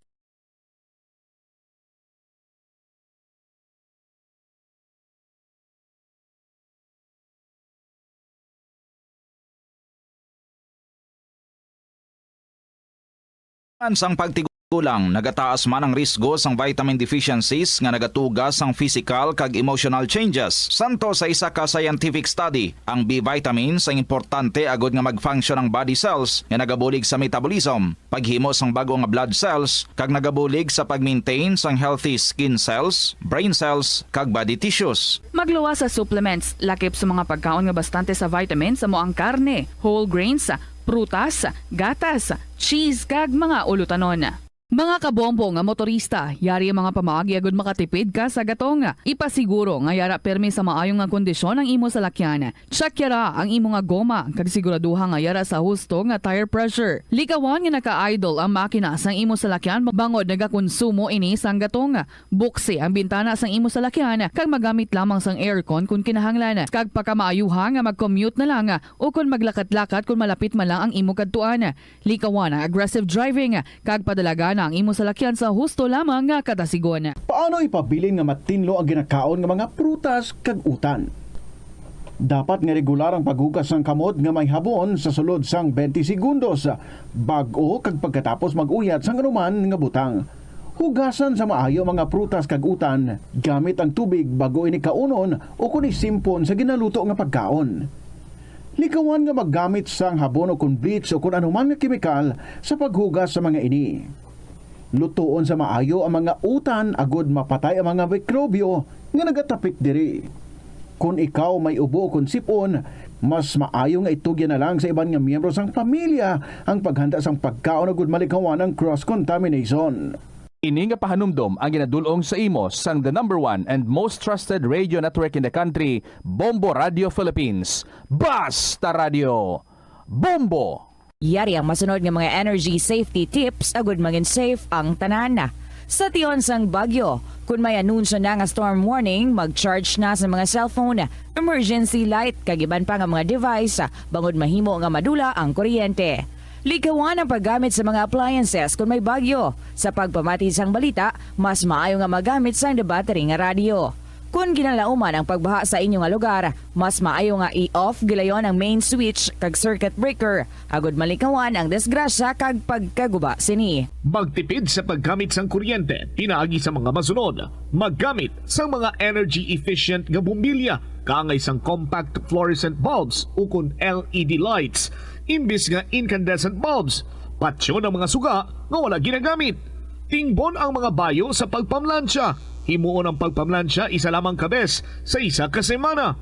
Sang pagtigulang, nagataas man ang risgo sang vitamin deficiencies nga nagatuga sang physical kag emotional changes. Santo sa isa ka scientific study, ang B vitamins ang importante agud nga mag-function ang body cells nga nagabulig sa metabolism, paghimo sang bag-o nga blood cells, kag nagabulig sa pag-maintain sang healthy skin cells, brain cells, kag body tissues. Magluwas sa supplements, lakip sa mga pagkaon nga bastante sa vitamins, amo ang karne, whole grains, prutas, gatas, cheese, kag mga ulutanon. Mga kabombo nga motorista, yari ang mga pamaagi agud makatipid ka sa gatong. Ipasiguro nga yara pirmi sa maayo nga kondisyon ang imo salakyan. Check yara ang imo nga goma, kag siguraduha nga yara sa husto nga tire pressure. Likawan nga naka-idle ang makina sang imo salakyan bangod nagakonsumo ini sang gatong. Buksi ang bintana sang imo salakyan kag magamit lamang sang aircon kon kinahanglan, kag pakamaayuha nga mag-commute na lang o kon maglakat-lakat kon malapit man lang ang imo kadtuan. Likawan ang aggressive driving kag padalagan ang imo salakyan sa husto lamang nga katasigon. Paano ipabilin nga matinlo ang ginakaon nga mga prutas kag utan? Dapat nga regular ang paghugas sang kamot nga may habon sa sulod sang twenty segundos, bag-o kag pagkatapos mag-uyat sang anuman nga butang. Hugasan sa maayo ang mga prutas kag utan gamit ang tubig bag-o ini kaunon o kon isimpon sa ginaluto nga pagkaon. Likawan nga maggamit sang habon o kon bleach o kon anuman nga kemikal sa paghugas sa mga ini. Lutoon sa maayo ang mga utan agud mapatay ang mga mikrobyo nga nagatapik diri. Kon ikaw may ubo o kon sip-on, mas maayo nga itugyan na lang sa iban nga miyembro sang pamilya ang paghanda sang pagkaon agud malikawan ang cross-contamination. Ini nga pahanumdom ang ginadul-ong sa imo sang the number one and most trusted radio network in the country, Bombo Radio Philippines. Basta Radio, Bombo! Yari ang masunod nga mga energy safety tips agud mangin safe ang tanan. Sa tion sang bagyo, kon may anunsyo na nga storm warning, mag-charge na sa mga cellphone, emergency light, kag iban pa nga mga device, bangod mahimo nga madula ang kuryente. Likawan ang paggamit sa mga appliances kon may bagyo. Sa pagpamati sang balita, mas maayo nga magamit sang battery nga radyo. Kon ginalauman ang pagbaha sa inyo nga lugar, mas maayo nga i-off gilayon ang main switch kag circuit breaker, agud malikawan ang disgrasya kag pagkaguba sini. Magtipid sa paggamit sang kuryente pinaagi sa mga masunod. Maggamit sang mga energy efficient nga bombilya, kaangay sang compact fluorescent bulbs ukon L E D lights, imbis nga incandescent bulbs. Patyon ang mga suga nga wala ginagamit. Tingbon ang mga bayo sa pagpamlansya. Himuon ang pagpamlansya isa lamang ka bes sa isa ka semana.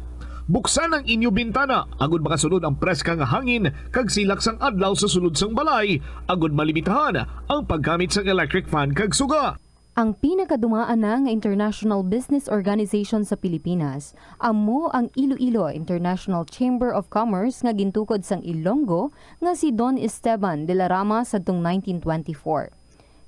Buksan ang inyo bintana agud makasulod ang preska nga hangin kag silak sang adlaw sa sulod sang balay, agud malimitahan ang paggamit sang electric fan kag suga. Ang pinakadumaan na nga international business organization sa Pilipinas amo ang Iloilo International Chamber of Commerce nga gintukod sang Ilonggo nga si Don Esteban de la Rama sadtong nineteen twenty-four.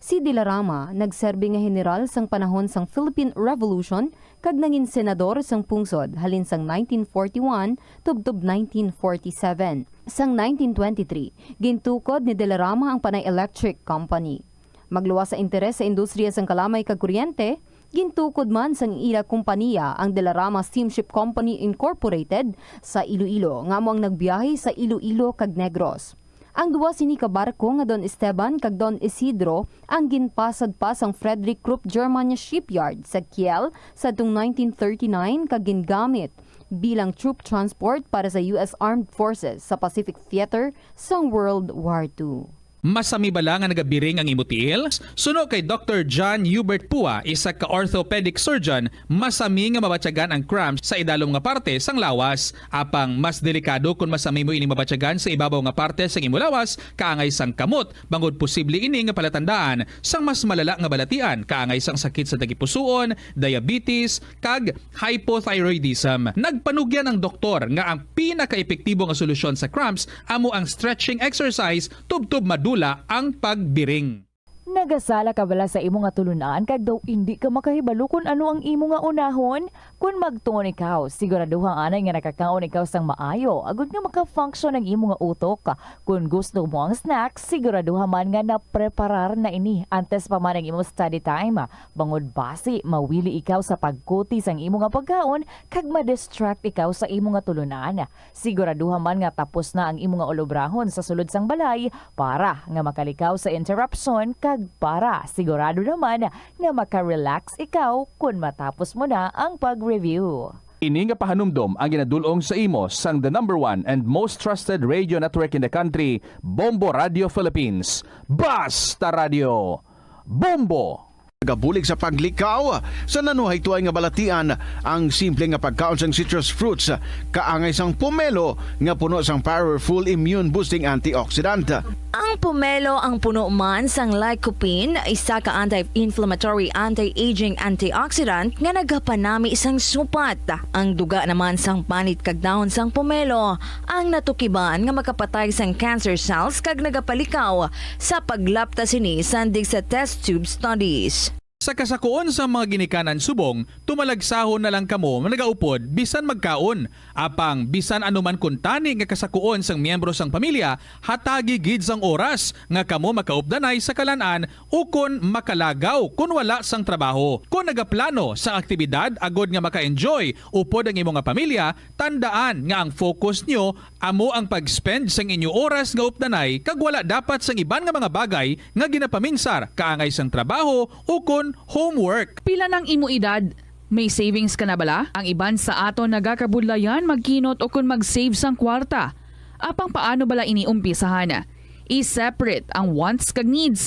Si De la Rama nagserbi nga heneral sang panahon sang Philippine Revolution kag nangin senador sang pungsod halin sang nineteen forty-one tubtob nineteen forty-seven. Sang nineteen twenty-three, gintukod ni De la Rama ang Panay Electric Company. Magluwas sa interes sa industriya sang kalamay kag kuryente, gintukod man sang ila kompaniya ang De la Rama Steamship Company Incorporated sa Iloilo, nga amo ang nagbiyahe sa Iloilo kag Negros. Ang duha sini ka barko nga Don Esteban kag Don Isidro ang ginpasad pa sang Frederick Krupp Germania Shipyard sa Kiel sadtong nineteen thirty-nine kag gingamit bilang troop transport para sa U S Armed Forces sa Pacific Theater sang World War Two. Masami bala nga nagabiring ang imo tiil? Suno kay Doktor John Hubert Pua, isa ka orthopedic surgeon, masami nga mabatyagan ang cramps sa idalom nga parte sang lawas. Apang mas delikado kon masami mo ining mabatyagan sa ibabaw nga parte sang imo lawas, kaangay sang kamot, bangod posible ini nga palatandaan sang mas malala nga balatian, kaangay sang sakit sa tagipusoon, diabetes, kag hypothyroidism. Nagpanugyan ang doktor nga ang pinakaepektibo nga solusyon sa cramps amo ang stretching exercise tubtob madula ang pagbiring. Nagasala ka bala sa imo nga tulunan kag daw indi ka makahibalo kon ano ang imo nga unahon? Kon magtuon ikaw, siguraduha anay nga nakakaon ikaw sang maayo agod nga maka-function ang imo nga utok. Kon gusto mo ang snack, siguraduha man nga napreparar na ini antes pa man ang imo study time. Bangod basi mawili ikaw sa pagkuti sang imo nga pagkaon kag ma-distract ikaw sa imo nga tulunan. Siguraduha man nga tapos na ang imo nga ulobrahon sa sulod sang balay para nga makalikaw sa interruption kag para sigurado naman nga maka-relax ikaw kon matapos mo na ang pag-review. Ini nga pahanumdom ang ginadul-ong sa imo sang the number one and most trusted radio network in the country, Bombo Radio Philippines. Basta Radio, Bombo! Nagabulig sa paglikaw sa nanuhaytoy nga balatian ang simple nga pagkaon sang citrus fruits, kaangay sang pomelo nga puno sang powerful immune-boosting antioxidant. Ang pomelo ang puno man sang lycopene, isa ka anti-inflammatory, anti-aging antioxidant nga nagapanami sang supat. Ang duga naman sang panit kag dahon sang pomelo ang natukiban nga makapatay sang cancer cells kag nagapalikaw sa paglapta sini sandig sa test tube studies. Sa kasakuon sang mga ginikanan subong, tumalagsahon na lang kamo nagaupod bisan magkaon. Apang bisan ano man kuntani nga kasakuon sang miyembro sang pamilya, hatagi gid sang oras nga kamo makaupdanay sa kalan-an ukon makalagaw kon wala sang trabaho. Kon nagaplano sang aktibidad agod nga maka-enjoy upod ang imo nga pamilya, tandaan nga ang focus nyo amo ang pag-spend sang inyo oras nga updanay kag wala dapat sang iban nga mga bagay nga ginapaminsar kaangay sang trabaho ukon homework. Pila nang imo edad? May savings ka na bala? Ang iban sa aton nagakabudlayan magkinot ukon mag-save sang kwarta. Apang paano bala ini umpisahan? I-separate ang wants kag needs.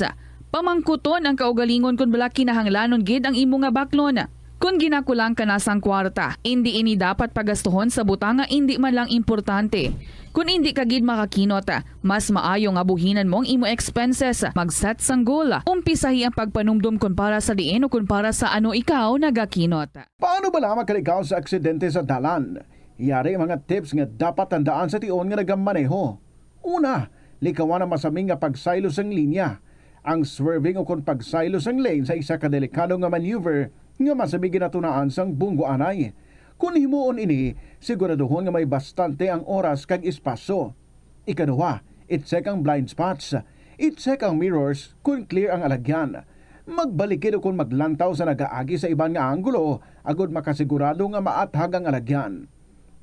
Pamangkuton ang kaugalingon kon bala kinahanglanon gid ang imo nga baklon. Kon ginakulang ka na sang kwarta, indi ini dapat pagastuhon sa butang nga indi man lang importante. Kon indi ka gid makakinot, mas maayo nga buhinan mo ang imo expenses. Mag-set sang goal. Umpisahi ang pagpanumdom kon para sa diin o kon para sa ano ikaw nagakinot. Paano bala makalikaw sa aksidente sa dalan? Yari mga tips nga dapat tandaan sa tion nga nagamaneho. Una, likawan ang masami nga pagsaylo sang linya. Ang swerving ukon pagsaylo sang lane sa isa ka delikado nga maneuver nga masami ginatunaan sang bunggo anay. Kon himuon ini, siguraduhon nga may bastante ang oras kag espasyo. Ikaduha, i-check ang blind spots. I-check ang mirrors kon clear ang alagyan. Magbalikid ukon maglantaw sa nagaagi sa iban nga anggulo agod makasigurado nga maathag ang alagyan.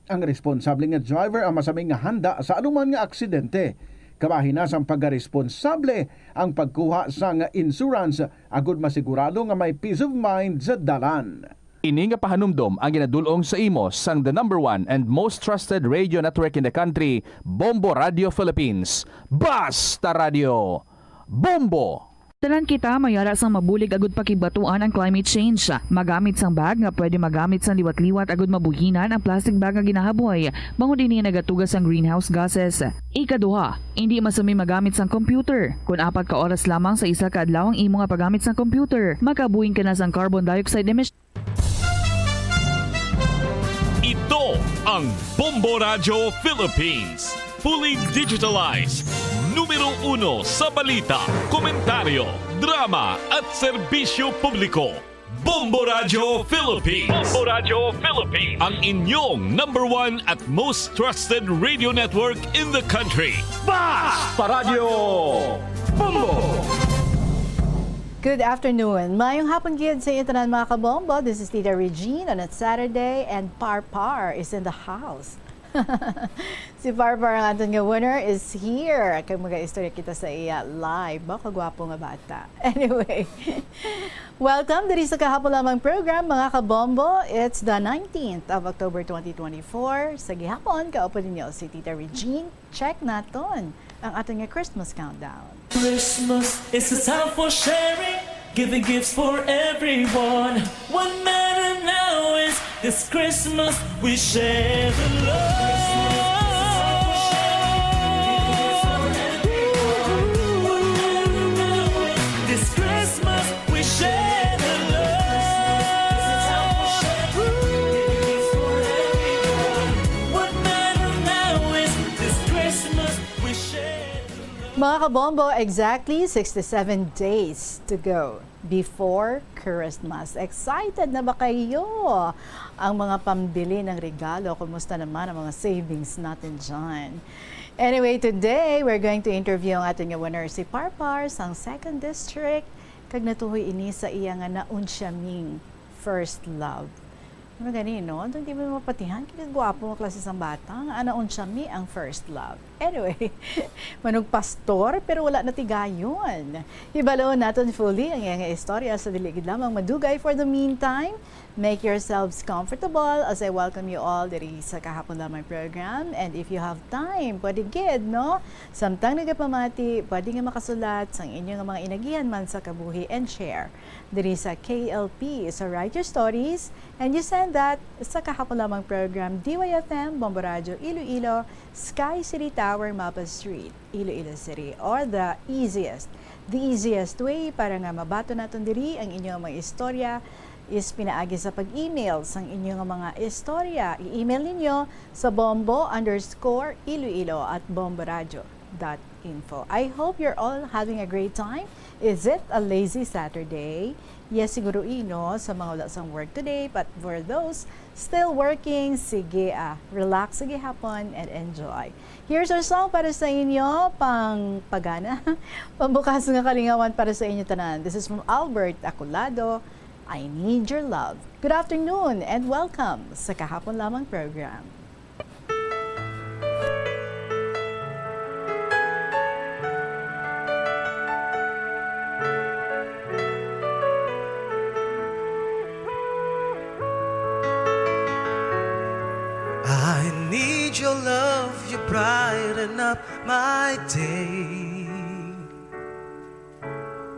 Ang responsable nga driver ang masami nga handa sa anuman nga aksidente. Kabahin na sang pagkaresponsable ang pagkuha sang insurance agod masigurado nga may peace of mind sa dalan. Ini nga pahanumdom ang ginadul-ong sa imo sang the number one and most trusted radio network in the country, Bombo Radio Philippines. Basta Radio, Bombo! Tanan kita may ara sang mabulig agud pakibatuan ang climate change. Magamit sang bag nga pwede magamit sang liwat-liwat agud mabuhinan ang plastic bag nga ginahaboy, bangod ini nagatuga sang greenhouse gases. Ikaduha, indi masami magamit sang computer. Kon apat ka oras lamang sa isa ka adlaw ang imo nga paggamit sang computer, makabuhin ka na sang carbon dioxide emission. Ito ang Bombo Radyo Philippines. Fully digitalized, Numero uno sa balita, komentaryo, drama at serbisyo publiko. Bombo Radyo Philippines. Bombo Radyo Philippines. Ang inyong number one at most trusted radio network in the country. Basta Radyo Bombo! Good afternoon. Mayong hapon gid sa inyo tanan, mga kabombo. This is Tita Regine on a Saturday, and Par Par is in the house. Si Par Par, ang aton nga winner, is here. Kag mag-istorya kita sa iya live. Ba, kagwapo nga bata. Anyway, welcome diri sa Kahapon Lamang program, mga kabombo. It's the nineteenth of October, twenty twenty-four. Sa gihapon, kaupo ninyo si Tita Regine. Check naton ang aton nga Christmas countdown. Christmas is a time for sharing, giving gifts for everyone. What matter now is this Christmas we share the love. This Christmas we share the love. What matter now is this Christmas we share the love. Mga kabombo, exactly sixty-seven days to go before Christmas. Excited na ba kayo? Ang mga pambili ng regalo, kumusta naman ang mga savings natin dyan? Anyway, today, we're going to interview ang ating winner, si Par Par, sang Second District. Kag natuhoy ini sa iya nga naunsyaming first love. Ano gani, no? Doon di mo mapatihan, kaya gwapo mo klase sang bata. Nga, naunsyami ang first love. Anyway, manugpastor, pero wala na tigayon. Hibaloon naton fully ang iyang istorya sa dili gid lamang madugay. For the meantime, make yourselves comfortable as I welcome you all diri sa Kahapon Lamang program. And if you have time, pwede gid, no? Samtang nagapamati, pwede nga makasulat sang inyo nga mga inagihan man sa kabuhi and share diri sa K L P. So write your stories and you send that sa Kahapon Lamang program, D Y F M, Bombo Radyo Iloilo, Sky City Tower, Mapa Street, Iloilo City, or the easiest, the easiest way para nga mabaton naton diri ang inyong mga istorya is pinaagi sa pag-email sang inyong mga istorya. I-email ninyo sa bombo underscore iloilo at bomboradio dot info. I hope you're all having a great time. Is it a lazy Saturday? Yes, siguro ino sa mga wala sang work today, but for those still working, sige, ah, relax sa gihapon and enjoy. Here's our song para sa inyo, pang pagana, pambukas nga kalingawan para sa inyo tanan. This is from Albert Acolado, I Need Your Love. Good afternoon and welcome sa Kahapon Lamang program. I need your love, you brighten up my day.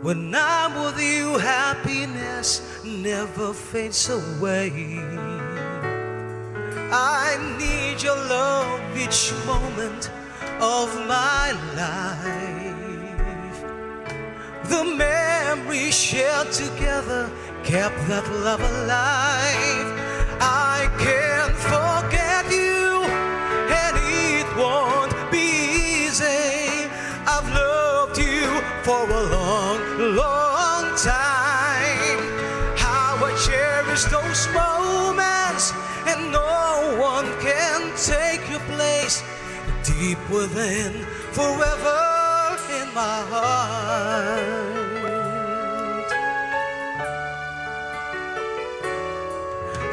When I'm with you, happiness never fades away. I need your love each moment of my life. The memories shared together kept that love alive. I can't forget you, and it won't be easy. I've loved you for a long, long time. How I cherish those moments, and no one can take your place. Deep within, forever in my heart.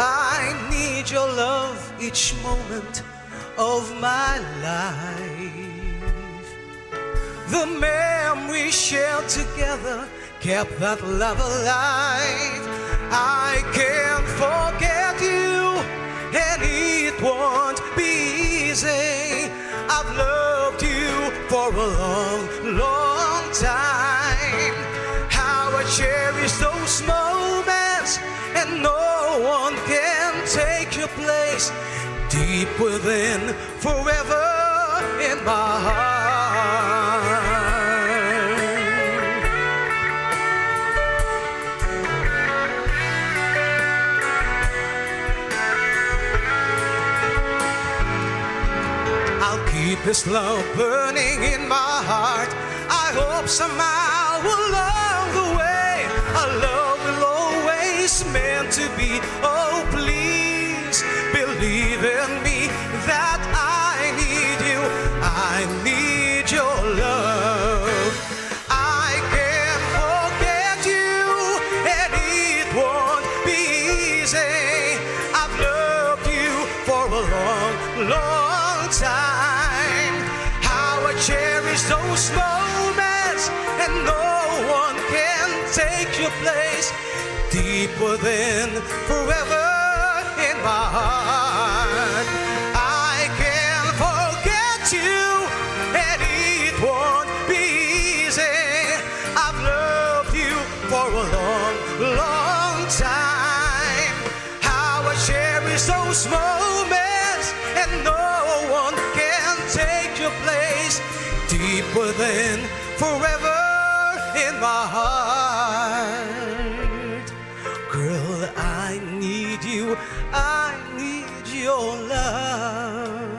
I need your love each moment of my life. The memories shared together kept that love alive. I can't forget you, and it won't be easy. I've loved you for a long, long time. How I cherish those moments, and no one can take your place. Deep within, forever in my heart. I'll keep this love burning in my heart. I hope somehow along the way, our love will always meant to be. Oh, please believe in me that I need you. I need your love. I can forget you, and it won't be easy. I've loved you for a long, long time. How I cherish those moments, and no one can take your place. Deep within, forever in my heart. I can forget you, and it won't be easy. I've loved you for a long, long time. How I cherish those moments, and no one can take your place. Deep within, forever in my heart. Girl, I need you. I need your love.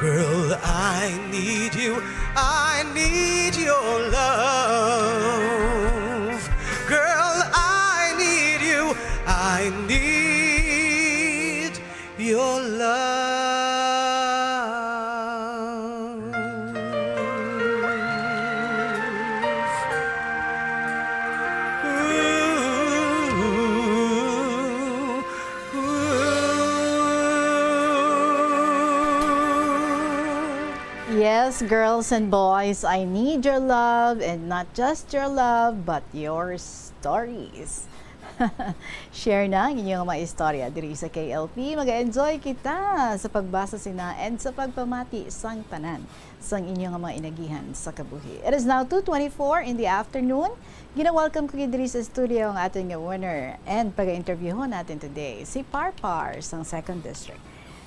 Girl, I need you. I need your love. Girl, I need you. I need your love. Yes, girls and boys, I need your love, and not just your love, but your stories. Share na ang inyong mga istorya diri sa K L P. Mag-enjoy kita sa pagbasa sina and sa pagpamati sang tanan sang inyong mga inagihan sa kabuhi. It is now two twenty-four in the afternoon. Gina-welcome ko gid diri sa studio ang aton nga winner and pag-interviewhon natin today, si Par Par sang Second District.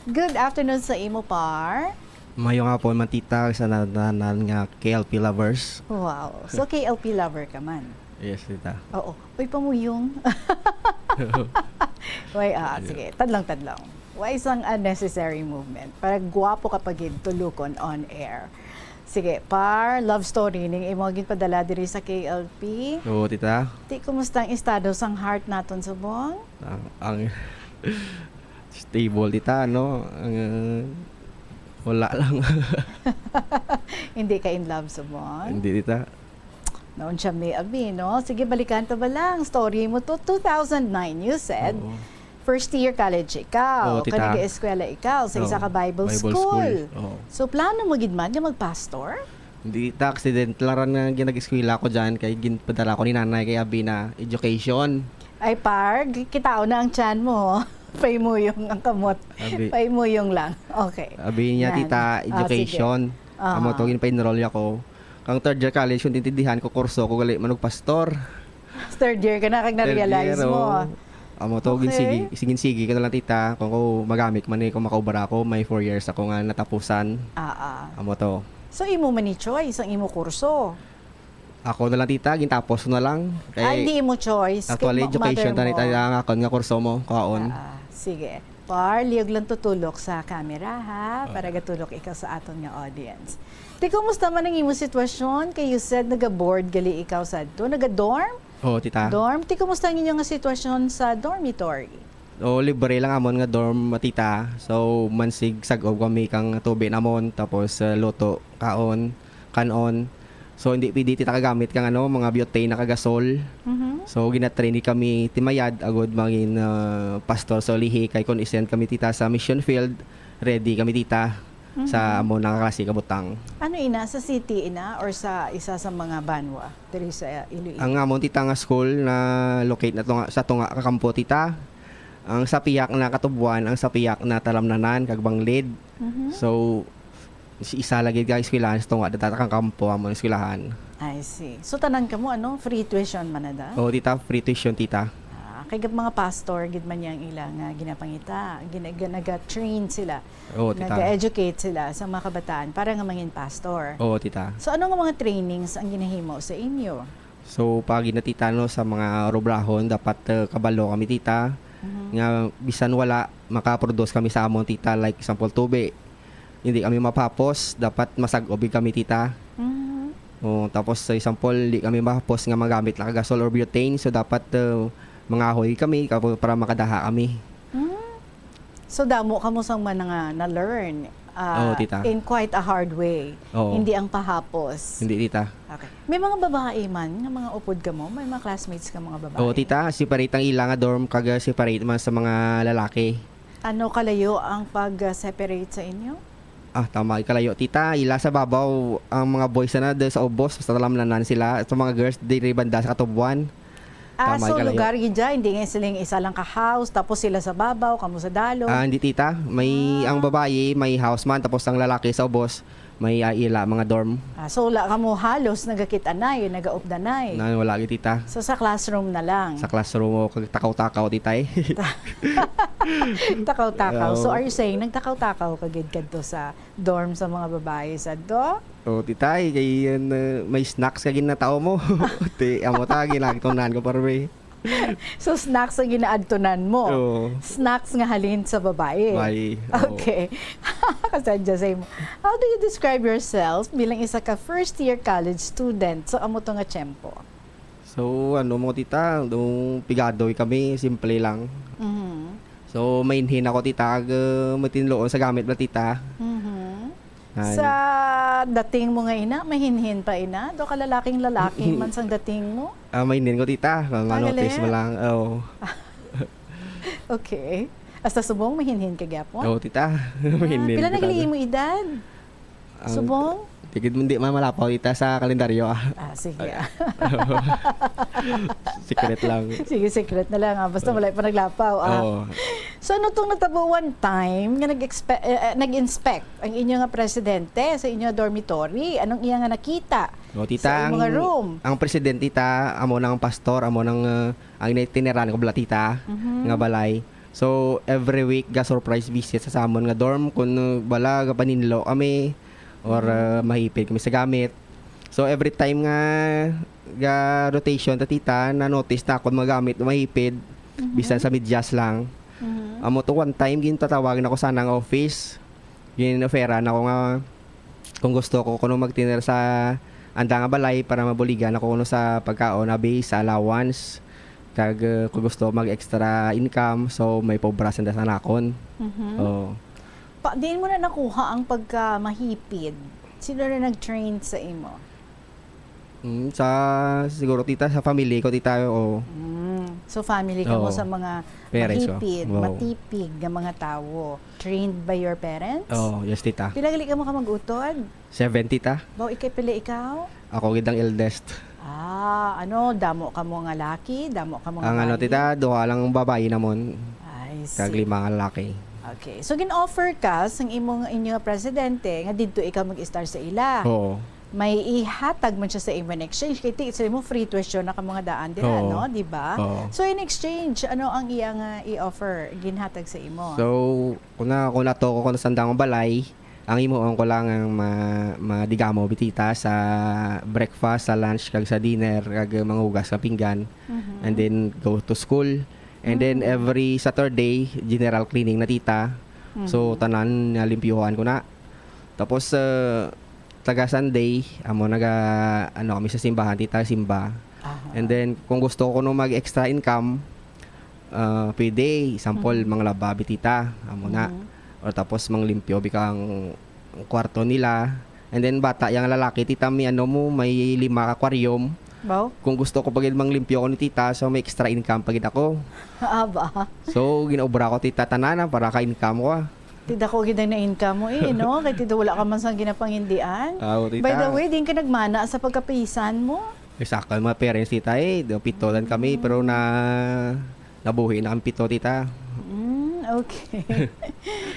Good afternoon sa imo, Par. Mayo nga po, Matita, sa tanan nga K L P lovers. Wow. So, K L P lover ka man? Yes, tita. Oo. Uy, pamuyong. Uy, ah, Yeah. sige. Tadlong-tadlong. Why isang unnecessary movement? Para gwapo ka pa gid tulukon on air. Sige, Par, love story ning imo ginpadala diri sa K L P. Oo, tita. Ti, kumusta ang estado sang heart naton subong? Ang, ang stable, tita, no? Ang, uh, wala lang. Hindi ka in love subong? Hindi, tita. Noon siya may abi, no? Sige, balikan ta ba lang? Story mo to, two thousand nine, you said. Oo. First year college ikaw, Oo, kag tita. nag-eskwela ikaw sa isa Oo. ka Bible Bible school. school. Oo. So, plano mo gid man nga magpastor? Hindi, ta, accident lang ran nga ginag-eskwela ko dyan, kay ginpadala ko ni nanay kay abi na education. Ay, Par, kitaon na ang tiyan mo. Paimuyong ang kamot. Abi. Paimuyong lang. Okay. Abi niya, Nan. tita, Ah, sige. education. Aha. Amo to, ginpa-enroll ako. Kang third year college, kung tintindihan ko, kurso ko gali, manugpastor. Third year ka na, kag Third na-realize year, mo. oo. Amo to, Okay. ginsigi, sige, sige ko na lang, tita, kung ko magamit man eh, kung makaubra ako, may four years ako nga natapusan. Ah, ah. Amo to. So, imo man ni choice ang imo kurso? Ako na lang, tita, gintapos ko na lang. Kay Ah, hindi imo choice. actually, Kay ma-, education mother tani mo. tayo ang akon nga kurso mo, kaon. Ah, sige. Par, liyog lang tutulok sa camera, ha? Para Okay. gatulok ikaw sa aton nga audience. Ti, kumusta man ang imo sitwasyon? Kay you said naga-board gali ikaw sadto. Naga-dorm? Oo, tita. Dorm? Ti, kumusta ang inyo nga sitwasyon sa dormitory? O, libre lang amon nga dorm, tita. So, mansig sag-ob kami kang tubi namon, tapos, uh, luto, kaon, kan-on. So, hindi pwede, tita, kagamit kang, ano, mga butane na kagasol. Mhm. So, ginatrain kami timayad agud mangin, uh, pastor sa ulihi. Kay kung i-send kami, tita, sa mission field, ready kami, tita, sa Mhm. amo nga klase ka butang. Ano ina, sa city ina or sa isa sa mga banwa diri sa Iloilo? Ang amon, tita, nga school na locate na tunga, sa tunga ka kampo, tita. Ang sa piyak na Katubuan, ang sa piyak na Talamnanan kag Banglid. Mhm. So, si isa lagi ka eskwelahan sa tunga data kang kampo amon eskwelahan. I see. So, tanan kamo, ano, free tuition man na da? Oo, tita, free tuition, tita. Ah, kay gab mga pastor gid man yang ila nga ginapangita, gina-, gina-, naga-train sila. Oo, tita. Naga-educate sila sa mga kabataan para nga mangin pastor. Oo, tita. So, ano nga mga trainings ang ginahimo sa inyo? So, pag ginatita, no, sa mga robrahon, dapat, uh, kabalo kami, tita, Mhm. nga bisan wala, makaproduce kami sa amon, tita, like, example, tubi. hindi kami mapahapos, dapat masag-ob gid kami, tita. Mhm. Oh, tapos sa example, hindi kami mahapos nga magamit lang ka gasol or butane, so dapat, uh, mangahoy kami kap-, para makadaha kami. Hmm. So, damo kamo sang man nga na-learn, ah, Oo, tita. in quite a hard way. Oo. Hindi ang pahapos. Hindi, tita. Okay. May mga babae man nga mga upod kamo? May mga classmates ka mga babae? Oo, tita. Separate ang ila nga dorm kag, ah, separate man sa mga lalaki. Ano kalayo ang pag-separate sa inyo? Ah, tama, kalayo, tita. Ila sa babaw ang mga boys na do sa ubos, sa talamnanan sila. Sa mga girls, diri banda sa katubuan. Ah, Tama, so kalayo. lugar gid dyan, hindi nga siling isa lang ka house, tapos sila sa babaw, kamo sa dalo. Ah, hindi, tita. May, Ah. ang babayi, may house man, tapos ang lalaki sa ubos, may, ah, ila, mga dorm. Ah, so wala kamo halos nagakit-anay, nagaupdanay? Na, wala gid, tita. So sa classroom na lang? Sa classroom, o, kag takaw-takaw, tita, eh. Takaw-takaw. So Oo. are you saying, nagtakaw-takaw ka gid kadto sa dorm sa mga babayi sadto? O, tita, eh, kay, yan, uh, may snacks ka ginataw mo. Ti, amo ta, ginagtunan ko, parwe. So, snacks ang ginaadtunan mo? Oo. Snacks nga halin sa babae? Babae, oo. Okay. Kasadya sa imo. How do you describe yourself bilang isa ka first year college student? So, amo to nga tiyempo. So, ano mo, tita, nung pigado kami, simple lang. Mhm. So, mainhin ako, tita, ag, uh, matinloon sa gamit ba, tita? Mhm. Ay. Sa dating mo nga ina, mahinhin pa ina? Do ka lalaking lalaki man sang dating mo? Ah, mainhin ko, tita. Ma-, Ah, manotis galing. mo lang. Oo. Okay. Hasta subong, mahinhin ka gyapon? Oo, tita. Ah, Mahinhin pila ko na gali talaga. imo edad? Ang Subong? Di gid, hindi man malapaw, tita, sa kalendaryo, ah. Ah, sige, Ay. ah. Secret lang. Sige, secret na lang, ah. Basta Oo. wala pa naglapaw, ah. Oo. So, ano tong natabo one time nga nag-expe-, eh, eh, nag-inspect ang inyo nga presidente sa inyo dormitory? Anong iya nga nakita No, tita, sa imo nga ang, room? ang presidente, tita, amo nang pastor, amo nang, uh, ang tinirahan ko bala, tita, Mhm. nga balay. So, every week, ga-surprise visit sa, sa amon nga dorm. Kung, uh, bala, gapaninlo kami, or, Mhm. uh, mahipid kami sa gamit. So, every time nga ga-rotation ta, tita, na-notice na akon mga gamit mahipid, Mhm. bisan sa medyas lang. Mhm. Amo to, one time, gintatawag na ko sana ang office. Gin-offeran ako nga kung gusto ko kuno magtinir sa anda nga balay para mabuligan ako kuno sa pagkaon, abi, sa allowance. Kag, uh, kung gusto mag-extra income, so may paubra sanda sa nakon. Mhm. Oo. Pa, diin mo na nakuha ang pagkamahipid? Sino na nag-train sa imo? Mm, sa, siguro, tita, sa family ko, tita, oo. Mm. So, family ka mo Oo. sa mga Parents ko. mahipid, Wow. matipig nga mga tawo. Trained by your parents? Oo, yes, tita. Pila gali ka mo ka mag-utod? Seven, tita. Baw, ikay pila ikaw? Ako gid ang eldest. Ah, ano, damo ka mo nga laki, damo ka mo nga Ang ano, bayi? tita, duha lang babayi namon. I Kag see. lima nga laki. Okay. So, gin-offer ka sang imong, inyo nga presidente nga didto ikaw mag-estar sa ila. Oo. May ihatag man siya sa imo in exchange. Kay ti-, sa imo free tuition na ka mga daan dira, Oo. no? Di ba? Oo. So, in exchange, ano ang iya nga i-offer, ginhatag sa imo? So, kung na, kung nato ko kung sandang balay, ang imuon ko lang ang ma-, madigamo, bitita, sa breakfast, sa lunch, kag sa dinner, kag manghugas sa pinggan. Mhm. And then, go to school. And then, Mhm. every Saturday, general cleaning na, tita. So, Mhm. tanan na limpyuhan ko na. Tapos, uh, taga Sunday, amo naga, ano, kami sa simbahan, tita, simba. Aha. And then, kung gusto ko no mag-extra income, uh, pwede, example, Mhm. manglaba, bitita, amo na. Mhm. Or tapos, manglimpyo, bika ang kwarto nila. And then, bata, yung lalaki, tita, may ano mo, may lima aquarium. Baw? Kung gusto ko pagid manglimpyo ko ni tita, so may extra income pagid ako. Ah, ba? So, ginaobra ko, tita, tanan, ah, para ka-income ko, ah. Ti dako gid ang na-income mo, eh, no? Kay ti wala ka man sang ginapangindian. Ah, oo, tita. By the way, din ka nagmana sa pagkapisan mo? Ay, sa akin, mga parents, tita, eh, do pito lang kami, Mm. pero na, nabuhi na kami pito, tita. Mm, okay.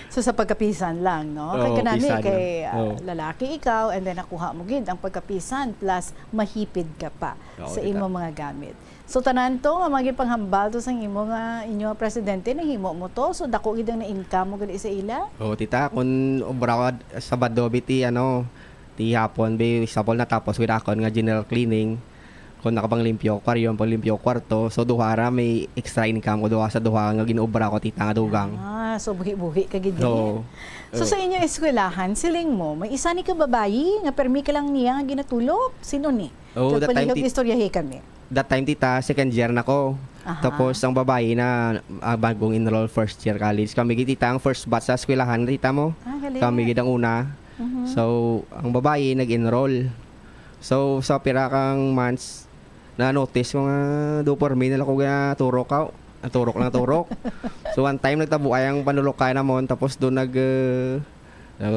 So, sa pagkapisan lang, no? Kay Oo, kanami, pisan kay, lang. ah, Oo. lalaki ikaw, and then nakuha mo gid ang pagkapisan, plus mahipid ka pa Oo, sa tita. imo mga gamit. So, tanan to nga mga ginpanghambal to sang imo nga, inyo nga presidente, nahimo mo to. So, dako gid ang na-income mo gali sa ila. Oo, tita, kung obra ko ad-, Sabado, bi, ti, ano, ti hapon, bi, example, natapos ko akon nga general cleaning. Kung nakapanglimpyo ko, kwaryo ang panglimpyo ko kwarto. So, duha ra may extra income ko, duha sa duha nga gin-obra ko, tita, nga dugang. Ah, so buhi-buhi ka gid, eh. Oo. So, Oo. sa inyo eskwelahan, siling mo, may isa ni ka babayi nga permi ka lang niya nga ginatulok? Sino ni? Oo, that time, Nagpalihog, ti-, istoryahi kami. That time, tita, second year na ko. Aha. Tapos, ang babayi na, ah, bagong enroll first year college. Kami gid, tita, ang first batch sa eskwelahan, tita mo. Ah, galing. Kami gid ang una. Mhm. So, ang babayi nag-enroll. So, sa pira kang months, na-notice ko nga do por me na lang ko ginaturok, aw. Naturok lang, turok. So, one time, nagtabuay ang panulokay namon, tapos doon nag, uh,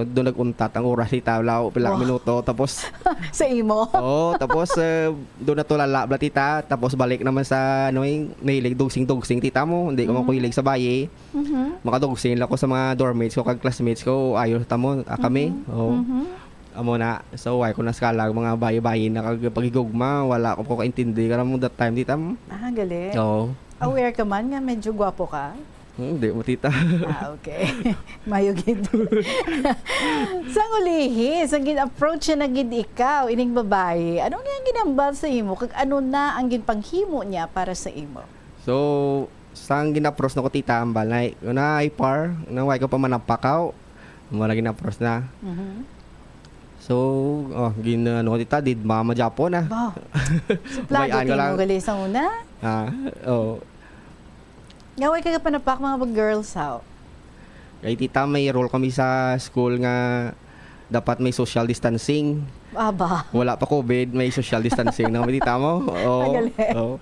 doon nag-untat ang oras, tita, wala, pila ka Wow. minuto, tapos Sa imo? Oo, tapos, uh, doon natulala, bla, tita, tapos balik naman sa, ano, yung mahilig, dugsing-dugsing, tita mo, hindi ko man Mm. kuhilig sa bayi. Mhm. Makadugsing lang ko sa mga dorm mates ko, kag classmates ko, ayos ta mo, ah, kami. Mhm. Oo. Mhm. Amo na. So, why ko naskalag mga bayi-bayi na kag paghigugma, wala ko, ko kaintindi ka mo that time, tita mo. Ah, gali. Oo. Aware ka man nga medyo gwapo ka? Hmm, di mo, tita. Ah, okay. Mayo gid. Sang ulihi, sang gin-approach siya na gid ikaw, ining babayi, ano nga ang ginambal sa imo, kag ano na ang ginpanghimo niya para sa imo? So, sang gin-approach na ko, tita, ang balay, una, ay par, na why ko pa manapakaw? Mo na gin-approach na. Mhm. So, oh, gin-, ano ko, tita, did mama Japo na. Ba? Suplado Bayaan ko ti lang. mo gali sa una? Ah, oo. Nga, why ka panapak mga girls, how? Kay, tita, may rule kami sa school nga dapat may social distancing. Aba. Wala pa covid, may social distancing na kami, tita mo. Oo, Ang galing. oo.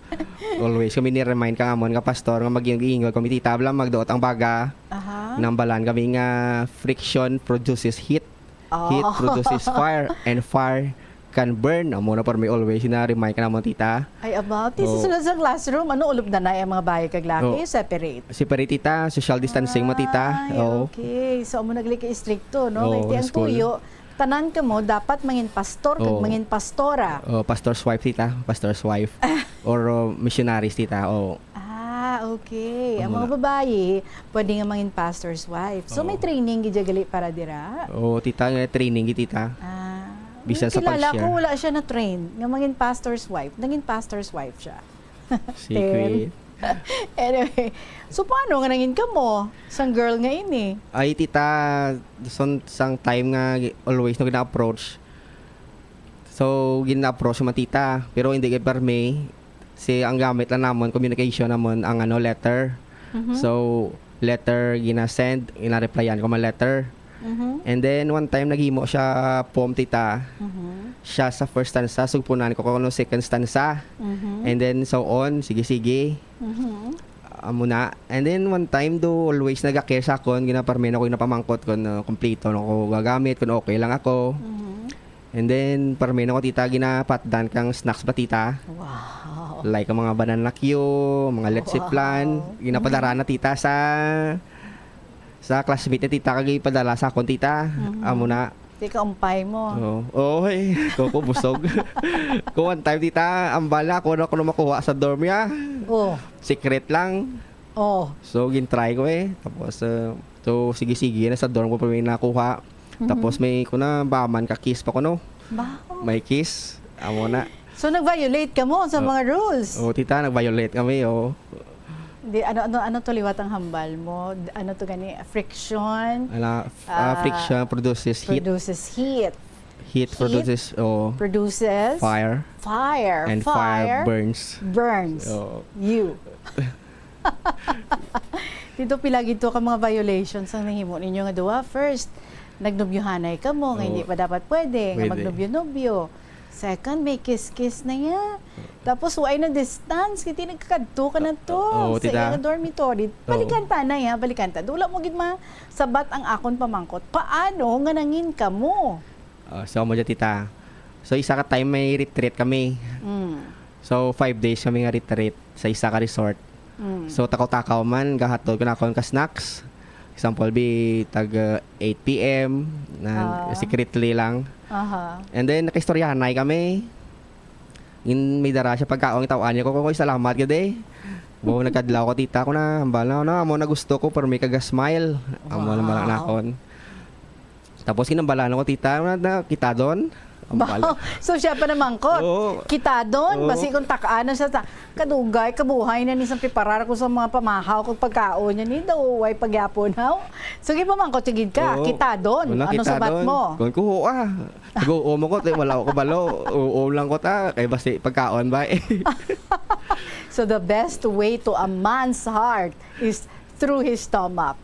Always kami ni-remind kang amon nga pastor nga mag-iingay kami, tita, bla, magduot ang baga. Aha. Nambalan kami nga friction produces heat. Oh. Heat produces fire, and fire can burn. Amo na, para may always na-remind ka namon, tita. Ay, aba. Ti, sa Oo. sulod sa classroom, ano, ulop na na ang mga bayi kag laki? Oo. Separate? Separate, tita. Social distancing mo, tita. Ay, Oo. okay. So, amo nagli ka istrikto, no? Oo, Kay ti ang school. tuyo, tanan kamo dapat mangin pastor kag Oo. mangin pastora. Oh, pastor's wife, tita. Pastor's wife. Or, uh, missionaries, tita. Oo. Ah, okay. Ang Amo mga na. babayi, pwede nga mangin pastor's wife. So, may Oo. training gid gali para dira? Oo, tita, nga training gid, tita. Ah. Bisan sa Kilala pag-share. ko, wala siya na-train nga mangin pastor's wife. Nangin pastor's wife siya. Secret. Ten. Anyway, so paano nga nangin kamo sang girl nga ini? Ay, tita, son-, sang time nga gi-, always na gina-approach. So, gina-approach man, tita, pero hindi kay permi. Si, ang gamit lang namon, communication namon, ang, ano, letter. Mhm. So, letter, gina-send, gina-replyan ko man letter. Mhm. And then, one time, naghimo siya poem, tita. Mhm. Siya sa first stanza, sugpunan ko kung ano second stanza. Mhm. And then, so on, sige-sige. Mhm. Amo na. And then, one time, do, always nagakir sa akon, ginaparmeno ko, ginapamangkot kung, uh, kompleto na ko gagamit, kung okay lang ako. Mhm. And then, parmeno ko, tita, ginapatdan kang snacks ba, tita? Wow. Like, ang mga banana cue, mga letsiplan, Wow. ginapadara Mhm. na, tita, sa, sa classmate na, tita, kag ipadala sa akon, tita. Mhm. Amo na. Di ka umpay mo. Oo. Oo, eh. Koko, busog. Kung one time, tita, ang bala, ako na, ako na makuha sa dorm niya. Oh. Secret lang. Oh. So, gin-try ko, eh. Tapos, uh, so, sige-sige na sa dorm ko pa may nakuha. Mhm. Tapos may ko na, baman ka kiss pa ko, no? Ba? May kiss. Amo na. So, nag-violate ka mo sa Oh. mga rules? Oh, tita, nag-violate kami, oh. Di, ano, ano, ano to liwat ang hambal mo? D-, ano to gani? Friction? Ala, f-, ah, Ah, friction produces heat. produces heat. Heat Heat produces, oh, produces fire. fire. And fire Fire burns. burns Oh. you. Dito pila gid to ka mga violations ang nahimo ninyo nga duha. First, nagnubyohanay ka mo nga hindi Oo. pa dapat pwede nga Pwede. magnubyo-nubyo. Second, may kiss-kiss na niya. Tapos, why na distance? Kaya nagkakadto ka na to Oo, sa tita. iyang dormitory. Oo. Balikan ta na, ya. Balikan ta. Dula mo gid ma-, sabat ang akon pamangkot. Paano nga nangin ka mo? Ah, so, mo dyan, tita. So, isa ka time may retreat kami. Mm. So, five days kami nga retreat sa isa ka resort. Mm. So, takaw-takaw man, gahatod ko na akon ka snacks. Example, be, tag, uh, eight P M, na Ah. secretly lang. Aha. And then, nakaistoryahanay kami. Gin-, may dara siya pagkaon, itaw-an niya ko, ko, "Salamat gid eh." Wow, nagkadlaw ko, tita, ko na, hambal na, na, amo na gusto ko, pero may kaga-smile. Amo na Wow. malak na akon. Tapos, kinambalan ako, tita, na, na, kita doon. Ang bala. So, siya pa namangkot. Oo. Kitadon, Oo. basi kung tak-an na siya sa, kadugay, kabuhay na ni sang piparar ko sa mga pamahaw kag pagkaon niya ni daw, way pagyapon, haw? So, gipamangkot siya gid ka, Oo. kitadon. Wala, Ano sabat kitadon. mo? Kung ko, ah, nag-oo mo ko, te, wala ko kabalo. Oo lang ko ta, kay basi pagkaon ba eh. So, the best way to a man's heart is through his stomach.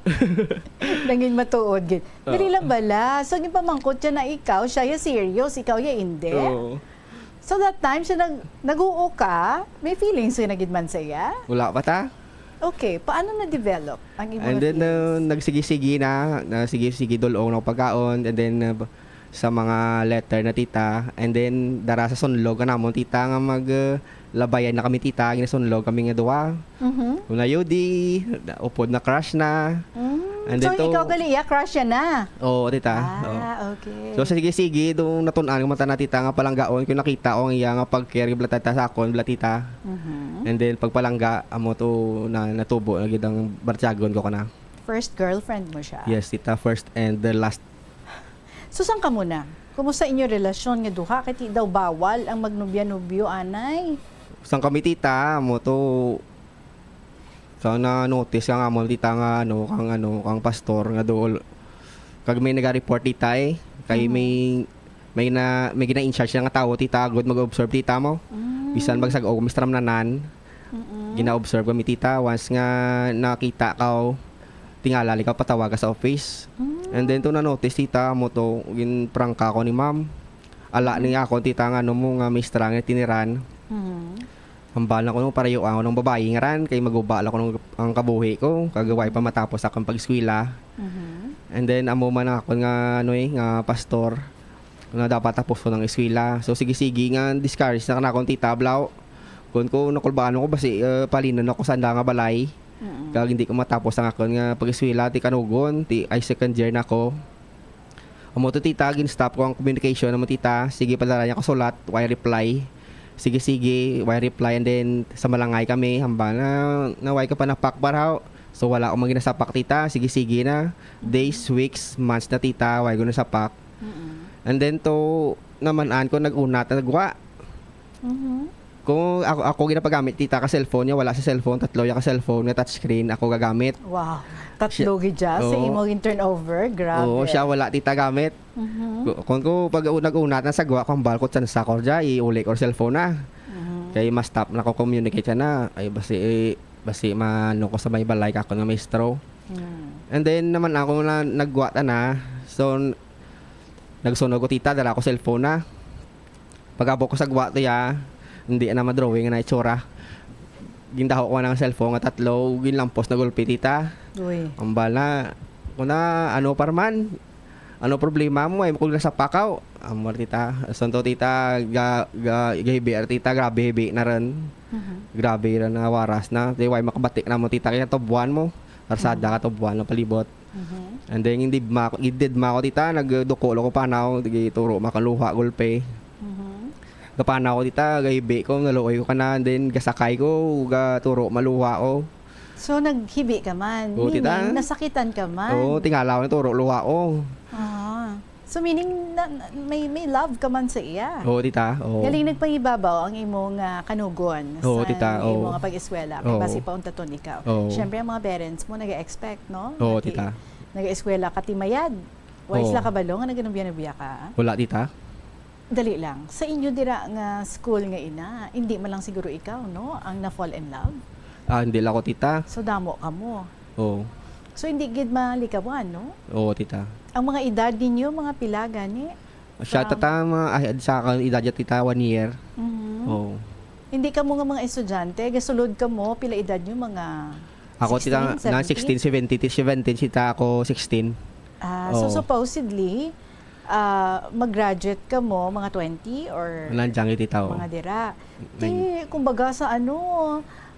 Nangin matuod gid. Dali Oo. lang bala. So, gipamangkot siya na ikaw, siya ya serious, ikaw ya hindi. Oo. So, that time, siya nag-, nag-uo ka, may feelings ka na gid man sa iya? Wala pa ta. Okay, paano na-develop ang imong And then, feelings? uh, nagsigi-sigi na, na sige-sige dul-ong na pagkaon, and then, uh, sa mga letter na tita, and then dara sa sunlog ka namon tita nga mag, uh, labayan na kami tita, ginasunlog kami nga duha. Mhm. Una U D, upod na crush na. Mm. And So, then to ikaw gali, iya, crush siya na? Oo, tita. Ah, Oo. okay. So, sige-sige, do natun-an ko man tana tita nga palanggaon ko, nakita ko ang iya nga pag-care bala tita sa akon, bala tita. Mhm. And then, pagpalangga, amo to na, natubo na gid ang bartyagon ko kana. First girlfriend mo siya? Yes, tita, first and the last. So, saan ka muna? Kumusta inyo relasyon nga duha? Kay ti daw bawal ang magnobya-nobyo, anay? Sang kami, tita, mo to, sa na-notice ka nga mo, tita, nga, ano, kang, ano, kang pastor nga dool. Kag may naga-report, tita, eh. Kay Mhm. may, may na, may gina-in-charge nga tawo, tita, agod mag-observe, tita, mo. Mm. Bisan magsag-o, mistram nanan. Mm-mm. Gina-observe kami, tita. Once nga nakita ka, o, tingala, likaw, patawag ka sa office. Mm. And then, to na-notice, tita, mo to, ginprangka ko ni ma'am. Ala Mm. ni ako, tita, nga ano mo, nga may strang nga tiniran. Mm. Hambal na ko, no, para yung ako ng babae nga ran, kay maguba lang ko ng, ang kabuhi ko, kagaway pa matapos akong pag-eskwela. Mhm. And then, amo man ako nga, ano eh, nga pastor, nga dapat tapos ko ng eskwela. So, sige-sige nga, discourage na kanakon, tita, blaw. Kun ko nakulbaan ko, basi, eh, palinan ako sa anda nga balay. Mm. Kag hindi ko matapos ang akon nga pag-eskwela, ti kanugon, ti ay second year na ako. Amo to, tita, gin-stop ko ang communication. Amo, tita, sige, padala niya ko sulat, why reply? Sige, sige, why reply? And then, sa malangay kami, hamba na, na why ka pa napakbar, haw? So, wala akong maginasapak, tita. Sige, sige na. Days, weeks, months na, tita, why ko nasapak? Mm-mm. And then, to, naman-an ko, nag-unat, nagwa. Mhm. Kung ako, ako ginapagamit, tita, ka cellphone niya, wala sa cellphone, tatlo ya ka cellphone nga touchscreen, ako gagamit. Wow. Tatlo Siya gid siya sa Oo. imo gin turnover? Grabe. Oo, siya wala, tita, gamit. Mhm. Ku-, kung ko pag u-, nag-una na sa gwa, kung balkot sa sakor dya, iuli ko cellphone na. Mhm. Kay mas stop na ko communicate siya na. Ay, basi, eh, basi maano ko sa may balay ka ako nga maestro. Mm. And then naman ako na nagwa ta na. So, n-, nagsunog ko, tita, dala ko cellphone na. Pag-abot ko sa gwa to ya, hindi na madrawing na itsura. Gindaho ko na ang cellphone nga tatlo, ginlampos na gulpi, tita. Uy. Ang bala, kuna, ano, parman? Ano problema mo? Ay, makul sa pakaw. Amor, tita. Santo, tita, ga, ga, gahibi, ar, tita, grabe, hibi na rin. Mhm. Grabe rin na waras na. Di, way makabati na mo, tita, kaya tubuan mo. Arsada Mhm. ka, tubuan ang palibot. Mhm. And then, hindi ma-, hindi ma ako, tita, nagduko lang ko panaw, di turo makaluha, gulpe. Mhm. Gapanaw ko, tita, gahibi ko, naluoy ko kana, and then, gasakay ko, gaturo, maluha ko. So, naghibi ka man? Oo, tita. Meaning, nasakitan ka man? Oo, tingala ko, naturo, luha ko. Ah. So, meaning, na, na, may, may love ka man sa iya? Oo, tita, oo. Galing nagpangibabaw ang imong, ah, kanugon Oo, sa tita, oo. imong pag-eskwela. Kay Oo. basi pauntaton ikaw. Oo. Siyempre, ang mga parents mo, nag-expect, no? Oo, Nag-, tita. Nag-eskwela ka, timayad. Way Oo. sila kabalo nga naganubya-nubya ka? Wala, tita. Dali lang. Sa inyo dira nga school nga ina, hindi man lang siguro ikaw, no, ang na-fall in love? Ah, hindi lang ako, tita. So, damo kamo. Oo. So, hindi gid malikawan, no? Oo, tita. Ang mga edad ninyo, mga pila gani? Siya, From tata, mga, ah, sa akin, edad niya, tita, one year. Mhm. Oo. Hindi kamo nga mga estudyante, gasulod kamo, pila edad nyo, mga Ako, tita, sixteen, na seventeen? sixteen, seventeen, ti-, seventeen, sita ako, sixteen. Ah, so Oo. supposedly, ah, mag-graduate ka mo, mga twenty or Nandiyan, tita, oo. mga dira. Ti, Nang- kumbaga sa ano,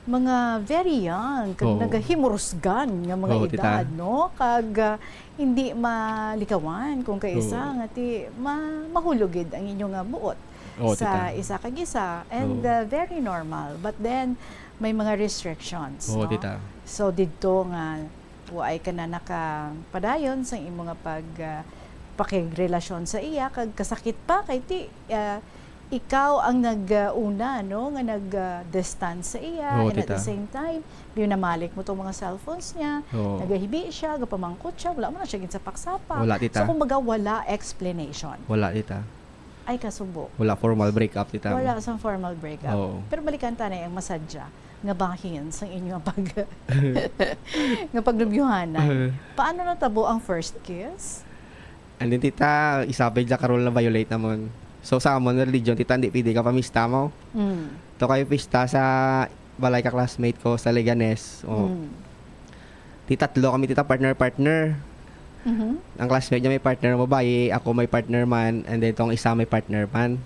mga very young, kag Oo. nagahimurusgan nga mga Oo, tita. edad, no? Kag, ah, hindi malikawan kung kaisa Oo. nga ti ma-, mahulog gid ang inyo nga buot Oo, sa tita. isa kag isa. And, Oo. ah, very normal. But then, may mga restrictions, Oo, no? tita. So, didto nga, waay ka na nakapadayon sa imo nga pag, ah, pakigrelasyon sa iya, kag kasakit pa kay ti, ah, ikaw ang nag-una, no, nga nag, ah, distance sa iya, Oo, and at the tita. same time, di namalik mo tong mga cellphones niya, Oo. nagahibi siya, gapamangkot siya, wala mo na siya ginsapak-sapak. Wala, tita. So, kumbaga, wala explanation. Wala, tita. Ay, kasubo. Wala formal breakup, tita. Wala sang formal breakup. Oo. Pero balikan ta na ang masadya nga bahin sang inyo nga pag-, nga paglubyuhanan. Paano natabo ang first kiss? And then, tita, isabay dyan karol na violate namon. So, sa amon religion, tita, hindi pwede ka pamista mo. Mm. To kayo pista sa balay ka classmate ko sa Leganes. Oh. Mm. Ti tatlo kami, tita, partner-partner. Mhm. Ang classmate niya may partner babayi, ako may partner man, and then tong isa may partner man.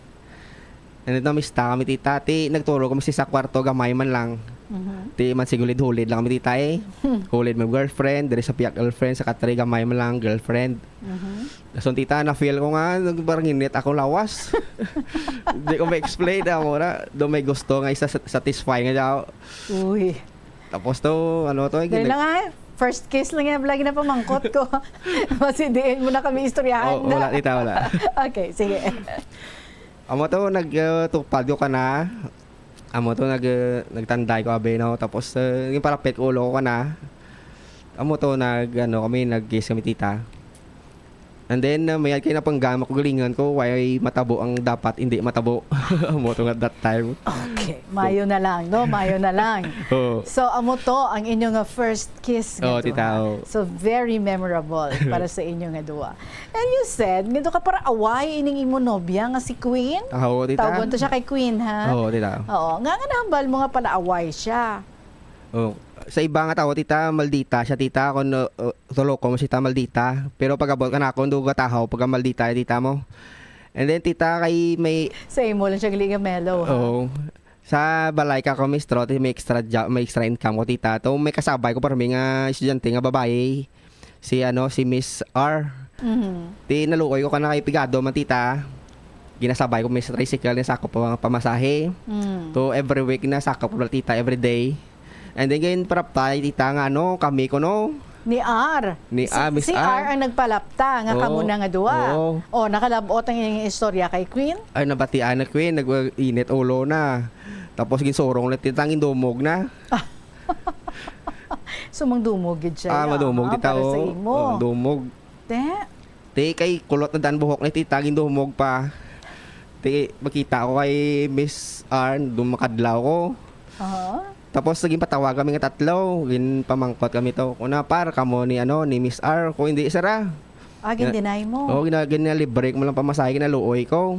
And then, namista kami, tita. Ti, nagtulog kami sa isa kwarto, gamay man lang. Mhm. Ti, man sigulid-hulid lang kami, tita, eh. Hmm. Hulid may girlfriend, diri sa piyak girlfriend, sa katri, gamay man lang, girlfriend. Mhm. Dason, tita, na-feel ko nga, nagbaranginit ako lawas. Di ko ma-explain, amo na. Do may gusto nga isa-, satisfy nga daw. Uy. Tapos to, ano to, eh, Dali ginag- lang, ah. First kiss lang yan, lagi na pamangkot ko. Masidiin mo na kami istoryahan Oh, na. wala, tita, wala. Okay, sige. Amo to, nag, uh, tupad ko ka na. Amo to, nag, uh, nagtanday ko, abi, no? Tapos, uh, yung parapet ko, ulo ko ka na. Amo to, nag, ano, kami, nag-kiss kami, tita. And then, uh, mayad kay napangga, makugalingan ko, why matabo ang dapat hindi matabo. Amo to nga that time. Okay, mayo na lang, no? Mayo na lang. Oo. So, amo to ang inyo nga first kiss nga Oo, duha. tita, oo. So, very memorable para sa inyo nga duha. And you said, nga do ka para away ining imo nobya nga si Queen? Ah, oo, tita. Tawgon to siya kay Queen, ha? Oo, tita. Oo. Nga nga nahambal mo nga palaaway siya? Oh, sa iba nga tawo, tita, maldita siya, tita. Kung, uh, uh, tulo ko mo siya, tita, maldita. Pero pag-abot ka na ako, duga tahaw, pag maldita, tita mo. And then, tita, kay may Sa imo lang siya gali nga mellow, ha? Oo. Sa balay ka ko, Miss Trot, may extra job, may extra income ko, tita. To, may kasabay ko, pero may nga estudyante nga babae. Si, ano, si Miss R. Mhm. Ti, naluoy ko ka na kay pigado man, tita. Ginasabay ko may sa tricycle ni sa ako pa, pamasahe. Mm. To, every week na sa ako pa, tita, every day. And then, ganyan, paraptay, tita, nga, ano, kami ko, no? Ni R. Ni Si, R, Miss si R. R ang nagpalapta nga Oo. kamo na nga duwa. Oo. Oh, nakalabot ang inyong istorya kay Queen? Ay, nabatian na, Queen. Nag-init ulo na. Tapos, ginsurong na, tita, ang indumog na. So, mangdumog gid siya, Ah, madumog, ah, tita, para sa oh. imo. Oh, dumog. Te? Te, kay kulot na dan buhok ni tita, gindumog pa. Te, makita ko kay Miss R, dumakadlaw ko. Aha. Tapos, naging patawag kami nga tatlo. Ginpamangkot kami to. Kuna, par, kamo ni, ano, ni Miss R. Kung hindi, sara. Ah, Na- gin-deny mo? Oo, gina-, ginalibre ko lang pamasahe, ginaluoy ko.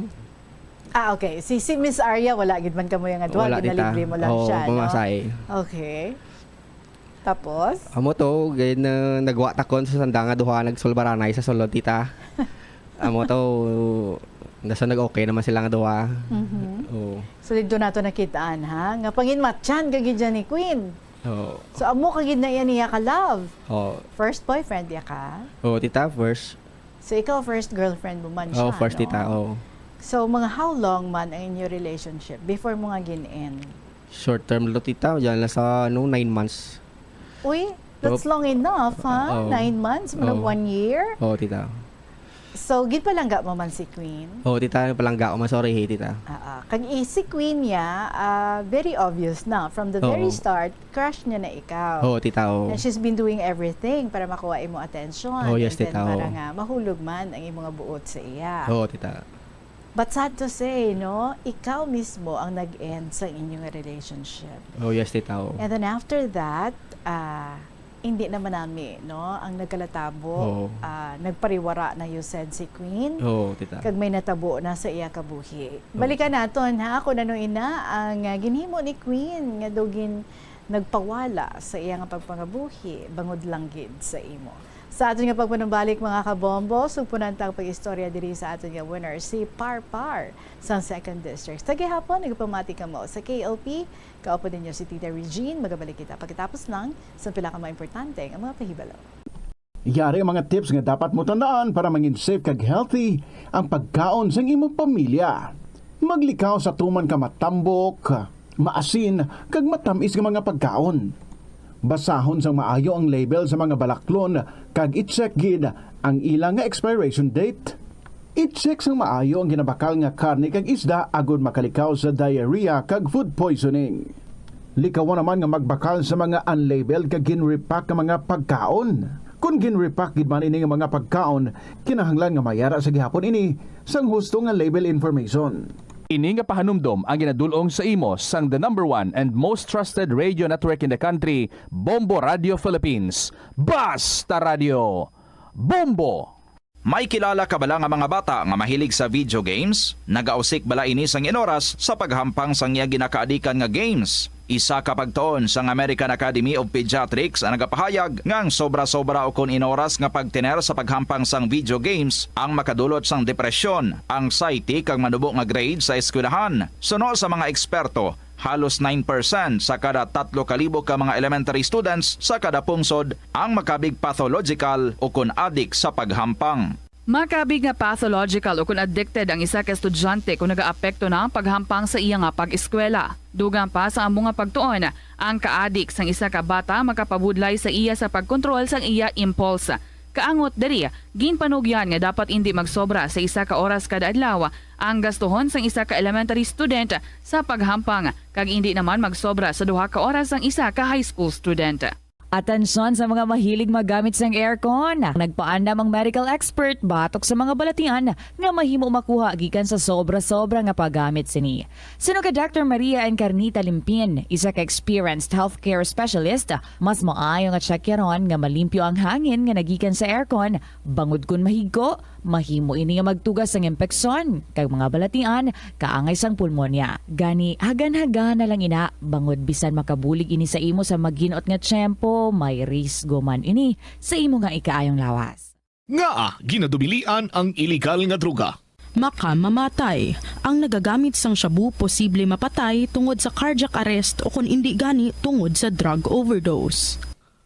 Ah, okay. Si, si Miss Arya, wala gid man kamo yang adwa, Wala, tita. ginalibre mo lang Oo, siya, no? pamasahe. Okay. Tapos? Amo to, gay na, nagwa takon sa sanda nga duha, nagsulbaranay sa sulod, tita. Amo to, nasa nag-okay naman sila nga duha. Mhm. Oo. So, dito nato nakitaan, ha? Nga panginmatyan ka gid dyan ni Queen. Oo. So, amo ka gid na iya niya ka love. Oo. First boyfriend niya ka? Oo, tita, first. So, ikaw, first girlfriend mo man Oo, siya, first, no? tita, oo. So, mga how long man ang inyo relationship before mo nga gin-end? Short term lang, tita. Diyan lang sa, ano, nine months. Uy, that's Oo. long enough, ha? Oo. Nine months, murag Oo. one year? Oo, tita. So, ginpalangga mo man si Queen? Oo, tita, palangga ko man. Sorry, hey, tita. Ah, ah. Kag i-, si Queen niya, ah, very obvious na. From the very Oo. start, crush niya na ikaw. Oo, tita, oo. And she's been doing everything para makuha imo attention. Oo, yes, And then, tita, para oo. nga mahulog man ang imo nga buot sa iya. Oo, tita. But sad to say, no, ikaw mismo ang nag-end sa inyong relationship. Oh, yes, tita, oh. And then after that, ah, hindi naman nami, no, ang nagkalatabo, Oo. ah, nagpariwara na, you said, si Queen. Oo, tita. Kag may natabo na sa iya kabuhi. Oo. Balikan naton, ha, kung ano ina ang, ah, ginhimo ni Queen nga daw gin-, nagpawala sa iya nga pagpangabuhi bangod lang gid sa imo. Sa aton nga pagpanumbalik, mga kabombo, sugpunan ta ang pag-istorya diri sa aton nga winner, si Par Par, sa Second District. Sa gihapon, nagapamati kamo sa K L P. Kaupod ninyo si Tita Regine. Magabalik kita pagkatapos lang sa pila ka mga importante nga mga pahibalo. Yari ang mga tips nga dapat mo tandaan para mangin safe kag healthy ang pagkaon sang imong pamilya. Maglikaw sa tuman ka matambok, maasin, kag matamis nga mga pagkaon. Basahon sang maayo ang label sa mga balaklon kag i-check gid ang ila nga expiration date. I-check sang maayo ang ginabakal nga karne kag isda agod makalikaw sa diarrhea kag food poisoning. Likawan naman nga magbakal sa mga unlabeled kag gin-repack nga mga pagkaon. Kon gin-repack gid man ini nga mga pagkaon, kinahanglan nga mayara sa gihapon ini sang husto nga label information. Ini nga pahanumdom ang ginadul-ong sa imo sang the number one and most trusted radio network in the country, Bombo Radio Philippines. Basta Radio, Bombo! May kilala ka bala nga mga bata nga mahilig sa video games? Nagausik bala ini sang inoras sa paghampang sang iya ginakaadikan nga games? Isa ka pagtuon sang American Academy of Pediatrics ang nagapahayag nga ang sobra-sobra ukon inoras nga pagtener sa paghampang sang video games ang makadulot sang depresyon, anxiety, kag manubo nga grade sa eskwelahan. Suno sa mga eksperto, halos nine percent sa kada tatlo ka libo ka mga elementary students sa kada pungsod ang makabig pathological ukon adik sa paghampang. Makabig nga pathological ukon addicted ang isa ka estudyante kon nagaapekto na ang paghampang sa iya nga pag-eskwela. Dugang pa sa amo nga pagtuon, ang kaadik sang isa ka bata makapabudlay sa iya sa pagkontrol sang iya impulse. Kaangot diri, ginpanugyan nga dapat indi magsobra sa isa ka oras kada adlaw ang gastuhon sang isa ka elementary student sa paghampang, kag indi naman magsobra sa duha ka oras ang isa ka high school student. Atensyon sa mga mahilig maggamit sang aircon. Nagpaandam ang medical expert batok sa mga balatian nga mahimo makuha gikan sa sobra-sobra nga paggamit sini. Suno kay Doctor Maria Encarnita Limpin, isa ka experienced healthcare specialist, mas maayo nga tsakyaron nga malimpyo ang hangin nga nagikan sa aircon, bangod kon mahigko, mahimo ini nga magtuga sang impeksyon kag mga balatian kaangay sang pulmonya. Gani, hagan-hagan na lang ina, bangod bisan makabulig ini sa imo sa maginot nga tiyempo, may risgo man ini sa imo nga ikaayong lawas. Ngaa ginadubilian ang iligal nga droga? Makamamatay. Ang nagagamit sang shabu posible mapatay tungod sa cardiac arrest o kon indi gani tungod sa drug overdose.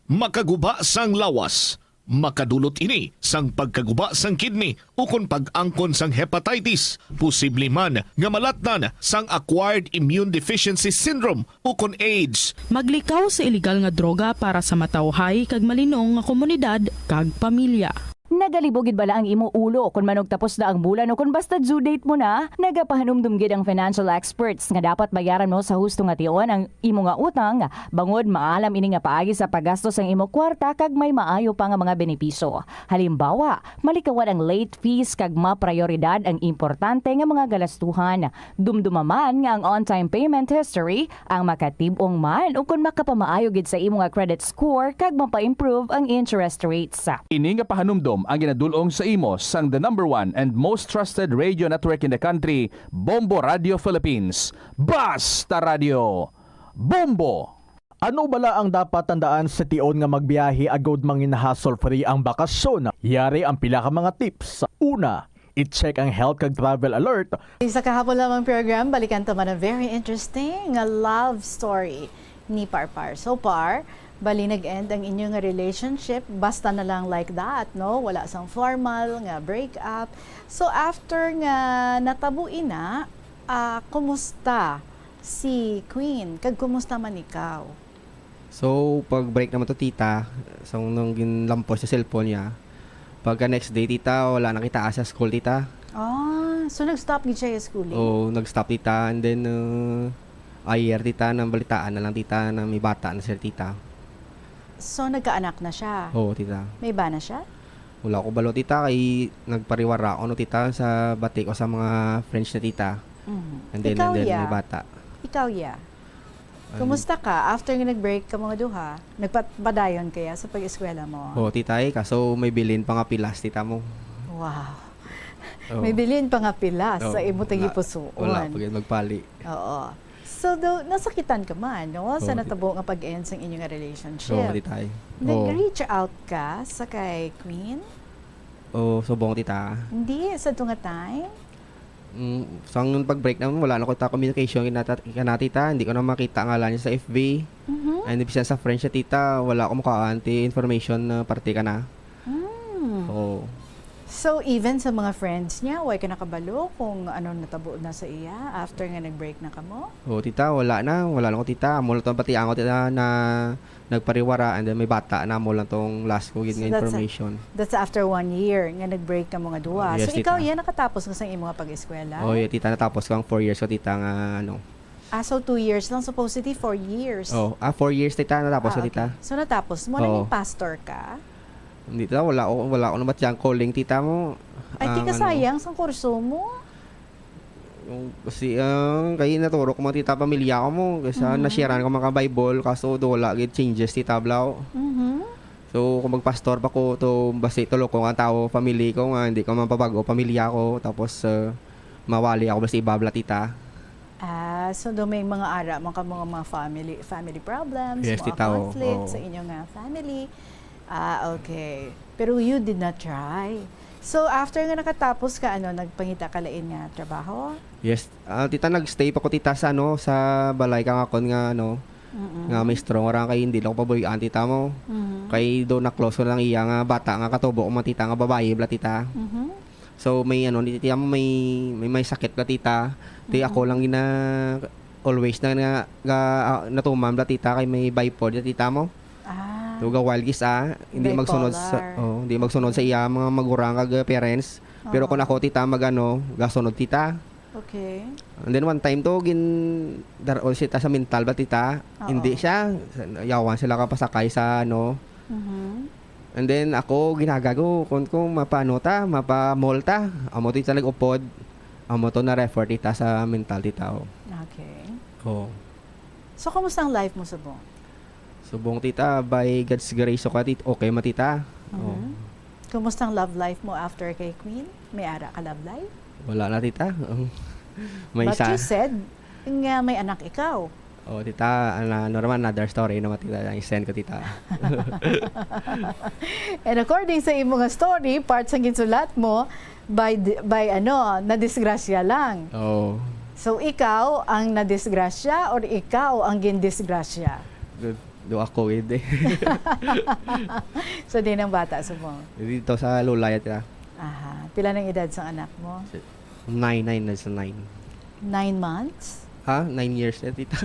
Makaguba sang lawas. Makadulot ini sang pagkaguba sang kidney ukon pag-angkon sang hepatitis, posible man nga malatnan sang acquired immune deficiency syndrome ukon AIDS. Maglikaw sa iligal nga droga para sa matawhay kag malinong nga komunidad kag pamilya. Nagalibog gid bala ang imo ulo kon manugtapos na ang bulan o kon basta due date mo na? Nagapahanumdom gid ang financial experts nga dapat bayaran mo sa husto nga tion ang imo nga utang, bangod maalam ini nga paagi sa paggasto sang imo kwarta kag may maayo pa nga mga benepisyo. Halimbawa, malikawan ang late fees kag maprayoridad ang importante nga mga galastuhan. Dumduma man nga ang on-time payment history ang makatib-ong man ukon makapamaayo gid sa imo nga credit score kag mapa-improve ang interest rates. Ini nga pahanumdom ang ginadul-ong sa imo sang the number one and most trusted radio network in the country, Bombo Radio Philippines. Basta Radio, Bombo! Ano bala ang dapat tandaan sa tion nga magbiyahe agod mangin hassle-free ang bakasyon? Yari ang pila ka mga tips. Una, i-check ang health kag travel alert. Sa kahapon lamang program, balikan ta man ang very interesting nga love story ni Par Par. So, Par, bali nag-end ang inyo nga relationship, basta na lang like that, no? Wala sang formal nga break up. So, after nga natabo ina, ah, kumusta si Queen? Kag kumusta man ikaw? So, pag break naman to, tita, so, nung ginlampos sa cellphone niya, pagka next day, tita, wala na kita sa school, tita. Ah, so nag-stop gid siya sa schooling? Oo, nag-stop, tita. And then, uh, a year, tita, nang balitaan na lang, tita, na may bata na sila, tita. So, nagkaanak na siya? Oo, tita. May iba na siya? Wala ko balo, tita, kay nagpariwara ako, no, tita, sa bati ko sa mga friends na, tita. Mhm. And then, Ikaw, and then, ya? May bata. Ikaw, ya? Ano? Kumusta ka? After nga nag-break ka mga duha, nagpadayon kaya sa pag-eskwela mo? Oo, tita, eh, kaso may bilin pa nga pilas, tita mo. Wow. Oo. May bilin pa nga pilas sa imo tagipusoon. Oo, na-, wala pa gid magpali. Oo. So, daw, nasakitan ka man, no? Sa Oo, tita. Natabo nga pag-end sang inyo nga relationship. Oo, tita, eh. Oo. Nag-reach out ka sa kay Queen? Oo, subong, tita. Hindi, sa to nga time? Mm, sang pag-break naman, wala na ko ta communication kinata-, kana, tita. Hindi ko na makita ang ngalan niya sa F B. Mhm. And bisan sa friends niya, tita, wala ko makaanti information na parte ka na. Mm. Oo. So, even sa mga friends niya, way ka nakabalo kung ano natabo na sa iya after nga nag-break na kamo? O, tita, wala na. Wala lang ko, tita. Amo lang to ang batian ko, tita, na nagpariwara and then may bata na. Amo lang tong last ko gid So, nga that's a- information. That's after one year nga nag-break kamo nga duha. Yes, So, ikaw, tita. yan, nakatapos nga sa imo nga pag-eskwela? O, yeah, tita, natapos ko ang four years ko, tita, nga, ano. Ah, so two years lang. Supposedly, four years. Oh, ah, four years, tita, natapos Ah, ko, tita. okay. So, natapos mo, Oo. naging pastor ka? Hindi, tita, wala ko, wala ko naman siyang calling, tita mo. Ay, Ang tita, ano, sayang sang kurso mo. Yung, kasi, ah, kay naturo ko man, tita, pamilya ko mo. Kasi Mhm. na-sharean ko mga Bible, kaso do wala gid changes, tita, blaw. Mhm. So, kung magpastor pa ko, to, basi tulo ko nga tao, family ko, nga hindi ko mapabag-o, pamilya ko. Tapos, ah, mawali ako sa iba, bla, tita. Ah, so do may mga ara man ka mga, mga family, family problems, Yes, mga tita, oo. conflict Oo. sa inyo nga family. Ah, okay. Pero you did not try. So, after nga nakatapos ka, ano, nagpangita ka lain nga trabaho? Yes. Ah, tita, nagstay pa ko, tita, sa, ano, sa balay kang akon nga, ano, Mm-mm. nga may strong ra kay hindi lang ko pabuy-an, tita mo. Mhm. Kay do na close ko lang iya nga bata nga katubo ko man, tita, nga babayi, bla, tita. Mhm. So, may, ano, ni tita mo, may, may, may sakit, bla, tita. Ti Mhm. ako lang gina-, always na, na, ga-, ah, natuman, bla, tita, kay may bipolar, tita mo. Ah. So, ga-wild gis, ah, hindi magsunod sa, Bipolar. oh, hindi magsunod sa Mm. iya mga magurang kag parents. Pero Oo. kung ako, tita, mag-ano, gasunod, tita. Okay. And then one time to, gin-, dar-, o, sita sa mental ba, tita? Oo. Hindi siya. Yawan sila kapasakay sa, ano. Mhm. And then ako, ginagago, kung, kung mapa-ano ta, mapa-mall ta. Amo to yung talag upod. Amo to na-refer, tita, sa mental, tita, oh. Okay. Oo. So, kumusta ang life mo subong? Subong, tita, by God's grace, okay, tit-, okay man, tita. Mhm. Oh. Kumusta ang love life mo after kay Queen? May ara ka love life? Wala na, tita. May But isa. you said nga may anak ikaw. Oh, tita, ana-, ano naman, another story naman, tita. I-send ko, tita. And according sa imo nga story, part sa ginsulat mo, by d-, by ano, nadisgrasya lang. Oo. So, ikaw ang nadisgrasya or ikaw ang gindisgrasya? Do, do ako, gid, eh. So, di nang bata, subong? Dito sa lola, ya, tita. Aha. Pila nang edad sang anak mo? Si-, nine, nine na sa nine. Nine months? Ha? Nine years na, tita.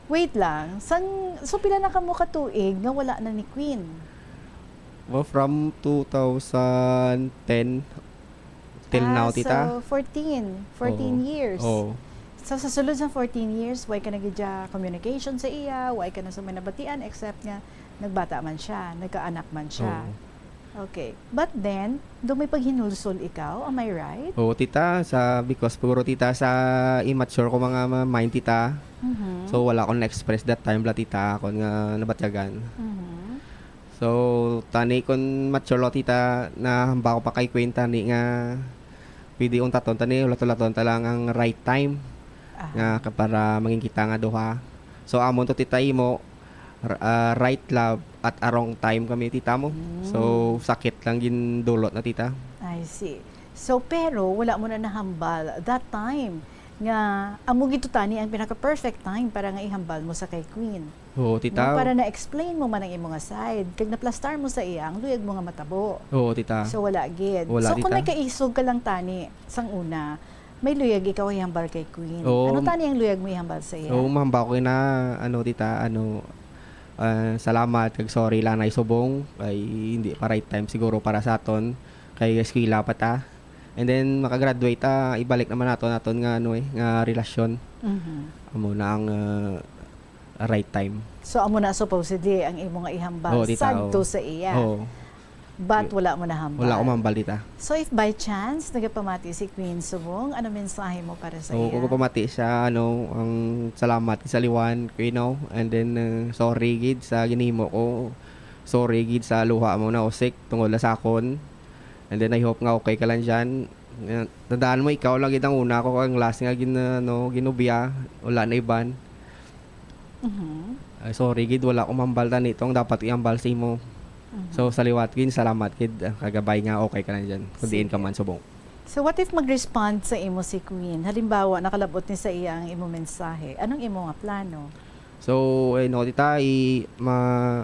Wait lang. Sang, so, pila na kamo ka tuig nga wala na ni Queen? Well, from two thousand ten till Ah, now, tita. so, fourteen. Fourteen Oo. years. Oo. So, sa sulod sa fourteen years, way ka na gid siya communication sa iya, way ka na sa may nabatian, except nga nagbata man siya, nagkaanak man siya. Oo. Okay. But then, do may paghinulsol ikaw, am I right? Oo, tita, sa, because puro, tita, sa immature ko mga ma-, mind, tita. Mhm. So, wala akong na-express that time, bla, tita, akon nga nabatyagan. Mhm. So, tani kon mature, tita, nahamba ko pa kay Queen, tani nga pwede untaton, tani ulat-ulaton ta lang ang right time Aha. nga ka-, para mangin kita nga duha. So, amon to, tita, imo, r-, ah, right love at a wrong time kami, tita mo. Mm. So, sakit lang gindulot na, tita. I see. So, pero wala mo na nahambal that time nga amo gid to tani ang pinaka-perfect time para nga ihambal mo sa kay Queen. Oo, tita. No? Para na-explain mo man ang imo nga side, kag naplastar mo sa iya ang luyag mo nga matabo. Oo, tita. So, wala gid. Wala, So, kung tita. may kaisog ka lang tani sang una, may luyag ikaw ihambal kay Queen. Oo. Ano tani ang luyag mo ihambal sa iya? So, mahambal ko na, ano, tita, ano, ah, salamat kag sorry lang, Nay Subong, kay hindi pa right time siguro para sa aton, kay eskwela pa ta. And then, makagraduate ta, ibalik naman nato naton nga, ano, eh, nga relasyon. Mhm. Amo na ang, ah, right time. So, amo na supposedly ang imo nga ihambal Oo, tita, sadto oo. sa iya. Oo. But Di-, wala mo nahambal. Wala ko mahambal, tita. So, if by chance nagapamati si Queen Subong, ano mensahe mo para sa Oo, iya? Ko pamati sa, ano, ang salamat sa liwan, Queen, no? And then, uh, sorry gid sa ginhimo ko. Sorry gid sa luha mo na usik tungod la sa akon. And then, I hope nga okay ka lang dyan. Nga, tandaan mo, ikaw lang gid ang una ko, ang last nga gin-, ano, ginubya. Wala na iban. Mhm. Ay, sorry gid, wala ko mambal tani itong dapat iambal sa imo. Mhm. So, sa liwat gid, salamat gid, ah, kagabay nga okay ka lang dyan. Kung diin ka Sige. man subong. So, what if mag-respond sa imo si Queen? Halimbawa, nakalabot ni sa iya ang imo mensahe. Anong imo nga plano? So, eh, no, tita, i-, ma-,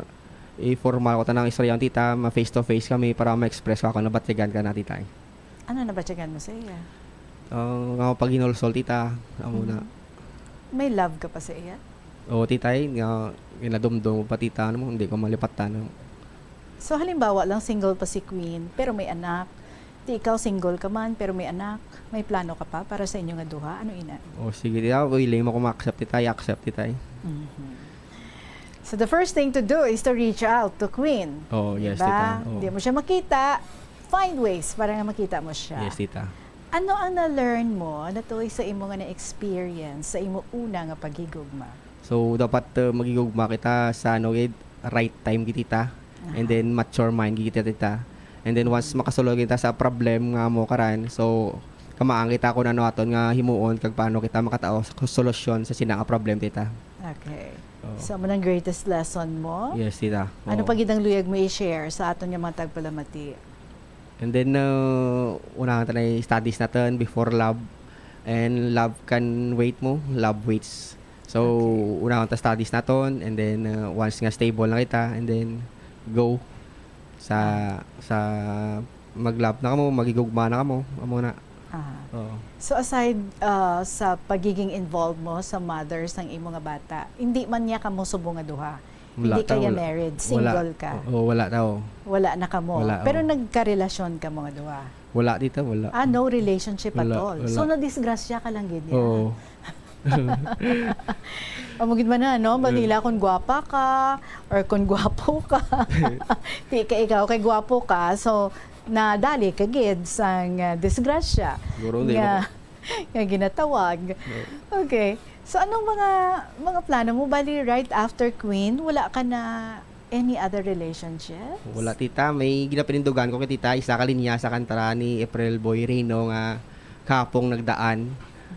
i-formal ko tanang istorya, tita, ma-face to face kami para ma-express ko ako, nabatyagan ka na, tita, eh. Ano na ba tiyagan mo sa iya? Ah, nga paghinulsol, tita, amo na. Mhm. May love ka pa sa iya? Oo, tita, eh, nga ginadumdum ko pa, tita, ano mo, hindi ko malipatan, ano. So, halimbawa lang, single pa si Queen, pero may anak. Di ikaw, single ka man, pero may anak. May plano ka pa para sa inyo nga duha? Ano ina? O, sige, tita, willing mo ko ma-accept, tita, i-accept, tita, eh. Mhm. So, the first thing to do is to reach out to Queen. Oo, yes, Diba? tita. Oo. Di mo siya makita, find ways para nga makita mo siya. Yes, tita. Ano ang na-learn mo natuloy sa imo nga na-experience sa imo una nga paghigugma? So, dapat, uh, maghigugma kita sa, ano, gid, right time gid, tita. And Aha. then, mature mind gid kita, tita. And then, once Mm. makasulod kita sa problem nga mo karan, so, kamaan kita kung ano aton nga himuon kag paano kita makatao sa solusyon sa sina nga problem, tita. Okay. Oo. So, amo nang greatest lesson mo? Yes, tita. Ano Oo. pa gid ang luyag mo i-share sa aton nga mga tagpalamati? And then, uh, unahan ta na yung studies natin before love. And love can wait mo, love waits. So, Okay. unahan ta studies naton, and then, uh, once nga stable na kita, and then go sa, Ah. sa mag-love na kamo, maghigugma na kamo, amo na. Ah. Oo. So, aside, uh, sa pagiging involved mo sa mother sang imo nga bata, hindi man niya kamo subong nga duha? Wala Hindi ta, kaya wala. married, Wala. single ka? Oo, wala ta, oo. Wala na kamo. Wala, Pero oo. nagkarelasyon kamo nga duha? Wala, tita, wala. Ah, no relationship at Wala, all. wala. So, nadisgrasya ka lang gid niya. Oo. Amo gid man na, no? Manila, Eh. kung gwapa ka, or kung gwapo ka. Di ka ikaw kay gwapo ka, so, nadali ka gid sang, ah, disgrasya Siguro, hindi nga, mo nga ginatawag. No. Okay. So, anong mga, mga plano mo? Bali, right after Queen, wala ka na any other relationship? Wala, tita. May ginapanindugan ko kay tita, isa ka linya sa kanta ni April Boy Reyno nga kahapong nagdaan.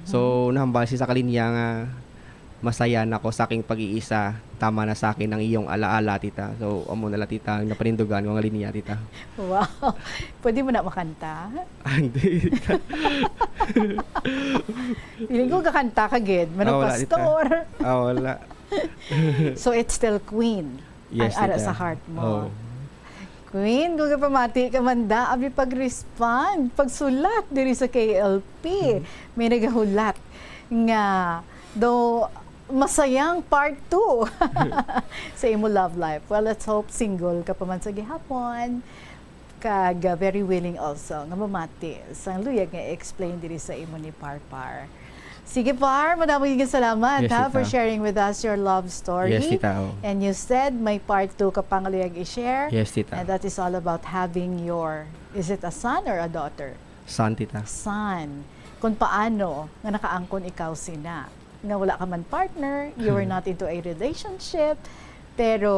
So, Mhm. nahambal siya sa kalinya nga, "Masaya na ko sa aking pag-iisa. Tama na sa akin ang iyong alaala, tita." So, amo na lang, tita, ang napanindugan ko nga linya, tita. Wow. Pwede mo na makanta? Ah, hindi, tita. Feeling ko kakanta ka gid. Manong Ah, wala, tita. Pastor. Ah, wala. So, it's still Queen ang Yes, ara tita. sa heart mo. Oo. Queen, kung gapamati ka man da, abi pag-respond, pagsulat diri sa K L P. Mhm. May nagahulat nga daw masayang part two sa imo love life. Well, let's hope single ka pa man sa gihapon. Kag, uh, very willing also nga mamati sang luyag nga i-explain diri sa imo ni Par Par. Sige, Par, madamo gyud nga salamat, Yes, ha, for tita. sharing with us your love story. Yes, tita, oh. And you said may part two ka pa nga luyag i-share. Yes, tita. And that is all about having your, is it a son or a daughter? Son, tita. Son. Kung paano nga nakaangkon ikaw sina. Nga wala ka man partner, you were not into a relationship, pero,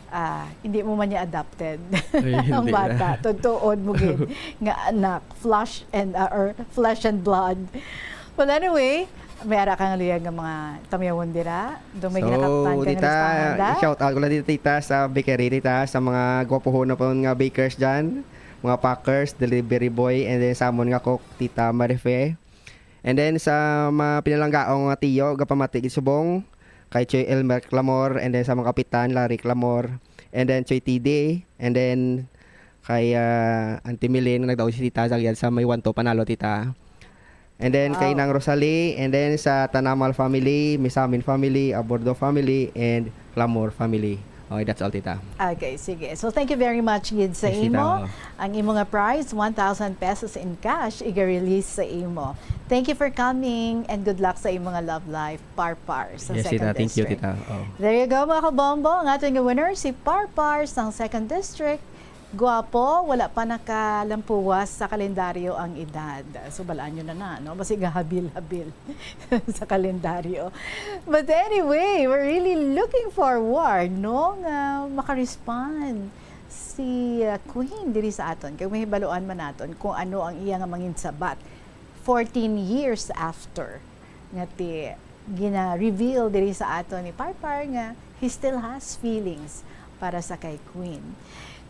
ah, hindi mo man niya adopted Ay, ang hindi. bata. Tutuod mo gid nga anak, flesh and, ah, or flesh and blood. Well, anyway, may ara ka nga luyag nga mga tamyawon dira. Do may So, ginakaptan ka nga tita, response, da? i-shout out ko lang dito, tita, sa bakery, tita, sa mga gwapuhon na po nga bakers dyan, mga packers, delivery boy, and then sa amon nga cook, Tita Marife. And then sa mga pinalanggaong nga tiyo, gapamati gid subong kay Choy Elmer Clamor, and then sa mga kapitan, Larry Clamor, and then Choy T D, and then kay, ah, Auntie Milin, nagdaog si Tita Zagliad sa may Wanto Panalo, Tita. And then kay Wow. Nang Rosalie, and then sa Tanamal family, Misamin family, Abordo family, and Clamor family. Okay, that's all, Tita. Okay, sige. So, thank you very much gid sa Yes, Tita. imo. Oh. Ang imo nga prize, one thousand pesos in cash, iga-release sa imo. Thank you for coming and good luck sa imo nga love life, Par Par, sa Yes, Second Tita. Thank you, District. Tita. Oh. There you go, mga kabombo. Ang aton nga winner, si Par Par sang Second District. Guwapo, wala pa nakalampuwas sa kalendaryo ang edad. So, balaan nyo na na, no? Basi gahabil-habil sa kalendaryo. But anyway, we're really looking forward, no, nga maka-respond si, uh, Queen diri sa aton. Kay mahibaluan man naton kung ano ang iya nga manginsabat fourteen years after nga ti gina-reveal diri sa aton ni Par Par nga he still has feelings para sa kay Queen.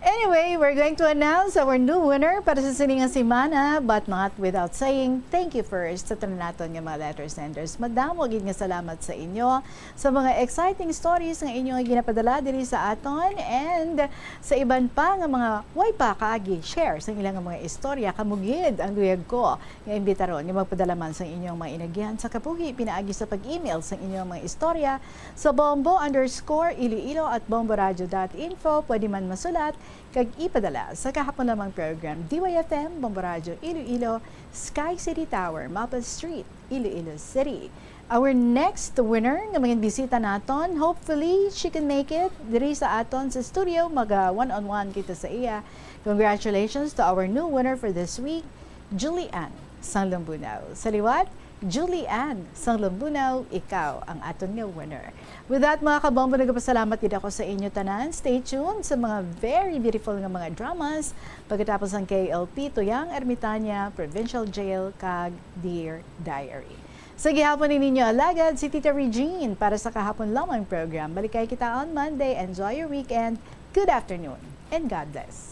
Anyway, we're going to announce our new winner para sa sini nga semana, but not without saying thank you first sa tanan naton nga mga letter senders. Madamo gid nga salamat sa inyo sa mga exciting stories nga inyo nga ginapadala diri sa aton, and sa iban pa nga mga way pa kaagi share sa ilang mga istorya. Kamo gid ang luyag ko nga imbitaron nga magpadala man sang inyong mga inagyan sa kabuhi pinaagi sa pag-email sang inyong mga istorya sa bombo underscore iloilo at bomboradio dot info. Pwede man masulat kag ipadala sa kahapon lamang program, D Y F M, Bombo Radio Iloilo, Sky City Tower, Maple Street, Iloilo City. Our next winner nga magin bisita naton, hopefully she can make it diri sa aton sa studio, maga one-on-one kita sa iya. Congratulations to our new winner for this week, Julie Ann Sanglumbunaw. Sa liwat, Julie Ann Sanglumbunaw, ikaw ang aton nga winner. With that, mga kabombo, nagpasalamat gid ako sa inyo tanan. Stay tuned sa mga very beautiful nga mga dramas pagkatapos ang K L P, Tuyang Ermitaña, Provincial Jail, kag Dear Diary. Sa gihapon ni ninyo alagad si Tita Regine para sa kahapon lamang program. Balikay kita on Monday. Enjoy your weekend. Good afternoon and God bless.